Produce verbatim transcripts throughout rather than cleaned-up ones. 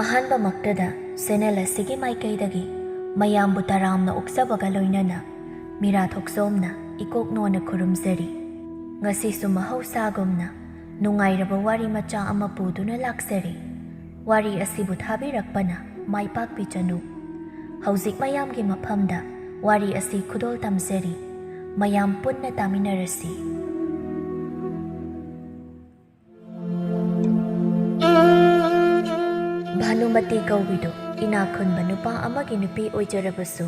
ꯑꯍꯥꯟꯕꯃꯛꯇꯗ channel ꯑꯁꯤꯒꯤ ꯃꯥꯏꯀꯩꯗꯒꯤ ꯃꯌꯥꯝꯕꯨ ꯇꯔꯥꯝꯅ ꯑꯣꯛꯆꯕꯒ ꯂꯣꯏꯅꯅ ꯃꯤꯔꯥ ꯊꯣꯛꯆꯣꯝꯅ ꯏꯀꯣꯛ ꯅꯣꯟꯅ ꯈꯨꯔꯨꯝꯖꯔꯤ꯫ ꯉꯁꯤꯁꯨ ꯃꯍꯧꯁꯥꯒꯨꯝꯅ ꯅꯨꯡꯉꯥꯏꯔꯕ ꯋꯥꯔꯤ ꯃꯆꯥ ꯑꯃ ꯄꯨꯗꯨꯅ ꯂꯥꯛꯆꯔꯤ꯫ ꯋꯥꯔꯤ ꯑꯁꯤꯕꯨ ꯊꯥꯕꯤꯔꯛꯄꯅ ꯃꯥꯏ ꯄꯥꯛꯄꯤꯆꯅꯨ꯫ ꯍꯧꯖꯤꯛ ꯃꯌꯥꯝꯒꯤ ꯃꯐꯝꯗ ꯋꯥꯔꯤ ꯑꯁꯤ ꯈꯨꯗꯣꯜ ꯇꯝꯖꯔꯤ꯫ ꯃꯌꯥꯝ ꯄꯨꯟꯅ ꯇꯥꯃꯤꯟꯅꯔꯁꯤ꯫ ꯚꯥꯅꯨꯃꯇꯤ ꯀꯧꯕꯤꯗꯨ ꯏꯅꯥꯛ ꯈꯨꯟꯕ ꯅꯨꯄꯥ ꯑꯃꯒꯤ ꯅꯨꯄꯤ ꯑꯣꯏꯖꯔꯕꯁꯨ,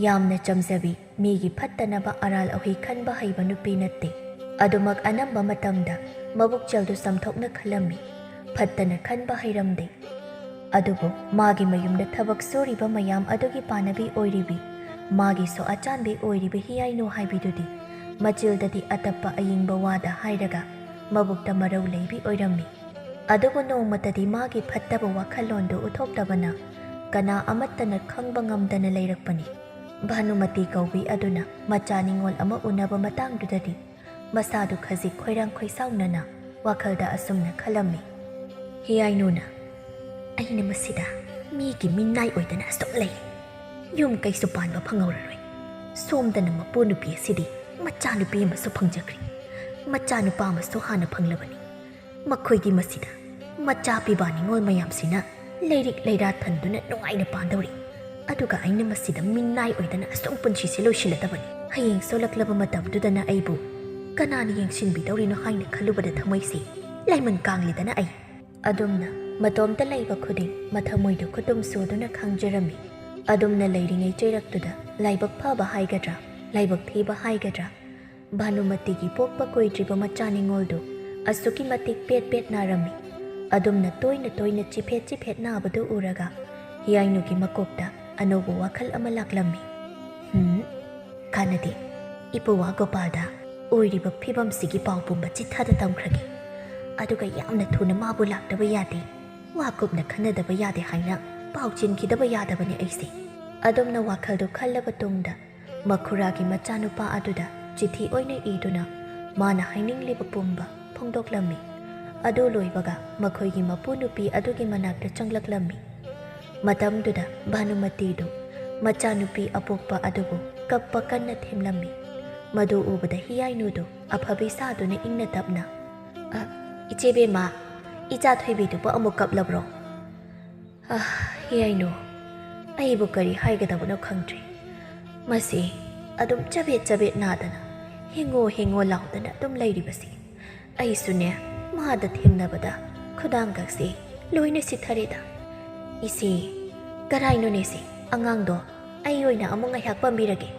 ꯌꯥꯝꯅ ꯆꯝꯖꯕꯤ, ꯃꯤꯒꯤ ꯐꯠꯇꯅꯕ ꯑꯔꯥꯜ ꯑꯍꯨꯏ ꯈꯟꯕ ꯍꯩꯕ ꯅꯨꯄꯤ ꯅꯠꯇꯦ꯫ ꯑꯗꯨꯃꯛ ꯑꯅꯝꯕ ꯃꯇꯝꯗ ꯃꯕꯨꯛꯆꯦꯜꯗꯨ ꯆꯝꯊꯣꯛꯅ ꯈꯜꯂꯝꯃꯤ꯫ ꯐꯠꯇꯅ ꯈꯟꯕ ꯍꯩꯔꯝꯗꯦ꯫ ꯑꯗꯨꯕꯨ ꯃꯥꯒꯤ ꯃꯌꯨꯝꯗ ꯊꯕꯛ ꯁꯨꯔꯤꯕ ꯃꯌꯥꯝ ꯑꯗꯨꯒꯤ ꯄꯥꯅꯕꯤ ꯑꯣꯏꯔꯤꯕꯤ, ꯃꯥꯒꯤ ꯁꯣ ꯑꯆꯥꯟꯕꯤ ꯑꯣꯏꯔꯤꯕ ꯍꯤꯌꯥꯏꯅꯨ ꯍꯥꯏꯕꯤꯗꯨꯗꯤ ꯃꯆꯤꯜꯗꯗꯤ ꯑꯇꯞꯄ ꯑꯌꯤꯡꯕ ꯋꯥꯗ ꯍꯥꯏꯔꯒ ꯃꯕꯨꯛꯇ ꯃꯔꯧ ꯂꯩꯕꯤ ꯑꯣꯏꯔꯝꯃꯤ꯫ ꯑꯗꯨꯕꯨ ꯅꯣꯡꯃꯇꯗꯤ ꯃꯥꯒꯤ ꯐꯠꯇꯕ ꯋꯥꯈꯜꯂꯣꯟꯗꯨ ꯎꯠꯊꯣꯛꯇꯕꯅ ꯀꯅꯥ ꯑꯃꯠꯇꯅ ꯈꯪꯕ ꯉꯝꯗꯅ ꯂꯩꯔꯛꯄꯅꯤ꯫ ꯚꯥꯅꯨꯃꯇꯤ ꯀꯧꯕꯤ ꯑꯗꯨꯅ ꯃꯆꯥ ꯅꯤꯉꯣꯜ ꯑꯃ ꯎꯅꯕ ꯃꯇꯥꯡꯗꯨꯗꯗꯤ ꯃꯁꯥꯗꯨ ꯈꯖꯤꯛ ꯈꯣꯏꯔꯥꯡ ꯈꯣꯏꯁꯥꯎꯅꯅ ꯋꯥꯈꯜꯗ ꯑꯁꯨꯝꯅ ꯈꯜꯂꯝꯃꯤ, "ꯍꯤꯌꯥꯏꯅꯨꯅ ꯑꯩꯅ ꯃꯁꯤꯗ ꯃꯤꯒꯤ ꯃꯤꯅꯥꯏ ꯑꯣꯏꯗꯅ ꯑꯁꯨꯛ ꯂꯩ꯫ ꯌꯨꯝ ꯀꯩꯁꯨ ꯄꯥꯟꯕ ꯐꯪꯍꯧꯔꯔꯣꯏ꯫ ꯁꯣꯝꯗꯅ ꯃꯄꯨ ꯅꯨꯄꯤ ꯑꯁꯤꯗꯤ ꯃꯆꯥꯅꯨꯄꯤ ꯑꯃꯁꯨ ꯐꯪꯖꯈ꯭ꯔꯦ꯫ ꯃꯆꯥꯅꯨꯄꯥ ꯑꯃꯁꯨ ꯍꯥꯟꯅ ꯐꯪꯂꯕꯅꯤ꯫ ꯃꯈꯣꯏꯒꯤ ꯃꯁꯤꯗ ꯃꯆꯥ ꯄꯤꯕꯥ ꯅꯤꯉꯣꯜ ꯃꯌꯥꯝꯁꯤꯅ ꯂꯩꯔꯤꯛ ꯂꯩꯔꯥ ꯊꯟꯗꯨꯅ ꯅꯨꯡꯉꯥꯏꯅ ꯄꯥꯟꯗꯧꯔꯤ꯫ ꯑꯗꯨꯒ ꯑꯩꯅ ꯃꯁꯤꯗ ꯃꯤꯅꯥꯏ ꯑꯣꯏꯗꯅ ꯑꯁꯨꯝ ꯄꯨꯟꯁꯤꯁꯦ ꯂꯣꯏꯁꯤꯜꯂꯗꯕꯅꯤ꯫ ꯍꯌꯦꯡ ꯁꯣꯜꯂꯛꯂꯕ ꯃꯇꯝꯗꯨꯗꯅ ꯑꯩꯕꯨ ꯀꯅꯥꯅ ꯌꯦꯡꯁꯤꯟꯕꯤꯗꯧꯔꯤꯅꯣ ꯍꯥꯏꯅ ꯈꯜꯂꯨꯕꯗ ꯊꯃꯣꯏꯁꯦ ꯂꯥꯏꯃꯟ ꯀꯥꯡꯂꯤꯗꯅ ꯑꯩ" ꯑꯗꯨꯝꯅ ꯃꯇꯣꯝꯇ ꯂꯩꯕ ꯈꯨꯗꯤꯡ ꯃꯊꯃꯣꯏꯗꯨ ꯈꯨꯇꯨꯝ ꯁꯨꯗꯨꯅ ꯈꯥꯡꯖꯔꯝꯃꯤ꯫ ꯑꯗꯨꯝꯅ ꯂꯩꯔꯤꯉꯩ ꯆꯩꯔꯛꯇꯨꯗ ꯂꯥꯏꯕꯛ ꯐꯕ ꯍꯥꯏꯒꯗ꯭ꯔꯥ, ꯂꯥꯏꯕꯛ ꯊꯤꯕ ꯍꯥꯏꯒꯗ꯭ꯔꯥ, ꯚꯥꯅꯨꯃꯇꯤꯒꯤ ꯄꯣꯛꯄ ꯀꯨꯏꯗ꯭ꯔꯤꯕ ꯃꯆꯥ ꯅꯤꯉꯣꯜꯗꯨ ꯑꯁꯨꯛꯀꯤ ꯃꯇꯤꯛ ꯄꯦꯠ ꯄꯦꯠ ꯅꯥꯔꯝꯃꯤ꯫ ꯑꯗꯨꯝꯅ ꯇꯣꯏꯅ ꯇꯣꯏꯅ ꯆꯤꯐꯦꯠ ꯆꯤꯐꯦꯠ ꯅꯥꯕꯗꯨ ꯎꯔꯒ ꯍꯤꯌꯥꯏꯅꯨꯒꯤ ꯃꯀꯣꯛꯇ ꯑꯅꯧꯕ ꯋꯥꯈꯜ ꯑꯃ ꯂꯥꯛꯂꯝꯃꯤ꯫ "ꯍꯨꯝ, ꯀꯥꯟꯅꯗꯦ꯫ ꯏꯄꯨꯋꯥ ꯒꯣꯄꯥꯜꯗ ꯑꯣꯏꯔꯤꯕ ꯐꯤꯕꯝꯁꯤꯒꯤ ꯄꯥꯎ ꯄꯨꯝꯕ ꯆꯤꯊꯗ ꯇꯝꯈ꯭ꯔꯒꯦ꯫ ꯑꯗꯨꯒ ꯌꯥꯝꯅ ꯊꯨꯅ ꯃꯥꯕꯨ ꯂꯥꯛꯇꯕ ꯌꯥꯗꯦ, ꯋꯥ ꯀꯨꯞꯅ ꯈꯟꯅꯗꯕ ꯌꯥꯗꯦ ꯍꯥꯏꯅ ꯄꯥꯎ ꯆꯦꯟꯈꯤꯗꯕ ꯌꯥꯗꯕꯅꯤ ꯑꯩꯁꯦ"꯫ ꯑꯗꯨꯝꯅ ꯋꯥꯈꯜꯗꯨ ꯈꯜꯂꯕ ꯇꯨꯡꯗ ꯃꯈꯨꯔꯥꯒꯤ ꯃꯆꯥꯅꯨꯄꯥ ꯑꯗꯨꯗ ꯆꯤꯊꯤ ꯑꯣꯏꯅ ꯏꯗꯨꯅ ꯃꯥꯅ ꯍꯥꯏꯅꯤꯡꯂꯤꯕ ꯄꯨꯝꯕ ꯐꯣꯡꯗꯣꯛꯂꯝꯃꯤ꯫ ꯑꯗꯨ ꯂꯣꯏꯕꯒ ꯃꯈꯣꯏꯒꯤ ꯃꯄꯨ ꯅꯨꯄꯤ ꯑꯗꯨꯒꯤ ꯃꯅꯥꯛꯇ ꯆꯪꯂꯛꯂꯝꯃꯤ꯫ ꯃꯇꯝꯗꯨꯗ ꯚꯥꯅꯨꯃꯇꯤꯗꯨ ꯃꯆꯥꯅꯨꯄꯤ ꯑꯄꯣꯛꯄ ꯑꯗꯨꯕꯨ ꯀꯞꯄ ꯀꯟꯅ ꯊꯦꯝꯂꯝꯃꯤ꯫ ꯃꯗꯨ ꯎꯕꯗ ꯍꯤꯌꯥꯏꯅꯨꯗꯨ ꯑꯐꯕꯤ ꯁꯥꯗꯨꯅ ꯏꯪꯅ ꯇꯞꯅ, "ꯑ, ꯏꯆꯦ ꯕꯦꯝꯃ, ꯏꯆꯥ ꯊꯣꯏꯕꯤꯗꯨꯕꯨ ꯑꯃꯨꯛ ꯀꯞꯂꯕ꯭ꯔꯣ?" "ꯑ, ꯍꯤꯌꯥꯏꯅꯨ, ꯑꯩꯕꯨ ꯀꯔꯤ ꯍꯥꯏꯒꯗꯕꯅꯣ ꯈꯪꯗ꯭ꯔꯦ꯫ ꯃꯁꯤ ꯑꯗꯨꯝ ꯆꯕꯦꯠ ꯆꯕꯦꯠ ꯅꯥꯗꯅ, ꯍꯦꯡꯉꯣ ꯍꯦꯡꯉꯣ ꯂꯥꯎꯗꯅ ꯑꯗꯨꯝ ꯂꯩꯔꯤꯕꯁꯤ꯫ ꯑꯩꯁꯨꯅꯦ, ꯃꯥꯗ ꯊꯦꯝꯅꯕꯗ ꯈꯨꯗꯥꯡꯒꯛꯁꯦ ꯂꯣꯏꯅ ꯁꯤꯊꯔꯦꯗ꯫ ꯏꯆꯦ, ꯀꯔꯥꯏꯅꯣꯅꯦ ꯁꯤ ꯑꯉꯥꯡꯗꯣ? ꯑꯩ ꯑꯣꯏꯅ ꯑꯃꯨꯛ ꯉꯥꯏꯍꯥꯛ ꯄꯝꯕꯤꯔꯒꯦ꯫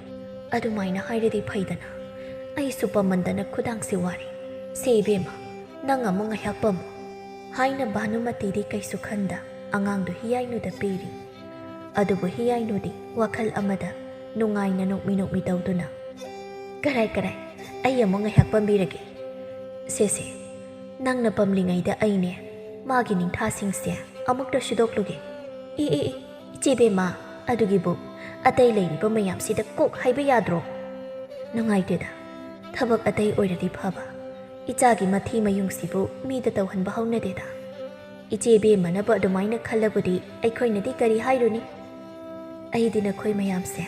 ꯑꯗꯨꯃꯥꯏꯅ ꯍꯥꯏꯔꯗꯤ ꯐꯩꯗꯅ꯫ ꯑꯩꯁꯨ ꯄꯝꯃꯟꯗꯅ ꯈꯨꯗꯥꯡꯁꯦ ꯋꯥꯔꯦ꯫ ꯁꯦ ꯏꯕꯦꯝꯃ, ꯅꯪ ꯑꯃꯨꯛ ꯉꯥꯏꯍꯥꯛ ꯄꯝꯃꯨ," ꯍꯥꯏꯅ ꯚꯥꯅꯨꯃꯇꯤꯗꯤ ꯀꯩꯁꯨ ꯈꯟꯗ ꯑꯉꯥꯡꯗꯨ ꯍꯤꯌꯥꯏꯅꯨꯗ ꯄꯤꯔꯤ꯫ ꯑꯗꯨꯕꯨ ꯍꯤꯌꯥꯏꯅꯨꯗꯤ ꯋꯥꯈꯜ ꯑꯃꯗ ꯅꯨꯡꯉꯥꯏꯅ ꯅꯣꯛꯃꯤ ꯅꯣꯛꯃꯤ ꯇꯧꯗꯨꯅ, "ꯀꯔꯥꯏ ꯀꯔꯥꯏ, ꯑꯩ ꯑꯃꯨꯛ ꯉꯥꯏꯍꯥꯛ ꯄꯝꯕꯤꯔꯒꯦ꯫ ꯁꯦ ꯁꯦ, ꯅꯪꯅ ꯄꯝꯂꯤꯉꯩꯗ ꯑꯩꯅꯦ ꯃꯥꯒꯤ ꯅꯤꯡꯊꯥꯁꯤꯡꯁꯦ ꯑꯃꯨꯛꯇ ꯁꯨꯗꯣꯛꯂꯨꯒꯦ꯫ ꯑꯦ ꯑꯦ ꯑꯦ, ꯏꯆꯦ ꯕꯦꯝꯃ, ꯑꯗꯨꯒꯤꯕꯨ ꯑꯇꯩ ꯂꯩꯔꯤꯕ ꯃꯌꯥꯝꯁꯤꯗ ꯀꯣꯛ ꯍꯥꯏꯕ ꯌꯥꯗ꯭ꯔꯣ?" "ꯅꯨꯡꯉꯥꯏꯇꯦꯗ, ꯊꯕꯛ ꯑꯇꯩ ꯑꯣꯏꯔꯗꯤ ꯐꯕ, ꯏꯆꯥꯒꯤ ꯃꯊꯤ ꯃꯌꯨꯡꯁꯤꯕꯨ ꯃꯤꯗ ꯇꯧꯍꯟꯕ ꯍꯧꯅꯗꯦꯗ꯫ ꯏꯆꯦ ꯕꯦꯝꯃꯅꯕꯨ ꯑꯗꯨꯃꯥꯏꯅ ꯈꯜꯂꯕꯨꯗꯤ ꯑꯩꯈꯣꯏꯅꯗꯤ ꯀꯔꯤ ꯍꯥꯏꯔꯨꯅꯤ? ꯑꯩꯗꯤ ꯅꯈꯣꯏ ꯃꯌꯥꯝꯁꯦ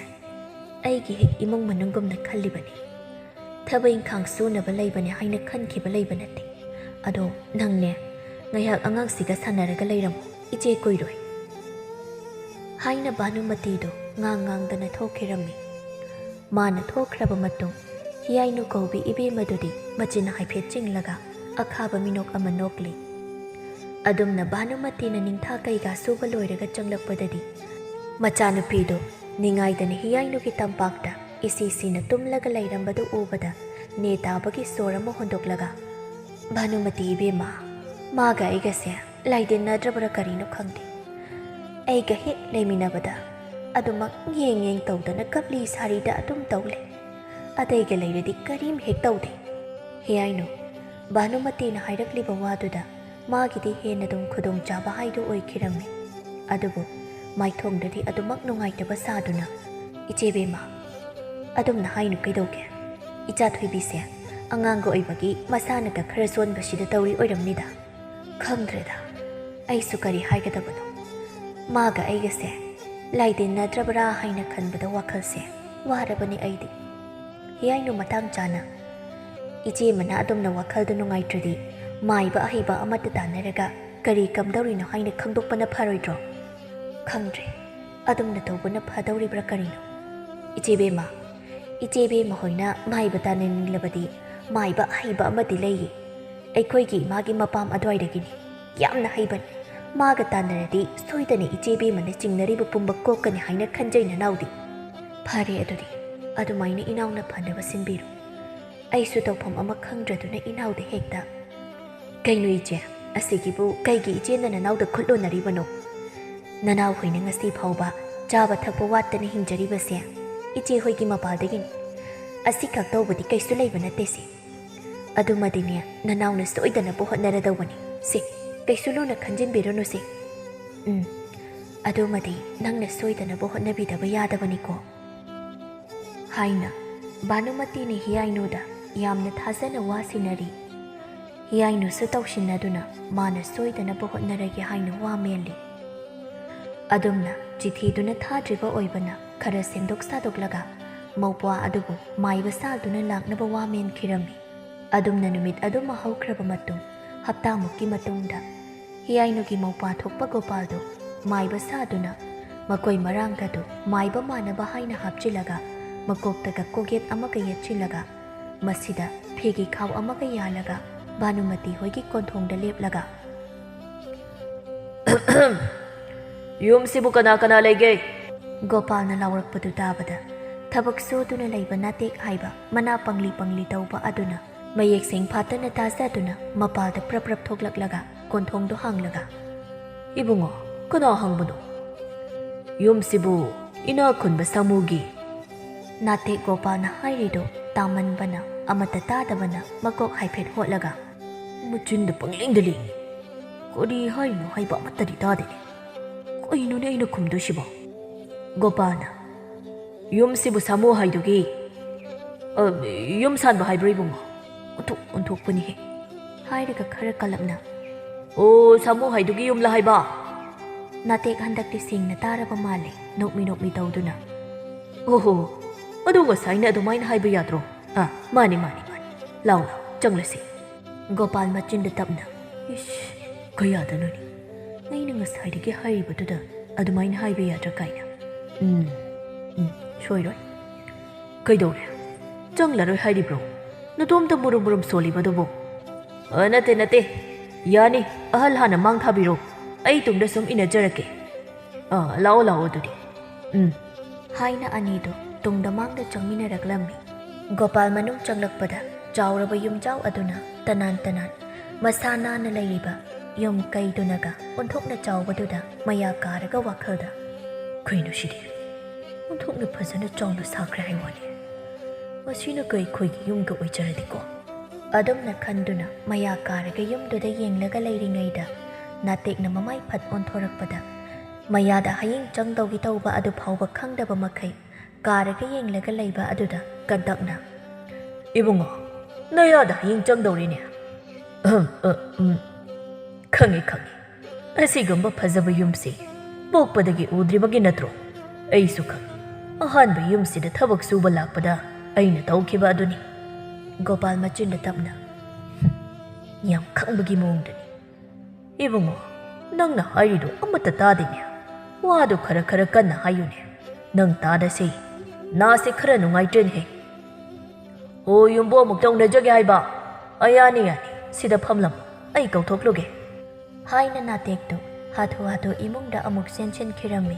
ꯑꯩꯒꯤ ꯍꯦꯛ ꯏꯃꯨꯡ ꯃꯅꯨꯡꯒꯨꯝꯅ ꯈꯜꯂꯤꯕꯅꯤ꯫ ꯊꯕꯛ ꯏꯪꯈꯥꯡ ꯁꯨꯅꯕ ꯂꯩꯕꯅꯤ ꯍꯥꯏꯅ ꯈꯟꯈꯤꯕ ꯂꯩꯕ ꯅꯠꯇꯦ꯫ ꯑꯗꯣ ꯅꯪꯅꯦ, ꯉꯥꯏꯍꯥꯛ ꯑꯉꯥꯡꯁꯤꯒ ꯁꯥꯟꯅꯔꯒ ꯂꯩꯔꯝꯃꯨ, ꯏꯆꯦ ꯀꯨꯏꯔꯣꯏ," ꯍꯥꯏꯅ ꯚꯥꯅꯨꯃꯇꯤꯗꯨ ꯉꯥꯡ ꯉꯥꯡꯗꯅ ꯊꯣꯛꯈꯤꯔꯝꯃꯤ꯫ ꯃꯥꯅ ꯊꯣꯛꯈ꯭ꯔꯕ ꯃꯇꯨꯡ, ꯍꯤꯌꯥꯏꯅꯨ ꯀꯧꯕꯤ ꯏꯕꯦꯝꯃꯗꯨꯗꯤ ꯃꯆꯤꯟ ꯍꯥꯏꯐꯦꯠ ꯆꯤꯡꯂꯒ ꯑꯈꯥꯕ ꯃꯤꯅꯣꯛ ꯑꯃ ꯅꯣꯛꯂꯤ꯫ ꯑꯗꯨꯝꯅ ꯚꯥꯅꯨꯃꯇꯤꯅ ꯅꯤꯡꯊꯥ ꯀꯩꯀꯥ ꯁꯨꯕ ꯂꯣꯏꯔꯒ ꯆꯪꯂꯛꯄꯗꯗꯤ, ꯃꯆꯥꯅꯨꯄꯤꯗꯨ ꯅꯤꯡꯉꯥꯏꯗꯅ ꯍꯤꯌꯥꯏꯅꯨꯒꯤ ꯇꯝꯄꯥꯛꯇ ꯏꯁꯤ ꯁꯤꯅ ꯇꯨꯝꯂꯒ ꯂꯩꯔꯝꯕꯗꯨ ꯎꯕꯗ, ꯅꯦ ꯇꯥꯕꯒꯤ ꯁꯣꯔ ꯑꯃ ꯍꯣꯟꯗꯣꯛꯂꯒ, "ꯚꯥꯅꯨꯃꯇꯤ ꯏꯕꯦꯝꯃ, ꯃꯥꯒ ꯑꯩꯒꯁꯦ ꯂꯥꯏꯗꯤꯟꯅꯗ꯭ꯔꯕ꯭ꯔꯥ ꯀꯔꯤꯅꯣ ꯈꯪꯗꯦ꯫ ꯑꯩꯒ ꯍꯦꯛ ꯂꯩꯃꯤꯟꯅꯕꯗ ꯑꯗꯨꯃꯛ ꯌꯦꯡ ꯌꯦꯡ ꯇꯧꯗꯅ ꯀꯞꯂꯤ ꯁꯥꯔꯤꯗ ꯑꯗꯨꯝ ꯇꯧ ꯂꯩ꯫ ꯑꯇꯩꯒ ꯂꯩꯔꯗꯤ ꯀꯔꯤꯝ ꯍꯦꯛ ꯇꯧꯗꯦ꯫" ꯍꯤꯌꯥꯏꯅꯨ, ꯚꯥꯅꯨꯃꯇꯤꯅ ꯍꯥꯏꯔꯛꯂꯤꯕ ꯋꯥꯗꯨꯗ ꯃꯥꯒꯤꯗꯤ ꯍꯦꯟꯅ ꯑꯗꯨꯝ ꯈꯨꯗꯣꯡꯆꯥꯕ ꯍꯥꯏꯗꯨ ꯑꯣꯏꯈꯤꯔꯝꯃꯤ꯫ ꯑꯗꯨꯕꯨ ꯃꯥꯏꯊꯣꯡꯗꯗꯤ ꯑꯗꯨꯃꯛ ꯅꯨꯡꯉꯥꯏꯇꯕ ꯁꯥꯗꯨꯅ, "ꯏꯆꯦ ꯕꯦꯝꯃ, ꯑꯗꯨꯝꯅ ꯍꯥꯏꯅꯨ ꯀꯩꯗꯧꯒꯦ? ꯏꯆꯥ ꯊꯣꯏꯕꯤꯁꯦ ꯑꯉꯥꯡꯒ ꯑꯣꯏꯕꯒꯤ ꯃꯁꯥꯅꯒ ꯈꯔ ꯆꯣꯟꯕꯁꯤꯗ ꯇꯧꯔꯤ ꯑꯣꯏꯔꯝꯅꯤꯗ꯫ ꯈꯪꯗ꯭ꯔꯦꯗ, ꯑꯩꯁꯨ ꯀꯔꯤ ꯍꯥꯏꯒꯗꯕꯅꯣ꯫ ꯃꯥꯒ ꯑꯩꯒꯁꯦ ꯂꯥꯏꯗꯤꯟꯅꯗ꯭ꯔꯕ꯭ꯔꯥ ꯍꯥꯏꯅ ꯈꯟꯕꯗ ꯋꯥꯈꯜꯁꯦ ꯋꯥꯔꯕꯅꯤ ꯑꯩꯗꯤ꯫ ꯍꯤꯌꯥꯏꯅꯨ ꯃꯇꯥꯡ ꯆꯥꯅ ꯏꯆꯦ ꯃꯅꯥ ꯑꯗꯨꯝꯅ ꯋꯥꯈꯜꯗꯨ ꯅꯨꯡꯉꯥꯏꯇ꯭ꯔꯗꯤ ꯃꯥꯏꯕ ꯑꯍꯩꯕ ꯑꯃꯠꯇ ꯇꯥꯟꯅꯔꯒ ꯀꯔꯤ ꯀꯝꯗꯧꯔꯤꯅꯣ ꯍꯥꯏꯅ ꯈꯪꯗꯣꯛꯄꯅ ꯐꯔꯣꯏꯗ꯭ꯔꯣ? ꯈꯪꯗ꯭ꯔꯦ, ꯑꯗꯨꯝꯅ ꯇꯧꯕꯅ ꯐꯗꯧꯔꯤꯕ꯭ꯔꯥ ꯀꯔꯤꯅꯣ? ꯏꯆꯦꯕꯦꯝꯃ, ꯏꯆꯦꯕꯦꯝꯃ ꯍꯣꯏꯅ ꯃꯥꯏꯕ ꯇꯥꯟꯅꯅꯤꯡꯂꯕꯗꯤ ꯃꯥꯏꯕ ꯑꯍꯩꯕ ꯑꯃꯗꯤ ꯂꯩꯌꯦ꯫ ꯑꯩꯈꯣꯏꯒꯤ ꯏꯃꯥꯒꯤ ꯃꯄꯥꯝ ꯑꯗꯨꯋꯥꯏꯗꯒꯤꯅꯤ꯫ ꯌꯥꯝꯅ ꯍꯩꯕꯅꯤ꯫ ꯃꯥꯒ ꯇꯥꯟꯅꯔꯗꯤ ꯁꯣꯏꯗꯅ ꯏꯆꯦꯕꯦꯝꯃꯅ ꯆꯤꯡꯅꯔꯤꯕ ꯄꯨꯝꯕ ꯀꯣꯛꯀꯅꯤ ꯍꯥꯏꯅ ꯈꯟꯖꯩ ꯅꯅꯥꯎꯗꯤ꯫ ꯐꯔꯦ ꯑꯗꯨꯗꯤ, ꯑꯗꯨꯃꯥꯏꯅ ꯏꯅꯥꯎꯅ ꯐꯅꯕ ꯁꯤꯟꯕꯤꯔꯣ꯫ ꯑꯩꯁꯨ ꯇꯧꯐꯝ ꯑꯃ ꯈꯪꯗ꯭ꯔꯗꯨꯅ ꯏꯅꯥꯎꯗ ꯍꯦꯛꯇ, "ꯀꯩꯅꯣ ꯏꯆꯦ, ꯑꯁꯤꯒꯤꯕꯨ ꯀꯩꯒꯤ ꯏꯆꯦꯅ ꯅꯅꯥꯎꯗ ꯈꯨꯠ ꯂꯣꯟꯅꯔꯤꯕꯅꯣ? ꯅꯅꯥꯎ ꯍꯣꯏꯅ ꯉꯁꯤ ꯐꯥꯎꯕ ꯆꯥꯕ ꯊꯛꯄ ꯋꯥꯠꯇꯅ ꯍꯤꯡꯖꯔꯤꯕꯁꯦ ꯏꯆꯦ ꯍꯣꯏꯒꯤ ꯃꯄꯥꯗꯒꯤꯅꯤ꯫ ꯑꯁꯤꯈꯛ ꯇꯧꯕꯗꯤ ꯀꯩꯁꯨ ꯂꯩꯕ ꯅꯠꯇꯦ ꯁꯦ꯫ ꯑꯗꯨꯃꯗꯤꯅꯦ, ꯅꯅꯥꯎꯅ ꯁꯣꯏꯗꯅꯕ ꯍꯣꯠꯅꯔꯗꯧꯕꯅꯤ꯫ ꯁꯦ, ꯀꯩꯁꯨ ꯂꯨꯅ ꯈꯟꯖꯤꯟꯕꯤꯔꯨꯅꯨ ꯁꯦ꯫ ꯎꯝ, ꯑꯗꯨꯃꯗꯤ ꯅꯪꯅ ꯁꯣꯏꯗꯅꯕ ꯍꯣꯠꯅꯕꯤꯗꯕ ꯌꯥꯗꯕꯅꯤꯀꯣ" ꯍꯥꯏꯅ ꯚꯥꯅꯨꯃꯇꯤꯅ ꯍꯤꯌꯥꯏꯅꯨꯗ ꯌꯥꯝꯅ ꯊꯥꯖꯅ ꯋꯥ ꯁꯤꯟꯅꯔꯤ꯫ ꯍꯤꯌꯥꯏꯅꯨꯁꯨ ꯇꯧꯁꯤꯟꯅꯗꯨꯅ ꯃꯥꯅ ꯁꯣꯏꯗꯅꯕ ꯍꯣꯠꯅꯔꯒꯦ ꯍꯥꯏꯅ ꯋꯥ ꯃꯦꯜꯂꯤ꯫ ꯑꯗꯨꯝꯅ ꯆꯤꯊꯤꯗꯨꯅ ꯊꯥꯗ꯭ꯔꯤꯕ ꯑꯣꯏꯕꯅ ꯈꯔ ꯁꯦꯝꯗꯣꯛ ꯁꯥꯗꯣꯛꯂꯒ ꯃꯧꯄ꯭ꯋꯥ ꯑꯗꯨꯕꯨ ꯃꯥꯏꯕ ꯁꯥꯗꯨꯅ ꯂꯥꯛꯅꯕ ꯋꯥ ꯃꯦꯟꯈꯤꯔꯝꯃꯤ꯫ ꯑꯗꯨꯝꯅ ꯅꯨꯃꯤꯠ ꯑꯗꯨꯃ ꯍꯧꯈ꯭ꯔꯕ ꯃꯇꯨꯡ, ꯍꯞꯇꯥꯃꯨꯛꯀꯤ ꯃꯇꯨꯡꯗ ꯍꯤꯌꯥꯏꯅꯨꯒꯤ ꯃꯧꯄ꯭ꯋꯥ ꯊꯣꯛꯄ ꯒꯣꯄꯥꯜꯗꯨ ꯃꯥꯏꯕ ꯁꯥꯗꯨꯅ ꯃꯀꯣꯏ ꯃꯔꯥꯡꯒꯗꯨ ꯃꯥꯏꯕ ꯃꯥꯟꯅꯕ ꯍꯥꯏꯅ ꯍꯥꯞꯆꯤꯜꯂꯒ ꯃꯀꯣꯛꯇꯒ ꯀꯣꯛꯌꯦꯠ ꯑꯃꯒ ꯌꯦꯠꯁꯤꯜꯂꯒ ꯃꯁꯤꯗ ꯐꯤꯒꯤ ꯈꯥꯎ ꯑꯃꯒ ꯌꯥꯜꯂꯒ ꯚꯥꯅꯨꯃꯇꯤ ꯍꯣꯏꯒꯤ ꯀꯣꯟꯊꯣꯡꯗ ꯂꯦꯞꯂꯒ, "ꯌꯨꯝꯁꯤꯕꯨ ꯀꯅꯥ ꯀꯅꯥ ꯂꯩꯒꯦ?" ꯒꯣꯄꯥꯜꯅ ꯂꯥꯎꯔꯛꯄꯗꯨ ꯇꯥꯕꯗ ꯊꯕꯛ ꯁꯨꯗꯨꯅ ꯂꯩꯕ ꯅꯥꯇꯦꯛ ꯍꯥꯏꯕ ꯃꯅꯥ ꯄꯪꯂꯤ ꯄꯪꯂꯤ ꯇꯧꯕ ꯑꯗꯨꯅ ꯃꯌꯦꯛ ꯁꯦꯡ ꯐꯥꯠꯇꯅ ꯇꯥꯖꯗꯨꯅ ꯃꯄꯥꯜꯗ ꯄ꯭ꯔꯞ ꯄ꯭ꯔꯞ ꯊꯣꯛꯂꯛꯂꯒ ꯀꯣꯟꯊꯣꯡꯗꯣ ꯍꯥꯡꯂꯒ, "ꯏꯕꯨꯡꯉꯣ, ꯀꯅꯥ ꯍꯪꯕꯅꯣ? ꯌꯨꯝꯁꯤꯕꯨ ꯏꯅꯥꯛ ꯈꯨꯟꯕ ꯁꯥꯃꯨꯒꯤ?" ꯅꯥꯇꯦꯛ ꯒꯣꯄꯥꯜꯅ ꯍꯥꯏꯔꯤꯗꯣ ꯇꯥꯃꯟꯕꯅ ꯑꯃꯠꯇ ꯇꯥꯗꯕꯅ ꯃꯀꯣꯛ ꯍꯥꯏꯐꯦꯠ ꯍꯣꯠꯂꯒ, "ꯃꯆꯤꯟꯗ ꯄꯪꯂꯦꯡꯗ ꯂꯦꯡꯉꯤ꯫ ꯀꯔꯤ ꯍꯥꯏꯔꯤꯅꯣ ꯍꯥꯏꯕ ꯑꯃꯠꯇꯗꯤ ꯇꯥꯗꯦꯅꯦ꯫ ꯀꯩꯅꯣꯅꯦ ꯑꯩꯅ ꯈꯨꯝꯗꯣꯏꯁꯤꯕꯣ?" ꯒꯣꯄꯥꯜꯅ, "ꯌꯨꯝꯁꯤꯕꯨ ꯁꯥꯃꯨ ꯍꯥꯏꯗꯨꯒꯤ, ꯑ, ꯌꯨꯝ ꯁꯥꯟꯕ ꯍꯥꯏꯕ꯭ꯔꯣ ꯏꯕꯨꯡꯉꯣ?" ꯑꯣꯟꯊꯣꯛ ꯑꯣꯟꯊꯣꯛꯄꯅꯤꯍꯦ꯫ ꯍꯥꯏꯔꯒ ꯈꯔ ꯀꯜꯂꯞꯅ, "ꯑꯣ, ꯁꯥꯃꯨ ꯍꯥꯏꯗꯨꯒꯤ ꯌꯨꯝꯂ ꯍꯥꯏꯕ?" ꯅꯥꯇꯦꯛ ꯍꯟꯗꯛꯇꯤ ꯁꯦꯡꯅ ꯇꯥꯔꯕ ꯃꯥꯜꯂꯦ, ꯅꯣꯛꯃꯤ ꯅꯣꯛꯃꯤ ꯇꯧꯗꯨꯅ꯫ "ꯑꯣꯍꯣ, ꯑꯗꯨ ꯉꯁꯥꯏꯅ ꯑꯗꯨꯃꯥꯏꯅ ꯍꯥꯏꯕ ꯌꯥꯗ꯭ꯔꯣ? ꯑꯥ, ꯃꯥꯅꯤ, ꯃꯥꯅꯤ, ꯃꯥꯅꯤ꯫ ꯂꯥꯎ, ꯂꯥꯎ, ꯆꯪꯂꯁꯤ꯫" ꯒꯣꯄꯥꯜ ꯃꯆꯤꯟꯗ ꯇꯞꯅ, "ꯏꯁ, ꯀꯌꯥꯗꯅꯣꯅꯦ? ꯑꯩꯅ ꯉꯁꯥꯏꯗꯒꯤ ꯍꯥꯏꯔꯤꯕꯗꯨꯗ ꯑꯗꯨꯃꯥꯏꯅ ꯍꯥꯏꯕ ꯌꯥꯗ꯭ꯔꯥ ꯀꯥꯏꯅ꯫ ꯎꯝ, ꯎꯝ, ꯁꯣꯏꯔꯣꯏ꯫ ꯀꯩꯗꯧꯔꯦ? ꯆꯪꯂꯔꯣꯏ ꯍꯥꯏꯔꯤꯕ꯭ꯔꯣ? ꯅꯇꯣꯝꯇ ꯃꯨꯔꯨꯝ ꯃꯨꯔꯨꯝ ꯁꯣꯜꯂꯤꯕꯗꯨꯕꯨ?" "ꯑ, ꯅꯠꯇꯦ, ꯅꯠꯇꯦ꯫ ꯌꯥꯅꯤ, ꯑꯍꯜ ꯍꯥꯟꯅ ꯃꯥꯡ ꯊꯥꯕꯤꯔꯣ꯫ ꯑꯩ ꯇꯨꯡꯗ ꯁꯨꯝ ꯏꯟꯅꯖꯔꯛꯀꯦ꯫ ꯑ, ꯂꯥꯛꯑꯣ, ꯂꯥꯛꯑꯣ ꯑꯗꯨꯗꯤ꯫ ꯎꯝ꯫" ꯍꯥꯏꯅ ꯑꯅꯤꯗꯨ ꯇꯨꯡꯗ ꯃꯥꯡꯗ ꯆꯪꯃꯤꯟꯅꯔꯛꯂꯝꯃꯤ꯫ ꯒꯣꯄꯥꯜ ꯃꯅꯨꯡ ꯆꯪꯂꯛꯄꯗ ꯆꯥꯎꯔꯕ ꯌꯨꯝꯖꯥꯎ ꯑꯗꯨꯅ ꯇꯅꯥꯟ ꯇꯅꯥꯟ ꯃꯁꯥ ꯅꯥꯟꯅ ꯂꯩꯔꯤꯕ ꯌꯨꯝ ꯀꯩꯗꯨꯅꯒ ꯑꯣꯟꯊꯣꯛꯅ ꯆꯥꯎꯕꯗꯨꯗ ꯃꯌꯥ ꯀꯥꯔꯒ ꯋꯥꯈꯜꯗ, "ꯀꯩꯅꯣ ꯁꯤꯗꯤ? ꯑꯣꯟꯊꯣꯛꯅ ꯐꯖꯅ ꯆꯥꯎꯅ ꯁꯥꯈ꯭ꯔꯦ ꯍꯥꯏ ꯋꯥꯅꯤ꯫ ꯃꯁꯤꯅ ꯀꯩ ꯑꯩꯈꯣꯏꯒꯤ ꯌꯨꯝꯒ ꯑꯣꯏꯖꯔꯗꯤꯀꯣ?" ꯑꯗꯨꯝꯅ ꯈꯟꯗꯨꯅ ꯃꯌꯥ ꯀꯥꯔꯒ ꯌꯨꯝꯗꯨꯗ ꯌꯦꯡꯂꯒ ꯂꯩꯔꯤꯉꯩꯗ ꯅꯥꯇꯦꯛꯅ ꯃꯃꯥꯏ ꯐꯠ ꯑꯣꯟꯊꯣꯔꯛꯄꯗ ꯃꯌꯥꯗ ꯍꯌꯤꯡ ꯆꯪꯗꯧꯒꯤ ꯇꯧꯕ ꯑꯗꯨ ꯐꯥꯎꯕ ꯈꯪꯗꯕ ꯃꯈꯩ ꯀꯥꯔꯒ ꯌꯦꯡꯂꯒ ꯂꯩꯕ ꯑꯗꯨꯗ ꯀꯟꯇꯛꯅ, "ꯏꯕꯨꯡꯉꯣ, ꯅꯌꯥꯗ ꯍꯌꯤꯡ ꯆꯪꯗꯧꯔꯤꯅꯦ꯫ ꯑꯍꯝ, ꯑ, ꯎꯝ, ꯈꯪꯉꯤ, ꯈꯪꯉꯤ꯫ ꯑꯁꯤꯒꯨꯝꯕ ꯐꯖꯕ ꯌꯨꯝꯁꯤ ꯄꯣꯛꯄꯗꯒꯤ ꯎꯗ꯭ꯔꯤꯕꯒꯤ ꯅꯠꯇ꯭ꯔꯣ? ꯑꯩꯁꯨ ꯈꯪꯉꯤ꯫ ꯑꯍꯥꯟꯕ ꯌꯨꯝꯁꯤꯗ ꯊꯕꯛ ꯁꯨꯕ ꯂꯥꯛꯄꯗ ꯑꯩꯅ ꯇꯧꯈꯤꯕ ꯑꯗꯨꯅꯤ꯫" ꯒꯣꯄꯥꯜ ꯃꯆꯤꯟꯗ ꯇꯞꯅ, "ꯌꯥꯝ ꯈꯪꯕꯒꯤ ꯃꯑꯣꯡꯗꯅꯤ꯫ ꯏꯕꯨꯡꯉꯣ, ꯅꯪꯅ ꯍꯥꯏꯔꯤꯗꯣ ꯑꯃꯠꯇ ꯇꯥꯗꯦꯅꯦ꯫ ꯋꯥꯗꯣ ꯈꯔ ꯈꯔ ꯀꯟꯅ ꯍꯥꯏꯌꯨꯅꯦ꯫ ꯅꯪ ꯇꯥꯗꯁꯦ꯫ ꯅꯥꯁꯦ ꯈꯔ ꯅꯨꯡꯉꯥꯏꯇ꯭ꯔꯦꯅꯦꯍꯦ꯫ "ꯑꯣ, ꯌꯨꯝꯕꯨ ꯑꯃꯨꯛꯇ ꯎꯅꯖꯒꯦ ꯍꯥꯏꯕ? ꯑ, ꯌꯥꯅꯤ, ꯌꯥꯅꯤ꯫ ꯁꯤꯗ ꯐꯝꯂꯝꯃꯨ꯫ ꯑꯩ ꯀꯧꯊꯣꯛꯂꯨꯒꯦ꯫" ꯍꯥꯏꯅ ꯅꯥꯇꯦꯛꯇꯨ ꯍꯥꯊꯨ ꯍꯥꯊꯨ ꯏꯃꯨꯡꯗ ꯑꯃꯨꯛ ꯆꯦꯟꯁꯤꯟꯈꯤꯔꯝꯃꯤ꯫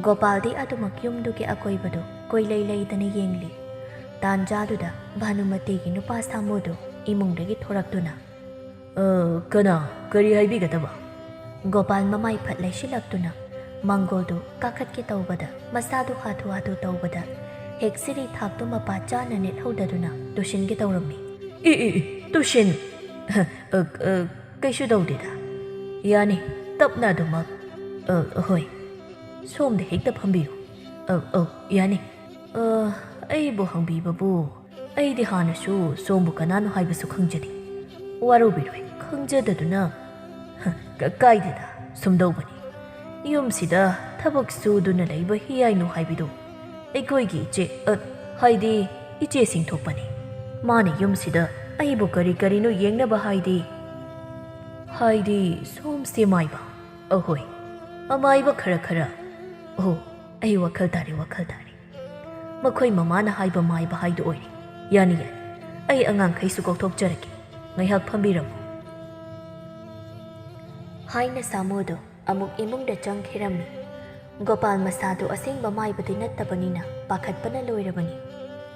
ꯒꯣꯄꯥꯜꯗꯤ ꯑꯗꯨꯃꯛ ꯌꯨꯝꯗꯨꯒꯤ ꯑꯀꯣꯏꯕꯗꯨ ꯀꯣꯏꯂꯩ ꯂꯩꯗꯅ ꯌꯦꯡꯂꯤ꯫ ꯇꯥꯟꯖꯥꯗꯨꯗ ꯚꯥꯅꯨꯃꯇꯤꯒꯤ ꯅꯨꯄꯥ ꯁꯥꯃꯨꯗꯨ ꯏꯃꯨꯡꯗꯒꯤ ꯊꯣꯔꯛꯇꯨꯅ, "ꯑ, ꯀꯅꯥ? ꯀꯔꯤ ꯍꯥꯏꯕꯤꯒꯗꯕ?" ꯒꯣꯄꯥꯜ ꯃꯃꯥꯏ ꯐꯠ ꯂꯩꯁꯤꯜꯂꯛꯇꯨꯅ ꯃꯥꯡꯒꯣꯜꯗꯨ ꯀꯥꯈꯠꯀꯦ ꯇꯧꯕꯗ ꯃꯁꯥꯗꯨ ꯍꯥꯊꯨ ꯍꯥꯊꯨ ꯇꯧꯕꯗ ꯍꯦꯛ ꯁꯤꯔꯤ ꯊꯥꯛꯇꯨ ꯃꯄꯥ ꯆꯥꯅ ꯅꯦꯠꯍꯧꯗꯗꯨꯅ ꯇꯨꯁꯤꯟꯒꯦ ꯇꯧꯔꯝꯃꯤ꯫ "E, E, E, ꯇꯨꯁꯤꯟ! ꯑ, ꯑ, ꯀꯩꯁꯨ ꯇꯧꯗꯦꯗ꯫ ꯌꯥꯅꯤ, ꯇꯞꯅ ꯑꯗꯨꯃꯛ꯫ ꯑ, ꯍꯣꯏ꯫ ꯁꯣꯝꯗ ꯍꯦꯛꯇ ꯐꯝꯕꯤꯌꯨ꯫ ꯑ, ꯑꯧ, ꯌꯥꯅꯤ꯫ ꯑ, ꯑꯩꯕꯨ ꯍꯪꯕꯤꯕꯕꯨ ꯑꯩꯗꯤ ꯍꯥꯟꯅꯁꯨ ꯁꯣꯝꯕꯨ ꯀꯅꯥꯅꯣ ꯍꯥꯏꯕꯁꯨ ꯈꯪꯖꯗꯦ꯫ ꯋꯥꯔꯧꯕꯤꯔꯣꯏ, ꯈꯪꯖꯗꯗꯨꯅ꯫ ꯍ, ꯀ-, ꯀꯥꯏꯗꯦꯗ, ꯁꯨꯝꯗꯧꯕꯅꯤ꯫ ꯌꯨꯝꯁꯤꯗ ꯊꯕꯛ ꯁꯨꯗꯨꯅ ꯂꯩꯕ ꯍꯤꯌꯥꯏꯅꯨ ꯍꯥꯏꯕꯗꯨ ꯑꯩꯈꯣꯏꯒꯤ ꯏꯆꯦ, ꯑ, ꯍꯥꯏꯗꯤ ꯏꯆꯦ ꯁꯤꯡꯊꯣꯛꯄꯅꯤ꯫ ꯃꯥꯅ ꯌꯨꯝꯁꯤꯗ ꯑꯩꯕꯨ ꯀꯔꯤ ꯀꯔꯤꯅꯣ ꯌꯦꯡꯅꯕ ꯍꯥꯏꯗꯤ, ꯍꯥꯏꯗꯤ ꯁꯣꯝꯁꯦ ꯃꯥꯏꯕ꯫ ꯑꯍꯣꯏ, ꯑꯃꯥꯏꯕ ꯈꯔ ꯈꯔ꯫ ꯑꯣ, ꯑꯩ ꯋꯥꯈꯜ ꯇꯥꯔꯦ, ꯋꯥꯈꯜ ꯇꯥꯔꯦ꯫ ꯃꯈꯣꯏ ꯃꯃꯥꯅ ꯍꯥꯏꯕ ꯃꯥꯏꯕ ꯍꯥꯏꯗꯨ ꯑꯣꯏꯔꯦ꯫ ꯌꯥꯅꯤ, ꯌꯥꯅꯤ꯫ ꯑꯩ ꯑꯉꯥꯡꯈꯩꯁꯨ ꯀꯧꯊꯣꯛꯆꯔꯛꯀꯦ꯫ ꯉꯥꯏꯍꯥꯛ ꯐꯝꯕꯤꯔꯝꯃꯨ꯫ ꯍꯥꯏꯅ ꯁꯥꯃꯨꯗꯨ ꯑꯃꯨꯛ ꯏꯃꯨꯡꯗ ꯆꯪꯈꯤꯔꯝꯃꯤ꯫ ꯒꯣꯄꯥꯜ ꯃꯁꯥꯗꯨ ꯑꯁꯦꯡꯕ ꯃꯥꯏꯕꯗꯤ ꯅꯠꯇꯕꯅꯤꯅ ꯄꯥꯈꯠꯄꯅ ꯂꯣꯏꯔꯕꯅꯤ꯫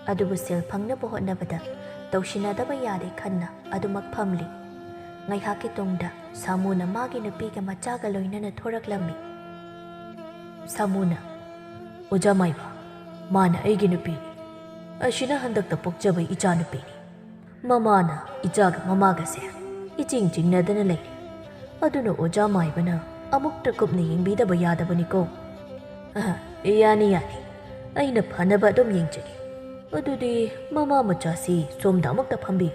ꯑꯗꯨꯕꯨ ꯁꯦꯜ ꯐꯪꯅꯕ ꯍꯣꯠꯅꯕꯗ ꯇꯧꯁꯤꯟꯅꯗꯕ ꯌꯥꯗꯦ ꯈꯟꯅ ꯑꯗꯨꯃꯛ ꯐꯝꯂꯤ꯫ ꯉꯥꯏꯍꯥꯛꯀꯤ ꯇꯨꯡꯗ ꯁꯥꯃꯨꯅ ꯃꯥꯒꯤ ꯅꯨꯄꯤꯒ ꯃꯆꯥꯒ ꯂꯣꯏꯅꯅ ꯊꯣꯔꯛꯂꯝꯃꯤ꯫ ꯁꯥꯃꯨꯅ, "ꯑꯣꯖꯥ ꯃꯥꯏꯕ, ꯃꯥꯅ ꯑꯩꯒꯤ ꯅꯨꯄꯤꯅꯤ꯫ ꯑꯁꯤꯅ ꯍꯟꯗꯛꯇ ꯄꯣꯛꯆꯕ ꯏꯆꯥ ꯅꯨꯄꯤꯅꯤ꯫ ꯃꯃꯥꯅ ꯏꯆꯥꯒ ꯃꯃꯥꯒꯁꯦ ꯏꯆꯤꯡ ꯆꯤꯡꯅꯗꯅ ꯂꯩꯔꯦ꯫ ꯑꯗꯨꯅ ꯑꯣꯖꯥ ꯃꯥꯏꯕꯅ ꯑꯃꯨꯛꯇ ꯀꯨꯞꯅ ꯌꯦꯡꯕꯤꯗꯕ ꯌꯥꯗꯕꯅꯤꯀꯣ꯫" "ꯑ, ꯌꯥꯅꯤ, ꯌꯥꯅꯤ꯫ ꯑꯩꯅ ꯐꯅꯕ ꯑꯗꯨꯝ ꯌꯦꯡꯖꯒꯦ꯫ ꯑꯗꯨꯗꯤ ꯃꯃꯥ ꯃꯆꯥꯁꯤ ꯁꯣꯝꯗ ꯑꯃꯨꯛꯇ ꯐꯝꯕꯤꯌꯨ꯫"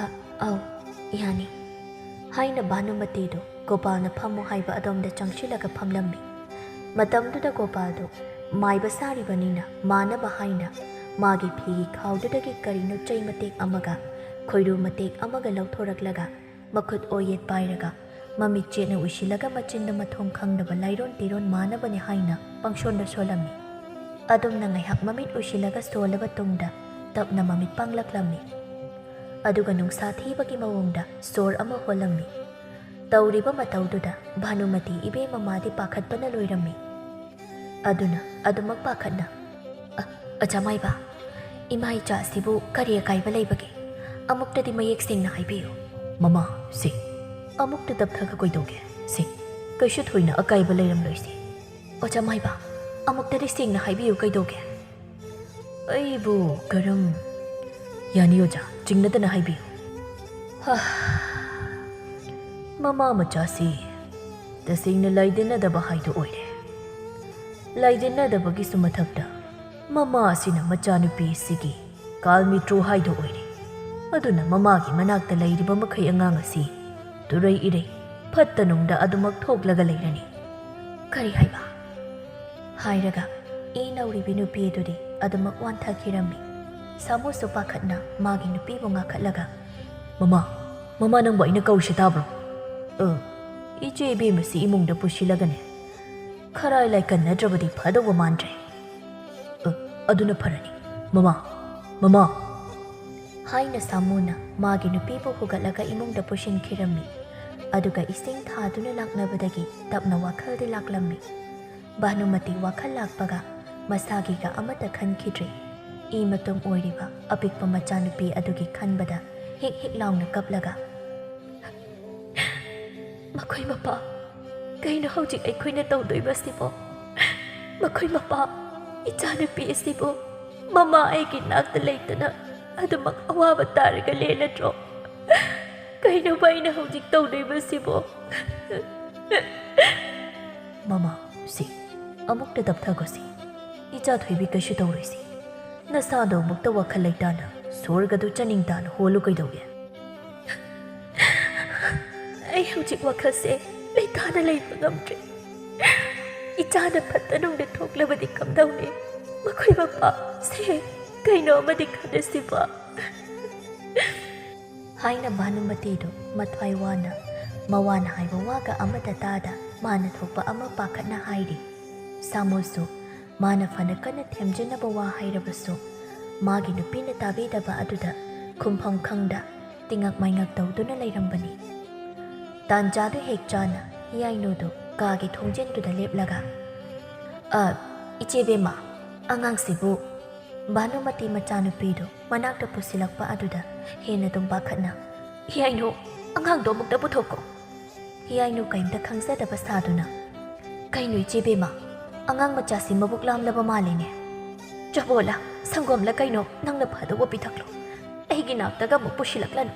"ꯑ, ꯑꯧ, ꯌꯥꯅꯤ꯫" ꯍꯥꯏꯅ ꯚꯥꯅꯨꯃꯇꯤꯗꯨ ꯒꯣꯄꯥꯜꯅ ꯐꯝꯃꯨ ꯍꯥꯏꯕ ꯑꯗꯣꯝꯗ ꯆꯪꯁꯤꯜꯂꯒ ꯐꯝꯂꯝꯃꯤ꯫ ꯃꯇꯝꯗꯨꯗ ꯒꯣꯄꯥꯜꯗꯨ ꯃꯥꯏꯕ ꯁꯥꯔꯤꯕꯅꯤꯅ ꯃꯥꯅꯕ ꯍꯥꯏꯅ ꯃꯥꯒꯤ ꯐꯤꯒꯤ ꯈꯥꯎꯗꯨꯗꯒꯤ ꯀꯔꯤꯅꯣ ꯆꯩ ꯃꯇꯦꯛ ꯑꯃꯒ ꯈꯣꯏꯔꯨ ꯃꯇꯦꯛ ꯑꯃꯒ ꯂꯧꯊꯣꯔꯛꯂꯒ ꯃꯈꯨꯠ ꯑꯣꯌꯦꯠ ꯄꯥꯏꯔꯒ ꯃꯃꯤꯠ ꯆꯦꯠꯅ ꯎꯏꯁꯤꯜꯂꯒ ꯃꯆꯤꯟꯗ ꯃꯊꯣꯡ ꯈꯪꯗꯕ ꯂꯥꯏꯔꯣꯟ ꯇꯤꯔꯣꯟ ꯃꯥꯅꯕꯅꯦ ꯍꯥꯏꯅ ꯄꯪꯁꯣꯟꯗ ꯁꯣꯜꯂꯝꯃꯤ꯫ ꯑꯗꯨꯝꯅ ꯉꯥꯏꯍꯥꯛ ꯃꯃꯤꯠ ꯎꯏꯁꯤꯜꯂꯒ ꯁꯣꯜꯂꯕ ꯇꯨꯡꯗ ꯇꯞꯅ ꯃꯃꯤꯠ ꯄꯥꯡꯂꯛꯂꯝꯃꯤ꯫ ꯑꯗꯨꯒ ꯅꯨꯡꯁꯥ ꯊꯤꯕꯒꯤ ꯃꯑꯣꯡꯗ ꯁꯣꯔ ꯑꯃ ꯍꯣꯜꯂꯝꯃꯤ꯫ ꯇꯧꯔꯤꯕ ꯃꯇꯧꯗꯨꯗ ꯚꯥꯅꯨꯃꯇꯤ ꯏꯕꯦꯝꯃ ꯃꯥꯗꯤ ꯄꯥꯈꯠꯄꯅ ꯂꯣꯏꯔꯝꯃꯤ꯫ ꯑꯗꯨꯅ ꯑꯗꯨꯃꯛ ꯄꯥꯈꯠꯅ, "ꯑ, ꯑꯣꯖꯥ ꯃꯥꯏꯕ, ꯏꯃꯥ ꯏꯆꯥ ꯑꯁꯤꯕꯨ ꯀꯔꯤ ꯑꯀꯥꯏꯕ ꯂꯩꯕꯒꯦ? ꯑꯃꯨꯛꯇꯗꯤ ꯃꯌꯦꯛ ꯁꯦꯡꯅ ꯍꯥꯏꯕꯤꯌꯨ꯫" "ꯃꯃꯥ, ꯁꯦ, ꯑꯃꯨꯛꯇ ꯇꯞꯊꯒ ꯀꯩꯗꯧꯒꯦ? ꯁꯦ, ꯀꯩꯁꯨ ꯊꯣꯏꯅ ꯑꯀꯥꯏꯕ ꯂꯩꯔꯝꯂꯣꯏꯁꯦ꯫" "ꯑꯣꯖꯥ ꯃꯥꯏꯕ, ꯑꯃꯨꯛꯇꯗꯤ ꯁꯦꯡꯅ ꯍꯥꯏꯕꯤꯌꯨ, ꯀꯩꯗꯧꯒꯦ?" "ꯑꯩꯕꯨ ꯀꯔꯝ..." "ꯌꯥꯅꯤ ꯑꯣꯖꯥ, ꯆꯤꯡꯅꯗꯅ ꯍꯥꯏꯕꯤꯌꯨ꯫" ꯍꯥ, ꯃꯃꯥ ꯃꯆꯥꯁꯤ ꯇꯁꯦꯡꯅ ꯂꯥꯏꯗꯤꯟꯅꯗꯕ ꯍꯥꯏꯗꯨ ꯑꯣꯏꯔꯦ꯫ ꯂꯥꯏꯗꯤꯟꯅꯗꯕꯒꯤꯁꯨ ꯃꯊꯛꯇ ꯃꯃꯥ ꯑꯁꯤꯅ ꯃꯆꯥꯅꯨꯄꯤ ꯑꯁꯤꯒꯤ ꯀꯥꯜ ꯃꯤꯇ꯭ꯔꯣ ꯍꯥꯏꯗꯣ ꯑꯣꯏꯔꯦ꯫ ꯑꯗꯨꯅ ꯃꯃꯥꯒꯤ ꯃꯅꯥꯛꯇ ꯂꯩꯔꯤꯕ ꯃꯈꯩ ꯑꯉꯥꯡ ꯑꯁꯤ ꯇꯨꯔꯩ ꯏꯔꯩ, ꯐꯠꯇ ꯅꯨꯡꯗ ꯑꯗꯨꯃꯛ ꯊꯣꯛꯂꯒ ꯂꯩꯔꯅꯤ꯫ ꯀꯔꯤ ꯍꯥꯏꯕ? ꯍꯥꯏꯔꯒ ꯏ ꯅꯧꯔꯤꯕꯤ ꯅꯨꯄꯤ ꯑꯗꯨꯗꯤ ꯑꯗꯨꯃꯛ ꯋꯥꯟꯊꯈꯤꯔꯝꯃꯤ꯫ ꯁꯥꯃꯨꯁꯨ ꯄꯥꯈꯠꯅ ꯃꯥꯒꯤ ꯅꯨꯄꯤꯕꯨ ꯉꯥꯈꯠꯂꯒ, "ꯃꯃꯥ, ꯃꯃꯥ, ꯅꯪꯕꯨ ꯑꯩꯅ ꯀꯧꯔꯤꯁꯤ ꯇꯥꯕ꯭ꯔꯣ? ꯑ, ꯏꯆꯦ ꯏꯕꯦꯝꯃꯁꯤ ꯏꯃꯨꯡꯗ ꯄꯨꯁꯤꯜꯂꯒꯅꯦ, ꯈꯔꯥꯏ ꯂꯥꯏꯀꯟ ꯅꯠꯇ꯭ꯔꯕꯗꯤ ꯐꯗꯧꯕ ꯃꯥꯟꯗ꯭ꯔꯦ꯫ ꯑ, ꯑꯗꯨꯅ ꯐꯔꯅꯤ꯫ ꯃꯃꯥ, ꯃꯃꯥ!" ꯍꯥꯏꯅ ꯁꯥꯃꯨꯅ ꯃꯥꯒꯤ ꯅꯨꯄꯤꯕꯨ ꯍꯨꯒꯠꯂꯒ ꯏꯃꯨꯡꯗ ꯄꯨꯁꯤꯟꯈꯤꯔꯝꯃꯤ꯫ ꯑꯗꯨꯒ ꯏꯁꯤꯡ ꯊꯥꯗꯨꯅ ꯂꯥꯛꯅꯕꯗꯒꯤ ꯇꯞꯅ ꯋꯥꯈꯜꯗꯤ ꯂꯥꯛꯂꯝꯃꯤ꯫ ꯚꯥꯅꯨꯃꯇꯤ ꯋꯥꯈꯜ ꯂꯥꯛꯄꯒ ꯃꯁꯥꯒꯤꯒ ꯑꯃꯠꯇ ꯈꯟꯈꯤꯗ꯭ꯔꯦ꯫ ꯏ ꯃꯇꯨꯝ ꯑꯣꯏꯔꯤꯕ ꯑꯄꯤꯛꯄ ꯃꯆꯥꯅꯨꯄꯤ ꯑꯗꯨꯒꯤ ꯈꯟꯕꯗ ꯍꯤꯛ ꯍꯤꯛ ꯂꯥꯎꯅ ꯀꯞꯂꯒ, "ꯃꯈꯣꯏ ꯃꯄꯥ, ꯀꯩꯅꯣ ꯍꯧꯖꯤꯛ ꯑꯩꯈꯣꯏꯅ ꯇꯧꯗꯣꯏꯕꯁꯤꯕꯣ? ꯃꯈꯣꯏ ꯃꯄꯥ, ꯏꯆꯥꯅꯨꯄꯤ ꯑꯁꯤꯕꯨ ꯃꯃꯥ ꯑꯩꯒꯤ ꯅꯥꯛꯇ ꯂꯩꯇꯅ ꯑꯗꯨꯃꯛ ꯑꯋꯥꯕ ꯇꯥꯔꯒ ꯂꯦꯜꯂꯗ꯭ꯔꯣ? ꯀꯩꯅꯣꯕ ꯑꯩꯅ ꯍꯧꯖꯤꯛ ꯇꯧꯗꯣꯏꯕꯁꯤꯕꯣ?" "ꯃꯃꯥ, ꯁꯤ, ꯑꯃꯨꯛꯇ ꯇꯞꯊꯈꯣꯁꯤ꯫ ꯏꯆꯥ ꯊꯣꯏꯕꯤ, ꯀꯩꯁꯨ ꯇꯧꯔꯣꯏꯁꯤ꯫ ꯅꯁꯥꯗꯣ ꯑꯃꯨꯛꯇ ꯋꯥꯈꯜ ꯂꯩꯇꯥꯅ ꯁꯣꯔꯒꯗꯨ ꯆꯥꯅꯤꯡ ꯇꯥꯅ ꯍꯣꯜꯂꯨ ꯀꯩꯗꯧꯒꯦ?" "ꯑꯩ ꯍꯧꯖꯤꯛ ꯋꯥꯈꯜꯁꯦ ꯂꯩꯇꯥꯅ ꯂꯩꯕ ꯉꯝꯗ꯭ꯔꯦ꯫ ꯏꯆꯥꯅ ꯐꯠꯇ ꯅꯨꯡꯗ ꯊꯣꯛꯂꯕꯗꯤ ꯀꯝꯗꯧꯅꯤ? ꯃꯈꯣꯏ ꯃꯄꯥꯁꯦ ꯀꯩꯅꯣ ꯑꯃꯗꯤ ꯈꯟꯅꯁꯤꯕ?" ꯍꯥꯏꯅ ꯚꯥꯅꯨꯃꯇꯤꯗꯨ ꯃꯊ꯭ꯋꯥꯏ ꯋꯥꯅ, ꯃꯋꯥꯅ ꯍꯥꯏꯕ ꯋꯥꯒ ꯑꯃꯠꯇ ꯇꯥꯗ, ꯃꯥꯅ ꯊꯣꯛꯄ ꯑꯃ ꯄꯥꯈꯠꯅ ꯍꯥꯏꯔꯤ꯫ ꯁꯥꯃꯨꯁꯨ ꯃꯥꯅ ꯐꯅ ꯀꯟꯅ ꯊꯦꯝꯖꯤꯟꯅꯕ ꯋꯥ ꯍꯥꯏꯔꯕꯁꯨ, ꯃꯥꯒꯤ ꯅꯨꯄꯤꯅ ꯇꯥꯕꯤꯗꯕ ꯑꯗꯨꯗ ꯈꯨꯝꯐꯝ ꯈꯪꯗ ꯇꯤꯉꯛ ꯃꯥꯏꯉꯛ ꯇꯧꯗꯨꯅ ꯂꯩꯔꯝꯕꯅꯤ꯫ ꯇꯥꯟꯖꯥꯗꯨ ꯍꯦꯛ ꯆꯥꯅ ꯍꯤꯌꯥꯏꯅꯨꯗꯨ ꯀꯥꯒꯤ ꯊꯣꯡꯖꯤꯟꯗꯨꯗ ꯂꯦꯞꯂꯒ, "ꯑ, ꯏꯆꯦ ꯕꯦꯝꯃ, ꯑꯉꯥꯡꯁꯤꯕꯨ?" ꯚꯥꯅꯨꯃꯇꯤ ꯃꯆꯥꯅꯨꯄꯤꯗꯨ ꯃꯅꯥꯛꯇ ꯄꯨꯁꯤꯜꯂꯛꯄ ꯑꯗꯨꯗ ꯍꯦꯟꯅ ꯑꯗꯨꯝ ꯄꯥꯈꯠꯅ, "ꯍꯤꯌꯥꯏꯅꯨ, ꯑꯉꯥꯡꯗꯣ ꯑꯃꯨꯛꯇ ꯄꯨꯊꯣꯛꯀꯣ!" ꯍꯤꯌꯥꯏꯅꯨ ꯀꯩꯝꯇ ꯈꯪꯖꯗꯕ ꯁꯥꯗꯨꯅ, "ꯀꯩꯅꯣ ꯏꯆꯦ ꯕꯦꯝꯃ, ꯑꯉꯥꯡ ꯃꯆꯥꯁꯤ ꯃꯕꯨꯛ ꯂꯥꯝꯂꯕ ꯃꯥꯜꯂꯤꯅꯦ꯫ ꯆꯕꯣꯂ, ꯁꯪꯒꯣꯝꯂ ꯀꯩꯅꯣ ꯅꯪꯅ ꯐꯗꯧꯕ ꯄꯤꯊꯛꯂꯣ꯫ ꯑꯩꯒꯤ ꯅꯥꯛꯇꯒ ꯑꯃꯨꯛ ꯄꯨꯁꯤꯜꯂꯛꯂꯅꯨ꯫"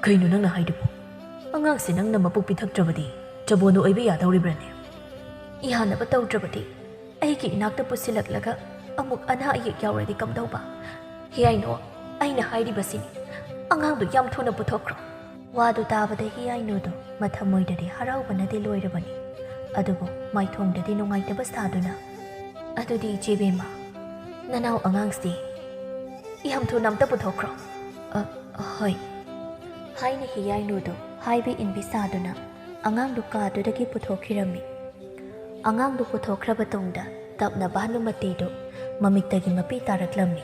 "ꯀꯩꯅꯣ ꯅꯪꯅ ꯍꯥꯏꯗꯨꯕꯨ? ꯑꯉꯥꯡꯁꯦ ꯅꯪꯅ ꯃꯕꯨꯛ ꯄꯤꯊꯛꯇ꯭ꯔꯕꯗꯤ ꯆꯕꯣꯅ ꯑꯣꯏꯕ ꯌꯥꯗꯧꯔꯤꯕ꯭ꯔꯅꯦ?" "ꯌꯥꯅꯕ ꯇꯧꯗ꯭ꯔꯕꯗꯤ ꯑꯩꯒꯤ ꯏꯅꯥꯛꯇ ꯄꯨꯁꯤꯜꯂꯛꯂꯒ ꯑꯃꯨꯛ ꯑꯅꯥ ꯑꯌꯦꯛ ꯌꯥꯎꯔꯗꯤ ꯀꯝꯗꯧꯕ? "ꯍꯤꯌꯥꯏꯅꯨ, ꯑꯩꯅ ꯍꯥꯏꯔꯤꯕꯁꯤꯅꯤ, ꯑꯉꯥꯡꯗꯨ ꯌꯥꯝ ꯊꯨꯅ ꯄꯨꯊꯣꯛꯈ꯭ꯔꯣ꯫" ꯋꯥꯗꯨ ꯇꯥꯕꯗ ꯍꯤꯌꯥꯏꯅꯨꯗꯨ ꯃꯊꯃꯣꯏꯗꯗꯤ ꯍꯔꯥꯎꯕꯅꯗꯤ ꯂꯣꯏꯔꯕꯅꯤ, ꯑꯗꯨꯕꯨ ꯃꯥꯏꯊꯣꯡꯗꯗꯤ ꯅꯨꯡꯉꯥꯏꯇꯕ ꯁꯥꯗꯨꯅ, "ꯑꯗꯨꯗꯤ ꯏꯆꯦꯕꯦꯝꯃ, ꯅꯅꯥꯎ ꯑꯉꯥꯡꯁꯤ ꯌꯥꯝ ꯊꯨꯅ ꯑꯝꯇ ꯄꯨꯊꯣꯛꯈ꯭ꯔꯣ꯫" "ꯑ, ꯍꯣꯏ," ꯍꯥꯏꯅ ꯍꯤꯌꯥꯏꯅꯨꯗꯨ ꯍꯥꯏꯕ ꯏꯟꯕꯤ ꯁꯥꯗꯨꯅ ꯑꯉꯥꯡꯗꯨ ꯀꯥꯗꯨꯗꯒꯤ ꯄꯨꯊꯣꯛꯈꯤꯔꯝꯃꯤ꯫ ꯑꯉꯥꯡꯗꯨ ꯄꯨꯊꯣꯛꯈ꯭ꯔꯕ ꯇꯨꯡꯗ ꯇꯞꯅ ꯚꯥꯅꯨꯃꯇꯤꯗꯨ ꯃꯃꯤꯠꯇꯒꯤ ꯃꯄꯤ ꯇꯥꯔꯛꯂꯝꯃꯤ꯫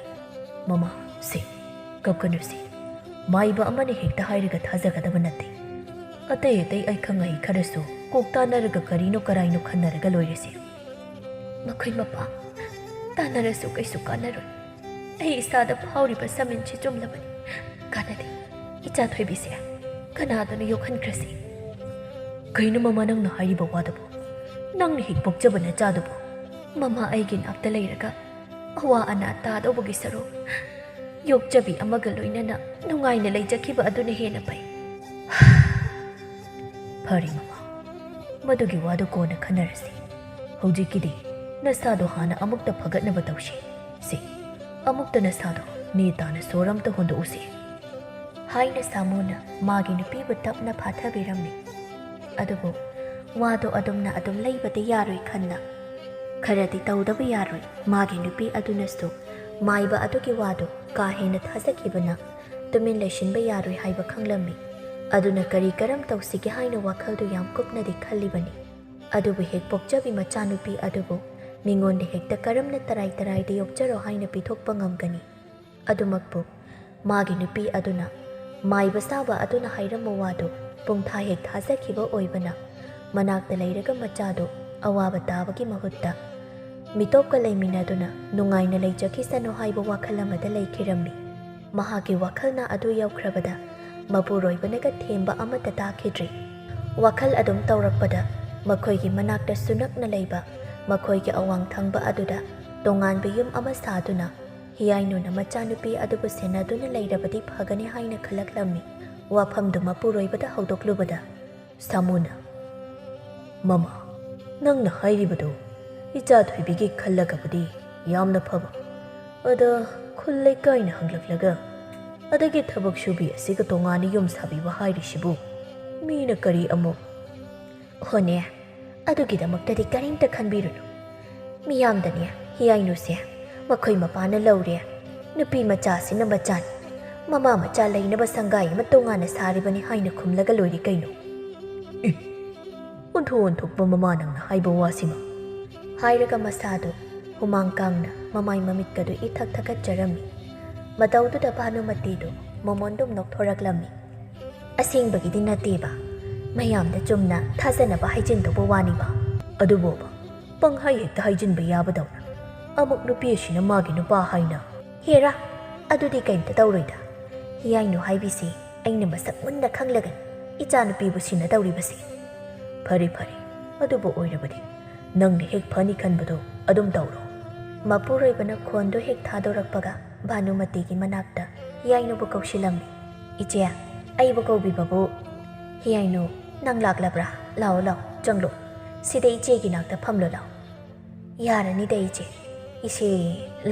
"ꯃꯃꯥ, ꯁꯦ, ꯀꯞꯀꯅꯨꯁꯦ꯫ ꯃꯥꯏꯕ ꯑꯃꯅ ꯍꯦꯛꯇ ꯍꯥꯏꯔꯒ ꯊꯥꯖꯒꯗꯕ ꯅꯠꯇꯦ꯫ ꯑꯇꯩ ꯑꯇꯩ ꯑꯈꯪ ꯑꯍꯩ ꯈꯔꯁꯨ ꯀꯣꯛ ꯇꯥꯅꯔꯒ ꯀꯔꯤꯅꯣ ꯀꯔꯥꯏꯅꯣ ꯈꯟꯅꯔꯒ ꯂꯣꯏꯔꯦꯁꯦ꯫" "ꯃꯈꯣꯏ ꯃꯄꯥ ꯇꯥꯟꯅꯔꯁꯨ ꯀꯩꯁꯨ ꯀꯥꯟꯅꯔꯣꯏ꯫ ꯑꯩ ꯏꯁꯥꯗ ꯐꯥꯎꯔꯤꯕ ꯁꯃꯤꯟꯁꯤ ꯆꯨꯝꯂꯕꯅꯤ꯫ ꯀꯥꯟꯅꯗꯦ꯫ ꯏꯆꯥ ꯊꯣꯏꯕꯤꯁꯦ ꯀꯅꯥꯗꯅꯣ ꯌꯣꯛꯍꯟꯈ꯭ꯔꯁꯤ꯫" "ꯀꯩꯅꯣ ꯃꯃꯥ ꯅꯪꯅ ꯍꯥꯏꯔꯤꯕ ꯋꯥꯗꯨꯕꯨ? ꯅꯪꯅ ꯍꯦꯛ ꯄꯣꯛꯆꯕ ꯅꯆꯥꯗꯨꯕꯨ ꯃꯃꯥ ꯑꯩꯒꯤ ꯅꯥꯛꯇ ꯂꯩꯔꯒ ꯑꯋꯥ ꯑꯅꯥ ꯇꯥꯗꯧꯕꯒꯤ ꯁꯔꯨꯛ ꯌꯣꯛꯆꯕꯤ ꯑꯃꯒ ꯂꯣꯏꯅꯅ ꯅꯨꯡꯉꯥꯏꯅ ꯂꯩꯖꯈꯤꯕ ꯑꯗꯨꯅ ꯍꯦꯟꯅ ꯐꯩ꯫" "ꯐꯔꯦ ꯃꯃꯥ, ꯃꯗꯨꯒꯤ ꯋꯥꯗꯨ ꯀꯣꯟꯅ ꯈꯟꯅꯔꯁꯤ꯫ ꯍꯧꯖꯤꯛꯀꯤꯗꯤ ꯅꯁꯥꯗꯣ ꯍꯥꯟꯅ ꯑꯃꯨꯛꯇ ꯐꯒꯠꯅꯕ ꯇꯧꯁꯤ꯫ ꯁꯦ, ꯑꯃꯨꯛꯇ ꯅꯁꯥꯗꯣ ꯅꯦ ꯇꯥꯅ ꯁꯣꯔ ꯑꯝꯇ ꯍꯣꯟꯗꯣꯛꯎꯁꯤ," ꯍꯥꯏꯅ ꯁꯥꯃꯨꯅ ꯃꯥꯒꯤ ꯅꯨꯄꯤꯕꯨ ꯇꯞꯅ ꯐꯥꯊꯕꯤꯔꯝꯃꯤ꯫ ꯑꯗꯨꯕꯨ ꯋꯥꯗꯣ ꯑꯗꯨꯝꯅ ꯑꯗꯨꯝ ꯂꯩꯕꯗꯤ ꯌꯥꯔꯣꯏ ꯈꯟꯅ, ꯈꯔꯗꯤ ꯇꯧꯗꯕ ꯌꯥꯔꯣꯏ꯫ ꯃꯥꯒꯤ ꯅꯨꯄꯤ ꯑꯗꯨꯅꯁꯨ ꯃꯥꯏꯕ ꯑꯗꯨꯒꯤ ꯋꯥꯗꯨ ꯀꯥ ꯍꯦꯟꯅ ꯊꯥꯖꯈꯤꯕꯅ ꯇꯨꯃꯤꯟ ꯂꯩꯁꯤꯟꯕ ꯌꯥꯔꯣꯏ ꯍꯥꯏꯕ ꯈꯪꯂꯝꯃꯤ꯫ ꯑꯗꯨꯅ ꯀꯔꯤ ꯀꯔꯝ ꯇꯧꯁꯤꯒꯦ ꯍꯥꯏꯅ ꯋꯥꯈꯜꯗꯨ ꯌꯥꯝ ꯀꯨꯞꯅꯗꯤ ꯈꯜꯂꯤꯕꯅꯤ꯫ ꯑꯗꯨꯕꯨ ꯍꯦꯛ ꯄꯣꯛꯆꯕꯤ ꯃꯆꯥꯅꯨꯄꯤ ꯑꯗꯨꯕꯨ ꯃꯤꯉꯣꯟꯗ ꯍꯦꯛꯇ ꯀꯔꯝꯅ ꯇꯔꯥꯏ ꯇꯔꯥꯏꯗ ꯌꯣꯛꯆꯔꯣ ꯍꯥꯏꯅ ꯄꯤꯊꯣꯛꯄ ꯉꯝꯒꯅꯤ? ꯑꯗꯨꯃꯛꯄꯨ ꯃꯥꯒꯤ ꯅꯨꯄꯤ ꯑꯗꯨꯅ, ꯃꯥꯏꯕ ꯁꯥꯕ ꯑꯗꯨꯅ ꯍꯥꯏꯔꯝꯕ ꯋꯥꯗꯨ ꯄꯨꯡꯊꯥ ꯍꯦꯛ ꯊꯥꯖꯈꯤꯕ ꯑꯣꯏꯕꯅ, ꯃꯅꯥꯛꯇ ꯂꯩꯔꯒ ꯃꯆꯥꯗꯨ ꯑꯋꯥꯕ ꯇꯥꯕꯒꯤ ꯃꯍꯨꯠꯇ ꯃꯤꯇꯣꯞꯀ ꯂꯩꯃꯤꯟꯅꯗꯨꯅ ꯅꯨꯡꯉꯥꯏꯅ ꯂꯩꯖꯈꯤꯁꯅꯨ ꯍꯥꯏꯕ ꯋꯥꯈꯜ ꯑꯃꯗ ꯂꯩꯈꯤꯔꯝꯃꯤ꯫ ꯃꯍꯥꯛꯀꯤ ꯋꯥꯈꯜꯅ ꯑꯗꯨ ꯌꯧꯈ꯭ꯔꯕꯗ ꯃꯄꯨꯔꯣꯏꯕꯅꯒ ꯊꯦꯝꯕ ꯑꯃꯠꯇ ꯇꯥꯈꯤꯗ꯭ꯔꯤ꯫ ꯋꯥꯈꯜ ꯑꯗꯨꯝ ꯇꯧꯔꯛꯄꯗ ꯃꯈꯣꯏꯒꯤ ꯃꯅꯥꯛꯇꯁꯨ ꯅꯛꯅ ꯂꯩꯕ ꯃꯈꯣꯏꯒꯤ ꯑꯋꯥꯡ ꯊꯪꯕ ꯑꯗꯨꯗ ꯇꯣꯉꯥꯟꯕ ꯌꯨꯝ ꯑꯃ ꯁꯥꯗꯨꯅ ꯍꯤꯌꯥꯏꯅꯨꯅ ꯃꯆꯥꯅꯨꯄꯤ ꯑꯗꯨꯕꯨ ꯁꯦꯟꯅꯗꯨꯅ ꯂꯩꯔꯕꯗꯤ ꯐꯒꯅꯤ ꯍꯥꯏꯅ ꯈꯜꯂꯛꯂꯝꯃꯤ꯫ ꯋꯥꯐꯝꯗꯨ ꯃꯄꯨꯔꯣꯏꯕꯗ ꯍꯧꯗꯣꯛꯂꯨꯕꯗ ꯁꯥꯃꯨꯅ, "ꯃꯃꯥ, ꯅꯪꯅ ꯍꯥꯏꯔꯤꯕꯗꯨ ꯏꯆꯥ ꯊꯣꯏꯕꯤꯒꯤ ꯈꯜꯂꯒꯕꯨꯗꯤ ꯌꯥꯝꯅ ꯐꯕ, ꯑꯗ ꯈꯨꯜ ꯂꯩꯀꯥꯏꯅ ꯍꯪꯂꯛꯂꯒ, "ꯑꯗꯒꯤ ꯊꯕꯛ ꯁꯨꯕꯤ ꯑꯁꯤꯒ ꯇꯣꯉꯥꯟꯅ ꯌꯨꯝ ꯁꯥꯕꯤꯕ ꯍꯥꯏꯔꯤꯁꯤꯕꯨ ꯃꯤꯅ ꯀꯔꯤ ꯑꯃꯨꯛ?" "ꯍꯣꯅꯦ, ꯑꯗꯨꯒꯤꯗꯃꯛꯇꯗꯤ ꯀꯔꯤꯝꯇ ꯈꯟꯕꯤꯔꯨꯅꯨ꯫ ꯃꯤꯌꯥꯝꯗꯅꯦ, ꯍꯤꯌꯥꯏꯅꯨꯁꯦ ꯃꯈꯣꯏ ꯃꯄꯥꯅ ꯂꯧꯔꯦ, ꯅꯨꯄꯤ ꯃꯆꯥꯁꯤꯅ ꯃꯆꯥꯅꯤ, ꯃꯃꯥ ꯃꯆꯥ ꯂꯩꯅꯕ ꯁꯪꯒꯥꯏ ꯑꯃ ꯇꯣꯉꯥꯟꯅ ꯁꯥꯔꯤꯕꯅꯤ" ꯍꯥꯏꯅ ꯈꯨꯝꯂꯒ ꯂꯣꯏꯔꯦ ꯀꯩꯅꯣ꯫ "ꯏ! ꯑꯣꯟꯊꯣꯛ ꯑꯣꯟꯊꯣꯛꯄ ꯃꯃꯥ ꯅꯪꯅ ꯍꯥꯏꯕ ꯋꯥꯁꯤꯃ!" ꯍꯥꯏꯔꯒ ꯃꯁꯥꯗꯨ ꯍꯨꯃꯥꯡ ꯀꯥꯡꯅ ꯃꯃꯥꯏ ꯃꯃꯤꯠꯀꯗꯨ ꯏꯊꯛ ꯊꯛꯀꯠꯆꯔꯝꯃꯤ꯫ ꯃꯇꯧꯗꯨꯗ ꯚꯥꯅꯨꯃꯇꯤꯗꯨ ꯃꯃꯣꯟꯗꯨꯝ ꯅꯣꯛꯊꯣꯔꯛꯂꯝꯃꯤ꯫ "ꯑꯁꯦꯡꯕꯒꯤꯗꯤ ꯅꯠꯇꯦꯕ, ꯃꯌꯥꯝꯗ ꯆꯨꯝꯅ ꯊꯥꯖꯅꯕ ꯍꯥꯏꯖꯤꯟꯗꯧꯕ ꯋꯥꯅꯤꯕ꯫ ꯑꯗꯨꯕꯣꯕ, ꯄꯪꯍꯥꯏ ꯍꯦꯛꯇ ꯍꯥꯏꯖꯤꯟꯕ ꯌꯥꯕꯗꯧꯅ꯫ ꯑꯃꯨꯛ ꯅꯨꯄꯤ ꯑꯁꯤꯅ ꯃꯥꯒꯤ ꯅꯨꯄꯥ ꯍꯥꯏꯅ..." "ꯍꯦꯔꯥ, ꯑꯗꯨꯗꯤ ꯀꯩꯝꯇ ꯇꯧꯔꯣꯏꯗ꯫ ꯍꯤꯌꯥꯏꯅꯨ ꯍꯥꯏꯕꯤꯁꯤ ꯑꯩꯅ ꯃꯁꯛ ꯃꯨꯟꯅ ꯈꯪꯂꯒꯅꯤ ꯏꯆꯥꯅꯨꯄꯤꯕꯨ ꯁꯤꯟꯅꯗꯧꯔꯤꯕꯁꯤ꯫" "ꯐꯔꯦ ꯐꯔꯦ, ꯑꯗꯨꯕꯨ ꯑꯣꯏꯔꯕꯗꯤ ꯅꯪꯅ ꯍꯦꯛ ꯐꯅꯤ ꯈꯟꯕꯗꯣ ꯑꯗꯨꯝ ꯇꯧꯔꯣ꯫" ꯃꯄꯨꯔꯣꯏꯕꯅ ꯈꯣꯟꯗꯨ ꯍꯦꯛ ꯊꯥꯗꯣꯔꯛꯄꯒ ꯚꯥꯅꯨꯃꯇꯤꯒꯤ ꯃꯅꯥꯛꯇ ꯍꯤꯌꯥꯏꯅꯨꯕꯨ ꯀꯧꯁꯤꯜꯂꯝꯃꯤ꯫ "ꯏꯆꯦ, ꯑꯩꯕꯨ ꯀꯧꯕꯤꯕꯕꯨ?" "ꯍꯤꯌꯥꯏꯅꯨ, ꯅꯪ ꯂꯥꯛꯂꯕ꯭ꯔꯥ? ꯂꯥꯛꯑꯣ ꯂꯥꯛꯑꯣ, ꯆꯪꯂꯣ꯫ ꯁꯤꯗ ꯏꯆꯦꯒꯤ ꯅꯥꯛꯇ ꯐꯝꯂꯣ ꯂꯥꯛꯑꯣ꯫" "ꯌꯥꯔꯅꯤꯗ ꯏꯆꯦ, ꯏꯆꯦ,